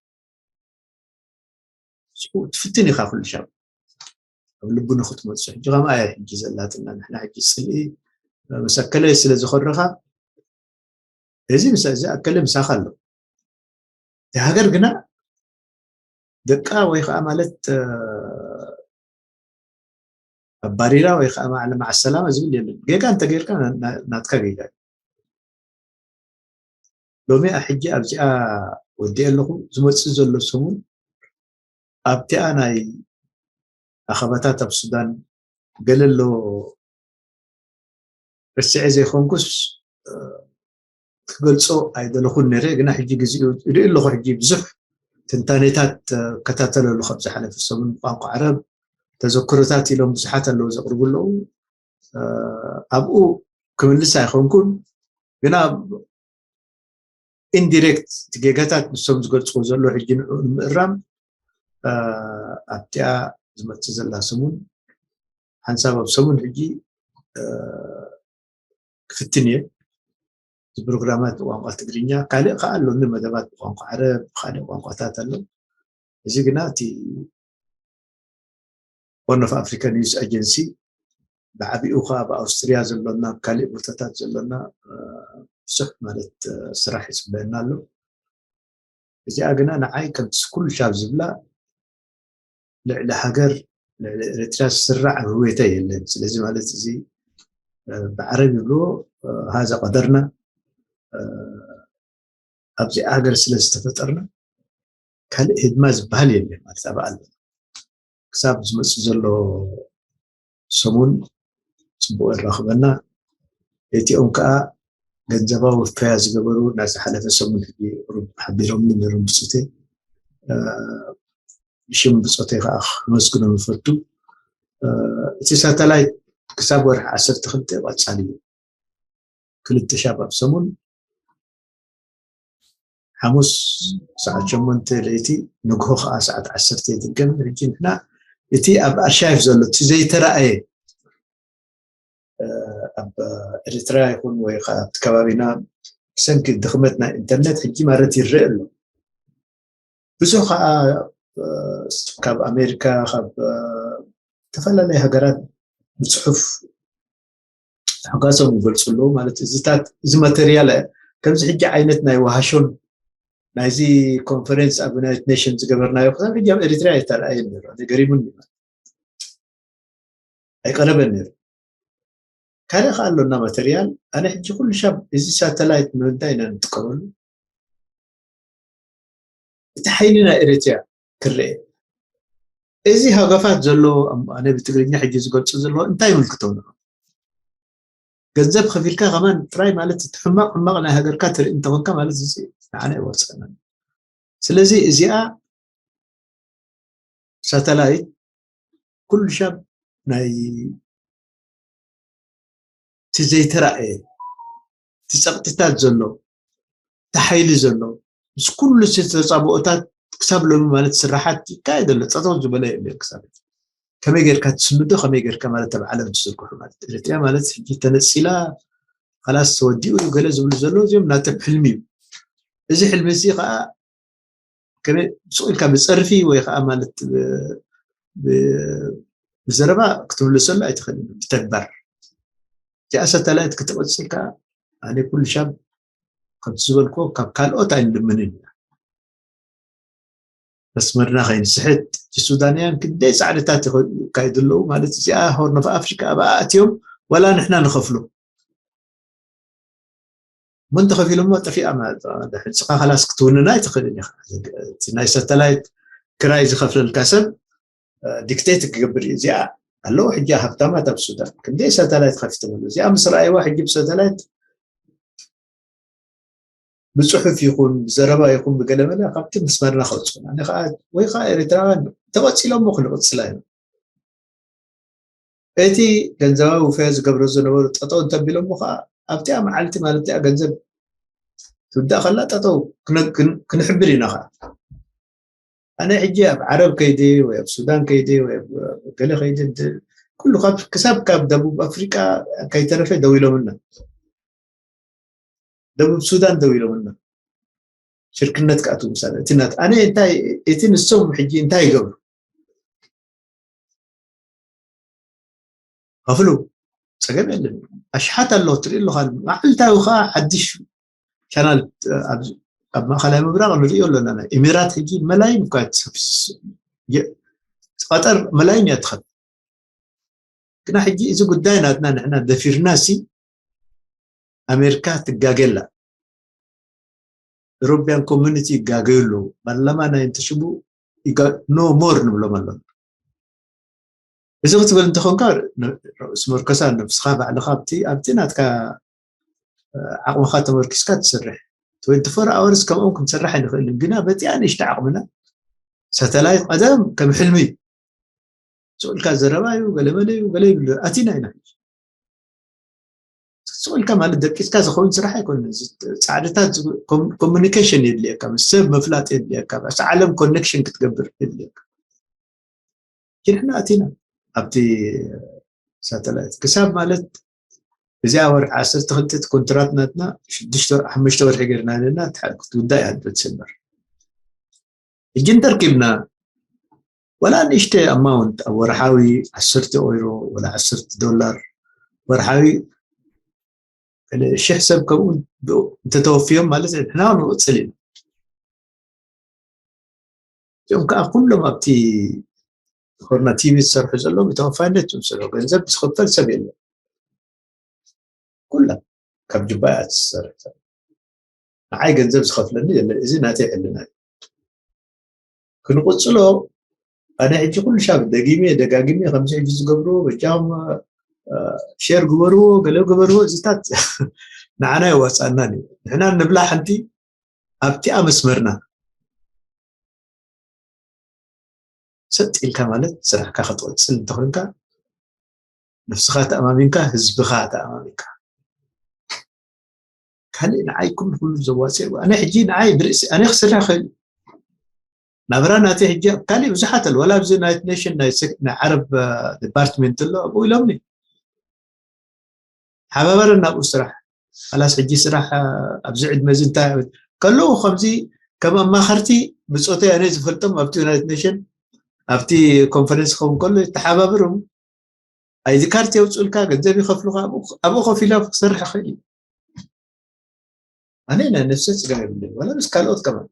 ንሱ ትፍትን ኢኻ ኩሉ ሻብ ኣብ ልቡ ንክትመጽእ። ሕጂ ከምኣ እያ ሕጂ ዘላትና። ንሕና ሕጂ ጽልኢ እ፣ ምስ ኣከለ ስለ ዝኾረኻ እዚ ምስ እዚ ኣከለ ምሳኻ ኣሎ። እቲ ሃገር ግና ደቃ ወይ ከዓ ማለት እ፣ ኣባሪራ ወይ ከዓ ማዕለ መዓሰላማ ዝብል የለን። ጌጋ እንተጌርካ ና- ና- ናትካ ጌጋ እዩ። ሎሚ ሕጂ ኣብዚኣ ወዲአ ኣለኹ። ዝመፅእ ዘሎ ሰሙን ኣብቲኣ ናይ ኣኸባታት ኣብ ሱዳን ገለ ኣሎ ረሲዐ ዘይኮንኩስ እ፣ ክገልጾ ኣይደለኹን ነይረ። ግና ሕጂ ግዜኡ ይርኢ ኣለኹ። ሕጂ ብዙሕ ትንታኔታት እ፣ እከታተል ኣለኹ። ኣብ ዝሓለፈ ሰሙን ብቋንቋ ዓረብ ተዘክሮታት ኢሎም ብዙሓት ኣለዉ ዘቕርቡ ኣለዉ። እ፣ ኣብኡ ክምልስ ኣይኮንኩን፣ ግና ኢንዲሬክት እቲ ጌጋታት ንሶም ዝገልጽዎ ዘለዉ ሕጂ ንዕኡ ንምእራም እ፣ ኣብቲኣ ዝመጽእ ዘላ ሰሙን ሓንሳብ ኣብ ሰሙን ሕጂ እ፣ ክፍትን እየ። እዚ ፕሮግራማት ብቋንቋ ትግርኛ ካልእ ከዓ ኣሎኒ መደባት ብቋንቋ ዓረብ ብካልእ ቋንቋታት ኣሎ። እዚ ግና እቲ ሆርን ኦፍ ኣፍሪካ ኒውስ ኣጀንሲ ብዓቢኡ ከዓ ኣብ ኣውስትርያ ዘሎና ኣብ ካልእ ቦታታት ዘሎና እ፣ ብዙሕ ማለት እ፣ ስራሕ ይፅበየና ኣሎ። እዚኣ ግና ንዓይ ከምቲ ኩሉ ሻብ ዝብላ ልዕሊ ሃገር ልዕሊ ኤርትራ ዝስራዕ ህወይታ የለን። ስለዚ ማለት እዚ እ፣ ብዓረብ ይብልዎ እ፣ ሃዛ ቀደርና እ፣ ኣብዚኣ ሃገር ስለ ዝተፈጠርና ካልእ ህድማ ዝበሃል የለን ማለት ኣብ ኣሎ ክሳብ ዝመፅእ ዘሎ ሰሙን ፅቡቅ የራኽበና። እቲኦም ከዓ ገንዘባዊ ውፈያ ዝገበሩ ናይ ዝሓለፈ ሰሙን ሕጂ ቁሩብ ሓቢሮምኒ ነይሮም ብፆተይ። እ፣ ብሽም ብፆተይ ከዓ ክመስግኖም ይፈቱ። እ፣ እቲ ሳተላይት ክሳብ ወርሒ ዓሰርተ ክልተ ቀፃሊ እዩ። ክልተ ሻብ ኣብ ሰሙን ሓሙስ ሰዓት ሸሞንተ ለይቲ ንግሆ ከዓ ሰዓት ዓሰርተ ይድገም። ሕጂ ንሕና እቲ ኣብ ኣርሻይፍ ዘሎ እቲ ዘይተረኣየ እ፣ ኣብ ኤርትራ ይኹን ወይ ከዓ ኣብቲ ከባቢና ብሰንኪ ድኽመት ናይ ኢንተርኔት ሕጂ ማለት ይረአ ኣሎ። ብዙሕ ከዓ እ፣ ካብ ኣሜሪካ ካብ እ፣ ዝተፈላለዩ ሃገራት ብፅሑፍ ሓጋሶም ይገልፁ ኣለዉ ማለት እዚታት እዚ ማተርያል ከምዚ ሕጂ ዓይነት ናይ ዋሃሾን ናይዚ ኮንፈረንስ ኣብ ዩናይትድ ኔሽን ዝገበርናዮ ክሳብ ሕጂ ኣብ ኤሪትርያ ኣይተረኣየን ነይሩ ኣነ ገሪሙኒ ማለት ኣይቀረበን ነይሩ ካልእ ከዓ ኣሎና ማተርያል ኣነ ሕጂ ኩሉ ሻብ እዚ ሳተላይት ንምንታይ ኢና ንጥቀመሉ እቲ ሓይሊ ናይ ኤሪትርያ ክረአ እዚ ሃገፋት ዘሎ ኣነ ብትግርኛ ሕጂ ዝገልፁ ዘለዎ እንታይ ይምልክተው ንዑ ገንዘብ ከፊልካ ከማን ጥራይ ማለት እቲ ሕማቕ ሕማቕ ናይ ሃገርካ ትርኢ እንተኾንካ ማለት እዚ ንዓና ይወፀና ስለዚ እዚኣ ሳተላይት ኩሉ ሻብ ናይ እቲ ዘይተራእየ እቲ ፀቕጥታት ዘሎ እቲ ሓይሊ ዘሎ ምስ ኩሉ ዝተፃብኦታት ክሳብ ሎሚ ማለት ስራሓት ይካየድ ኣሎ ፀጠው ዝበለ የለን ክሳብ ከመይ ጌርካ ትስምዶ ከመይ ጌርካ ማለት ኣብ ዓለም ትዝርግሑ ማለት ኤርትራ ማለት ሕጂ ተነፂላ ካላስ ተወዲኡ እዩ ገለ ዝብሉ ዘሎ እዚኦም ናቶም ሕልሚ እዩ እዚ ሕልሚ እዚ ከዓ ከመይ ስቕ ኢልካ ብፀርፊ ወይ ከዓ ማለት ብዘረባ ክትምልሰሉ ኣይትኽእልን ብተግባር እዚኣ ሳተላይት ክትቐፅል ከዓ ኣነ ኩሉ ሻብ ከምቲ ዝበልኩ ካብ ካልኦት ኣይንልምንን ኢና። መስመርና ከይንስሕት። እቲ ሱዳንያን ክንደይ ፃዕድታት ይኸ- ይካየዱ ኣለዉ ማለት፣ እዚኣ ሆርን ኦፍ ኣፍሪካ ኣብኣ ኣትዮም ዋላ ንሕና ንኸፍሎ። እሞ እንተኸፊሎሞ ጠፊኣ ማለት ነው። ንስኻ ከላስ ክትውንና ኣይትኽእልን ኢኻ። እቲ ናይ ሳተላይት ክራይ ዝኸፍለልካ ሰብ ዲክቴት ክገብር እዩ። እዚኣ ኣለዉ ሕጂ ሃብታማት ኣብ ሱዳን ክንደይ ሳተላይት ከፊቶም ኣለዉ። እዚኣ ምስ ረኣይዋ ሕጂ ብሳተላይት ብፅሑፍ ይኹን ብዘረባ ይኹን ብገለመለ ካብቲ መስመርና ከውፅኡና። ኣነ ከዓ ወይ ከዓ ኤርትራውያን ተቐፂሎም ሞ ክንቕፅላ እዮም። እቲ ገንዘባዊ ውፈያ ዝገብሮ ዝነበሩ ጠጠው እንተቢሎሞ ከዓ ኣብቲኣ መዓልቲ ማለት እቲኣ ገንዘብ ትውዳእ ከላ ጠጠው ክነ- ክን- ክንሕብር ኢና ከዓ። ኣነ ሕጂ ኣብ ዓረብ ከይደ ወይ ኣብ ሱዳን ከይደ ወይ ኣብ ገለ ከይደ እንተ- ኩሉ ካብ ክሳብ ካብ ደቡብ ኣፍሪቃ ከይተረፈ ደው ኢሎምና። ደቡብ ሱዳን ደው ኢሎምና። ሽርክነት ክኣትዉ ምሳለ እቲ ናት ኣነ እንታይ እቲ ንሶም ሕጂ እንታይ ይገብሩ? ከፍሉ ጸገም የለን። ኣሽሓት ኣለዉ ትርኢ ኣለኻ። መዓልታዊ ከዓ ሓድሽ ቻናል ኣብ ኣብ ማእኸላይ ምብራቕ ንርእዮ ኣለና። ናይ ኤሚራት ሕጂ መላይን እኳ ትኸፍስ የ- ቀጠር መላይን እያ ትኸፍል። ግና ሕጂ እዚ ጉዳይ ናትና ንሕና ደፊርና ሲ ኣሜሪካ ትጋገ ኣላ። ኢሮፒያን ኮሚኒቲ ይጋገዩ ኣለዉ። ባርላማ ናይ እንተሽቡ ኖ ሞር ንብሎም ኣለና። እዚ ክትብል እንተኾንካ ርእሲ መርከሳ ነብስኻ ባዕልኻ ኣብቲ ኣብቲ ናትካ ዓቕምኻ ተመርኪስካ ትሰርሕ። ትወንቲ ፎር ኣወርስ ከምኦም ክንሰርሕ ኣይንኽእልን፣ ግና በቲኣ ንእሽተ ዓቕምና ሳተላይት ቀደም ከም ሕልሚ ስቕ ኢልካ ዘረባ እዩ፣ ገለመለ እዩ፣ ገለ ይብሉ ኣቲና ኢና። ስቕ ኢልካ ማለት ደቂስካ ዝኸውን ስራሕ ኣይኮነን። እዚ ጻዕድታት ዝ- ኮም- ኮሚኒኬሽን የድልየካ፣ ምስ ሰብ ምፍላጥ የድልየካ፣ ምስ ዓለም ኮኔክሽን ክትገብር የድልየካ። ግን ንሕና ኣቲና ኣብቲ ሳተላይት ክሳብ ማለት እዚኣ ወርሒ ዓሰርተ ክልተ እቲ ኮንትራት ናትና ሽዱሽተ ወር- ሓሙሽተ ወርሒ ገርና ኣለና ክትውዳእ እያ ዲሰምበር። ሕጂ እንተርኪብና ወላ ንእሽተይ ኣማውንት ኣብ ወርሓዊ ዓሰርተ ኦይሮ ወላ ዓሰርተ ዶላር ወርሓዊ ሽሕ ሰብ ከምኡ እንተተወፍዮም ማለት ንሕና ንቕፅል ኢና። እዚኦም ከዓ ኩሎም ኣብቲ ሆርና ቲቪ ዝሰርሑ ዘለዉ ብተወፋይነት እዮም ዝሰርሑ። ገንዘብ ዝኽፈል ሰብ የለን። ኩላ ካብ ጅባያ ትሰርሕ። ንዓይ ገንዘብ ዝኸፍለኒ የለ። እዚ ናተይ ሕልና እዩ። ክንቕፅሎ ኣነ ሕጂ ኩሉ ሻብ ደጊሜ ደጋጊሜ ከምዚ ሕጂ ዝገብርዎ በጃኹም ሸር ግበርዎ ገለ ግበርዎ እዚታት ንዓና የዋፅኣናን እዩ። ንሕና ንብላ ሓንቲ ኣብቲኣ መስመርና ሰጥ ኢልካ ማለት ስራሕካ ክትቕፅል እንተኾንካ ነብስኻ ተኣማሚንካ ህዝብኻ ተኣማሚንካ ካልእ ንዓይ ኩሉ ኩሉ ዘዋፅእ ኣነ ሕጂ ንዓይ ብርእሲ ኣነ ክስራሕ ክእል ናብራ ናተይ ሕጂ ኣብ ካልእ ብዙሓት ኣሎ ዋላ ኣብዚ ናይት ኔሽን ናይ ዓረብ ዲፓርትመንት ኣሎ ኣብኡ ኢሎምኒ ሓባበረና ኣብኡ ስራሕ ኣላስ ሕጂ ስራሕ ኣብዚ ዕድመ እዚ እንታይ ከለዉ ከምዚ ከም ኣማኸርቲ ብፆተይ ኣነ ዝፈልጦም ኣብቲ ዩናይትድ ኔሽን ኣብቲ ኮንፈረንስ ክኸውን ከሎ ተሓባብሮም ኣይዲ ካርድ የውፅኡልካ ገንዘብ ይኸፍሉካ ኣብኡ ከፊላ ክሰርሕ ይኽእል እዩ ኣነ ናይ ነፍሰ ፅገም የብለይ ዋላ ምስ ካልኦት ከማን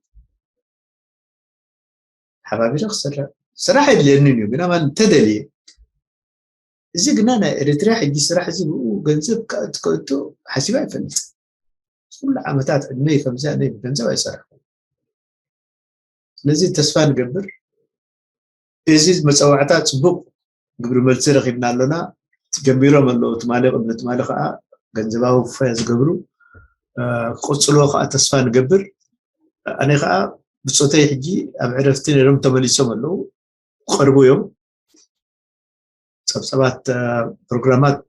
ሓባቢረ ክሰርሕ ስራሕ የድልየኒ እዩ ግና ማለት እንተደልየ እዚ ግና ናይ ኤርትራ ሕጂ ስራሕ እዚ ብኡ ገንዘብ ክእቱ ሓሲባ ኣይፈልጥ ኩሉ ዓመታት ዕድመይ ከምዚኣ ናይ ብገንዘብ ኣይሰራሕኩ ስለዚ ተስፋ ንገብር እዚ መፀዋዕታ ፅቡቅ ግብሪ መልሲ ረኪብና ኣሎና ጀሚሮም ኣለዉ ትማሊ ቅድሚ ትማሊ ከዓ ገንዘባዊ ክፋያ ዝገብሩ ክቅፅልዎ ከዓ ተስፋ ንገብር ኣነ ከዓ ብፆተይ ሕጂ ኣብ ዕረፍቲ ነይሮም ተመሊሶም ኣለዉ ክቀርቡ እዮም ፀብፀባት ፕሮግራማት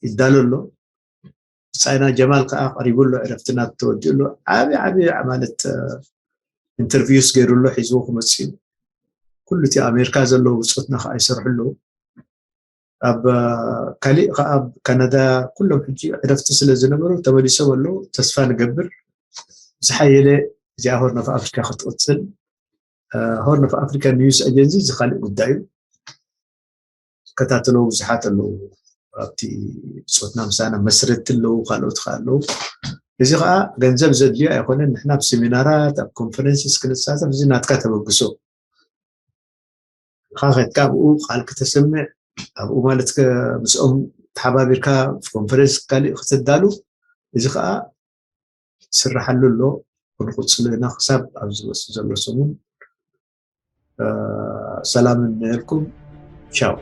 ይዳሎ ኣሎ ብፃይና ጀማል ከዓ ቀሪቡ ኣሎ ዕረፍትና ተወዲኡ ኣሎ ዓብዪ ዓብዪ ማለት ኢንተርቪውስ ገይሩ ኣሎ ሒዝዎ ክመፅእ እዩ ኩሉ እቲ ኣሜሪካ ዘለዉ ብፆትና ከዓ ይሰርሑ ኣለዉ ኣብ ካሊእ ከዓ ኣብ ካናዳ ኩሎም ሕጂ ዕረፍቲ ስለ ዝነበሩ ተመሊሶም ኣለዉ ተስፋ ንገብር ዝሓየለ እዚኣ ሆርን ኦፍ ኣፍሪካ ክትቅፅል ሆርን ኦፍ ኣፍሪካ ኒውስ ኣጀንሲ እዚ ካልእ ጉዳይ እዩ ዝከታተሎ ብዙሓት ኣለዉ ኣብቲ ብፆትና ምሳና መስረቲ ኣለዉ ካልኦት ከዓ ኣለዉ እዚ ከዓ ገንዘብ ዘድልዮ ኣይኮነን። ንሕና ኣብ ሴሚናራት ኣብ ኮንፈረንስስ ክንሳተፍ እዚ ናትካ ተበግሶ። ንኻ ከድካ ኣብኡ ቃል ክተሰምዕ ኣብኡ ማለት ምስኦም ተሓባቢርካ ኮንፈረንስ ካሊእ ክተዳሉ እዚ ከዓ ስራሓሉ ኣሎ። ክንቕፅሎ ኢና ክሳብ ኣብ ዝመፅእ ዘሎ ሰሙን። ሰላም ንበልኩም። ቻው።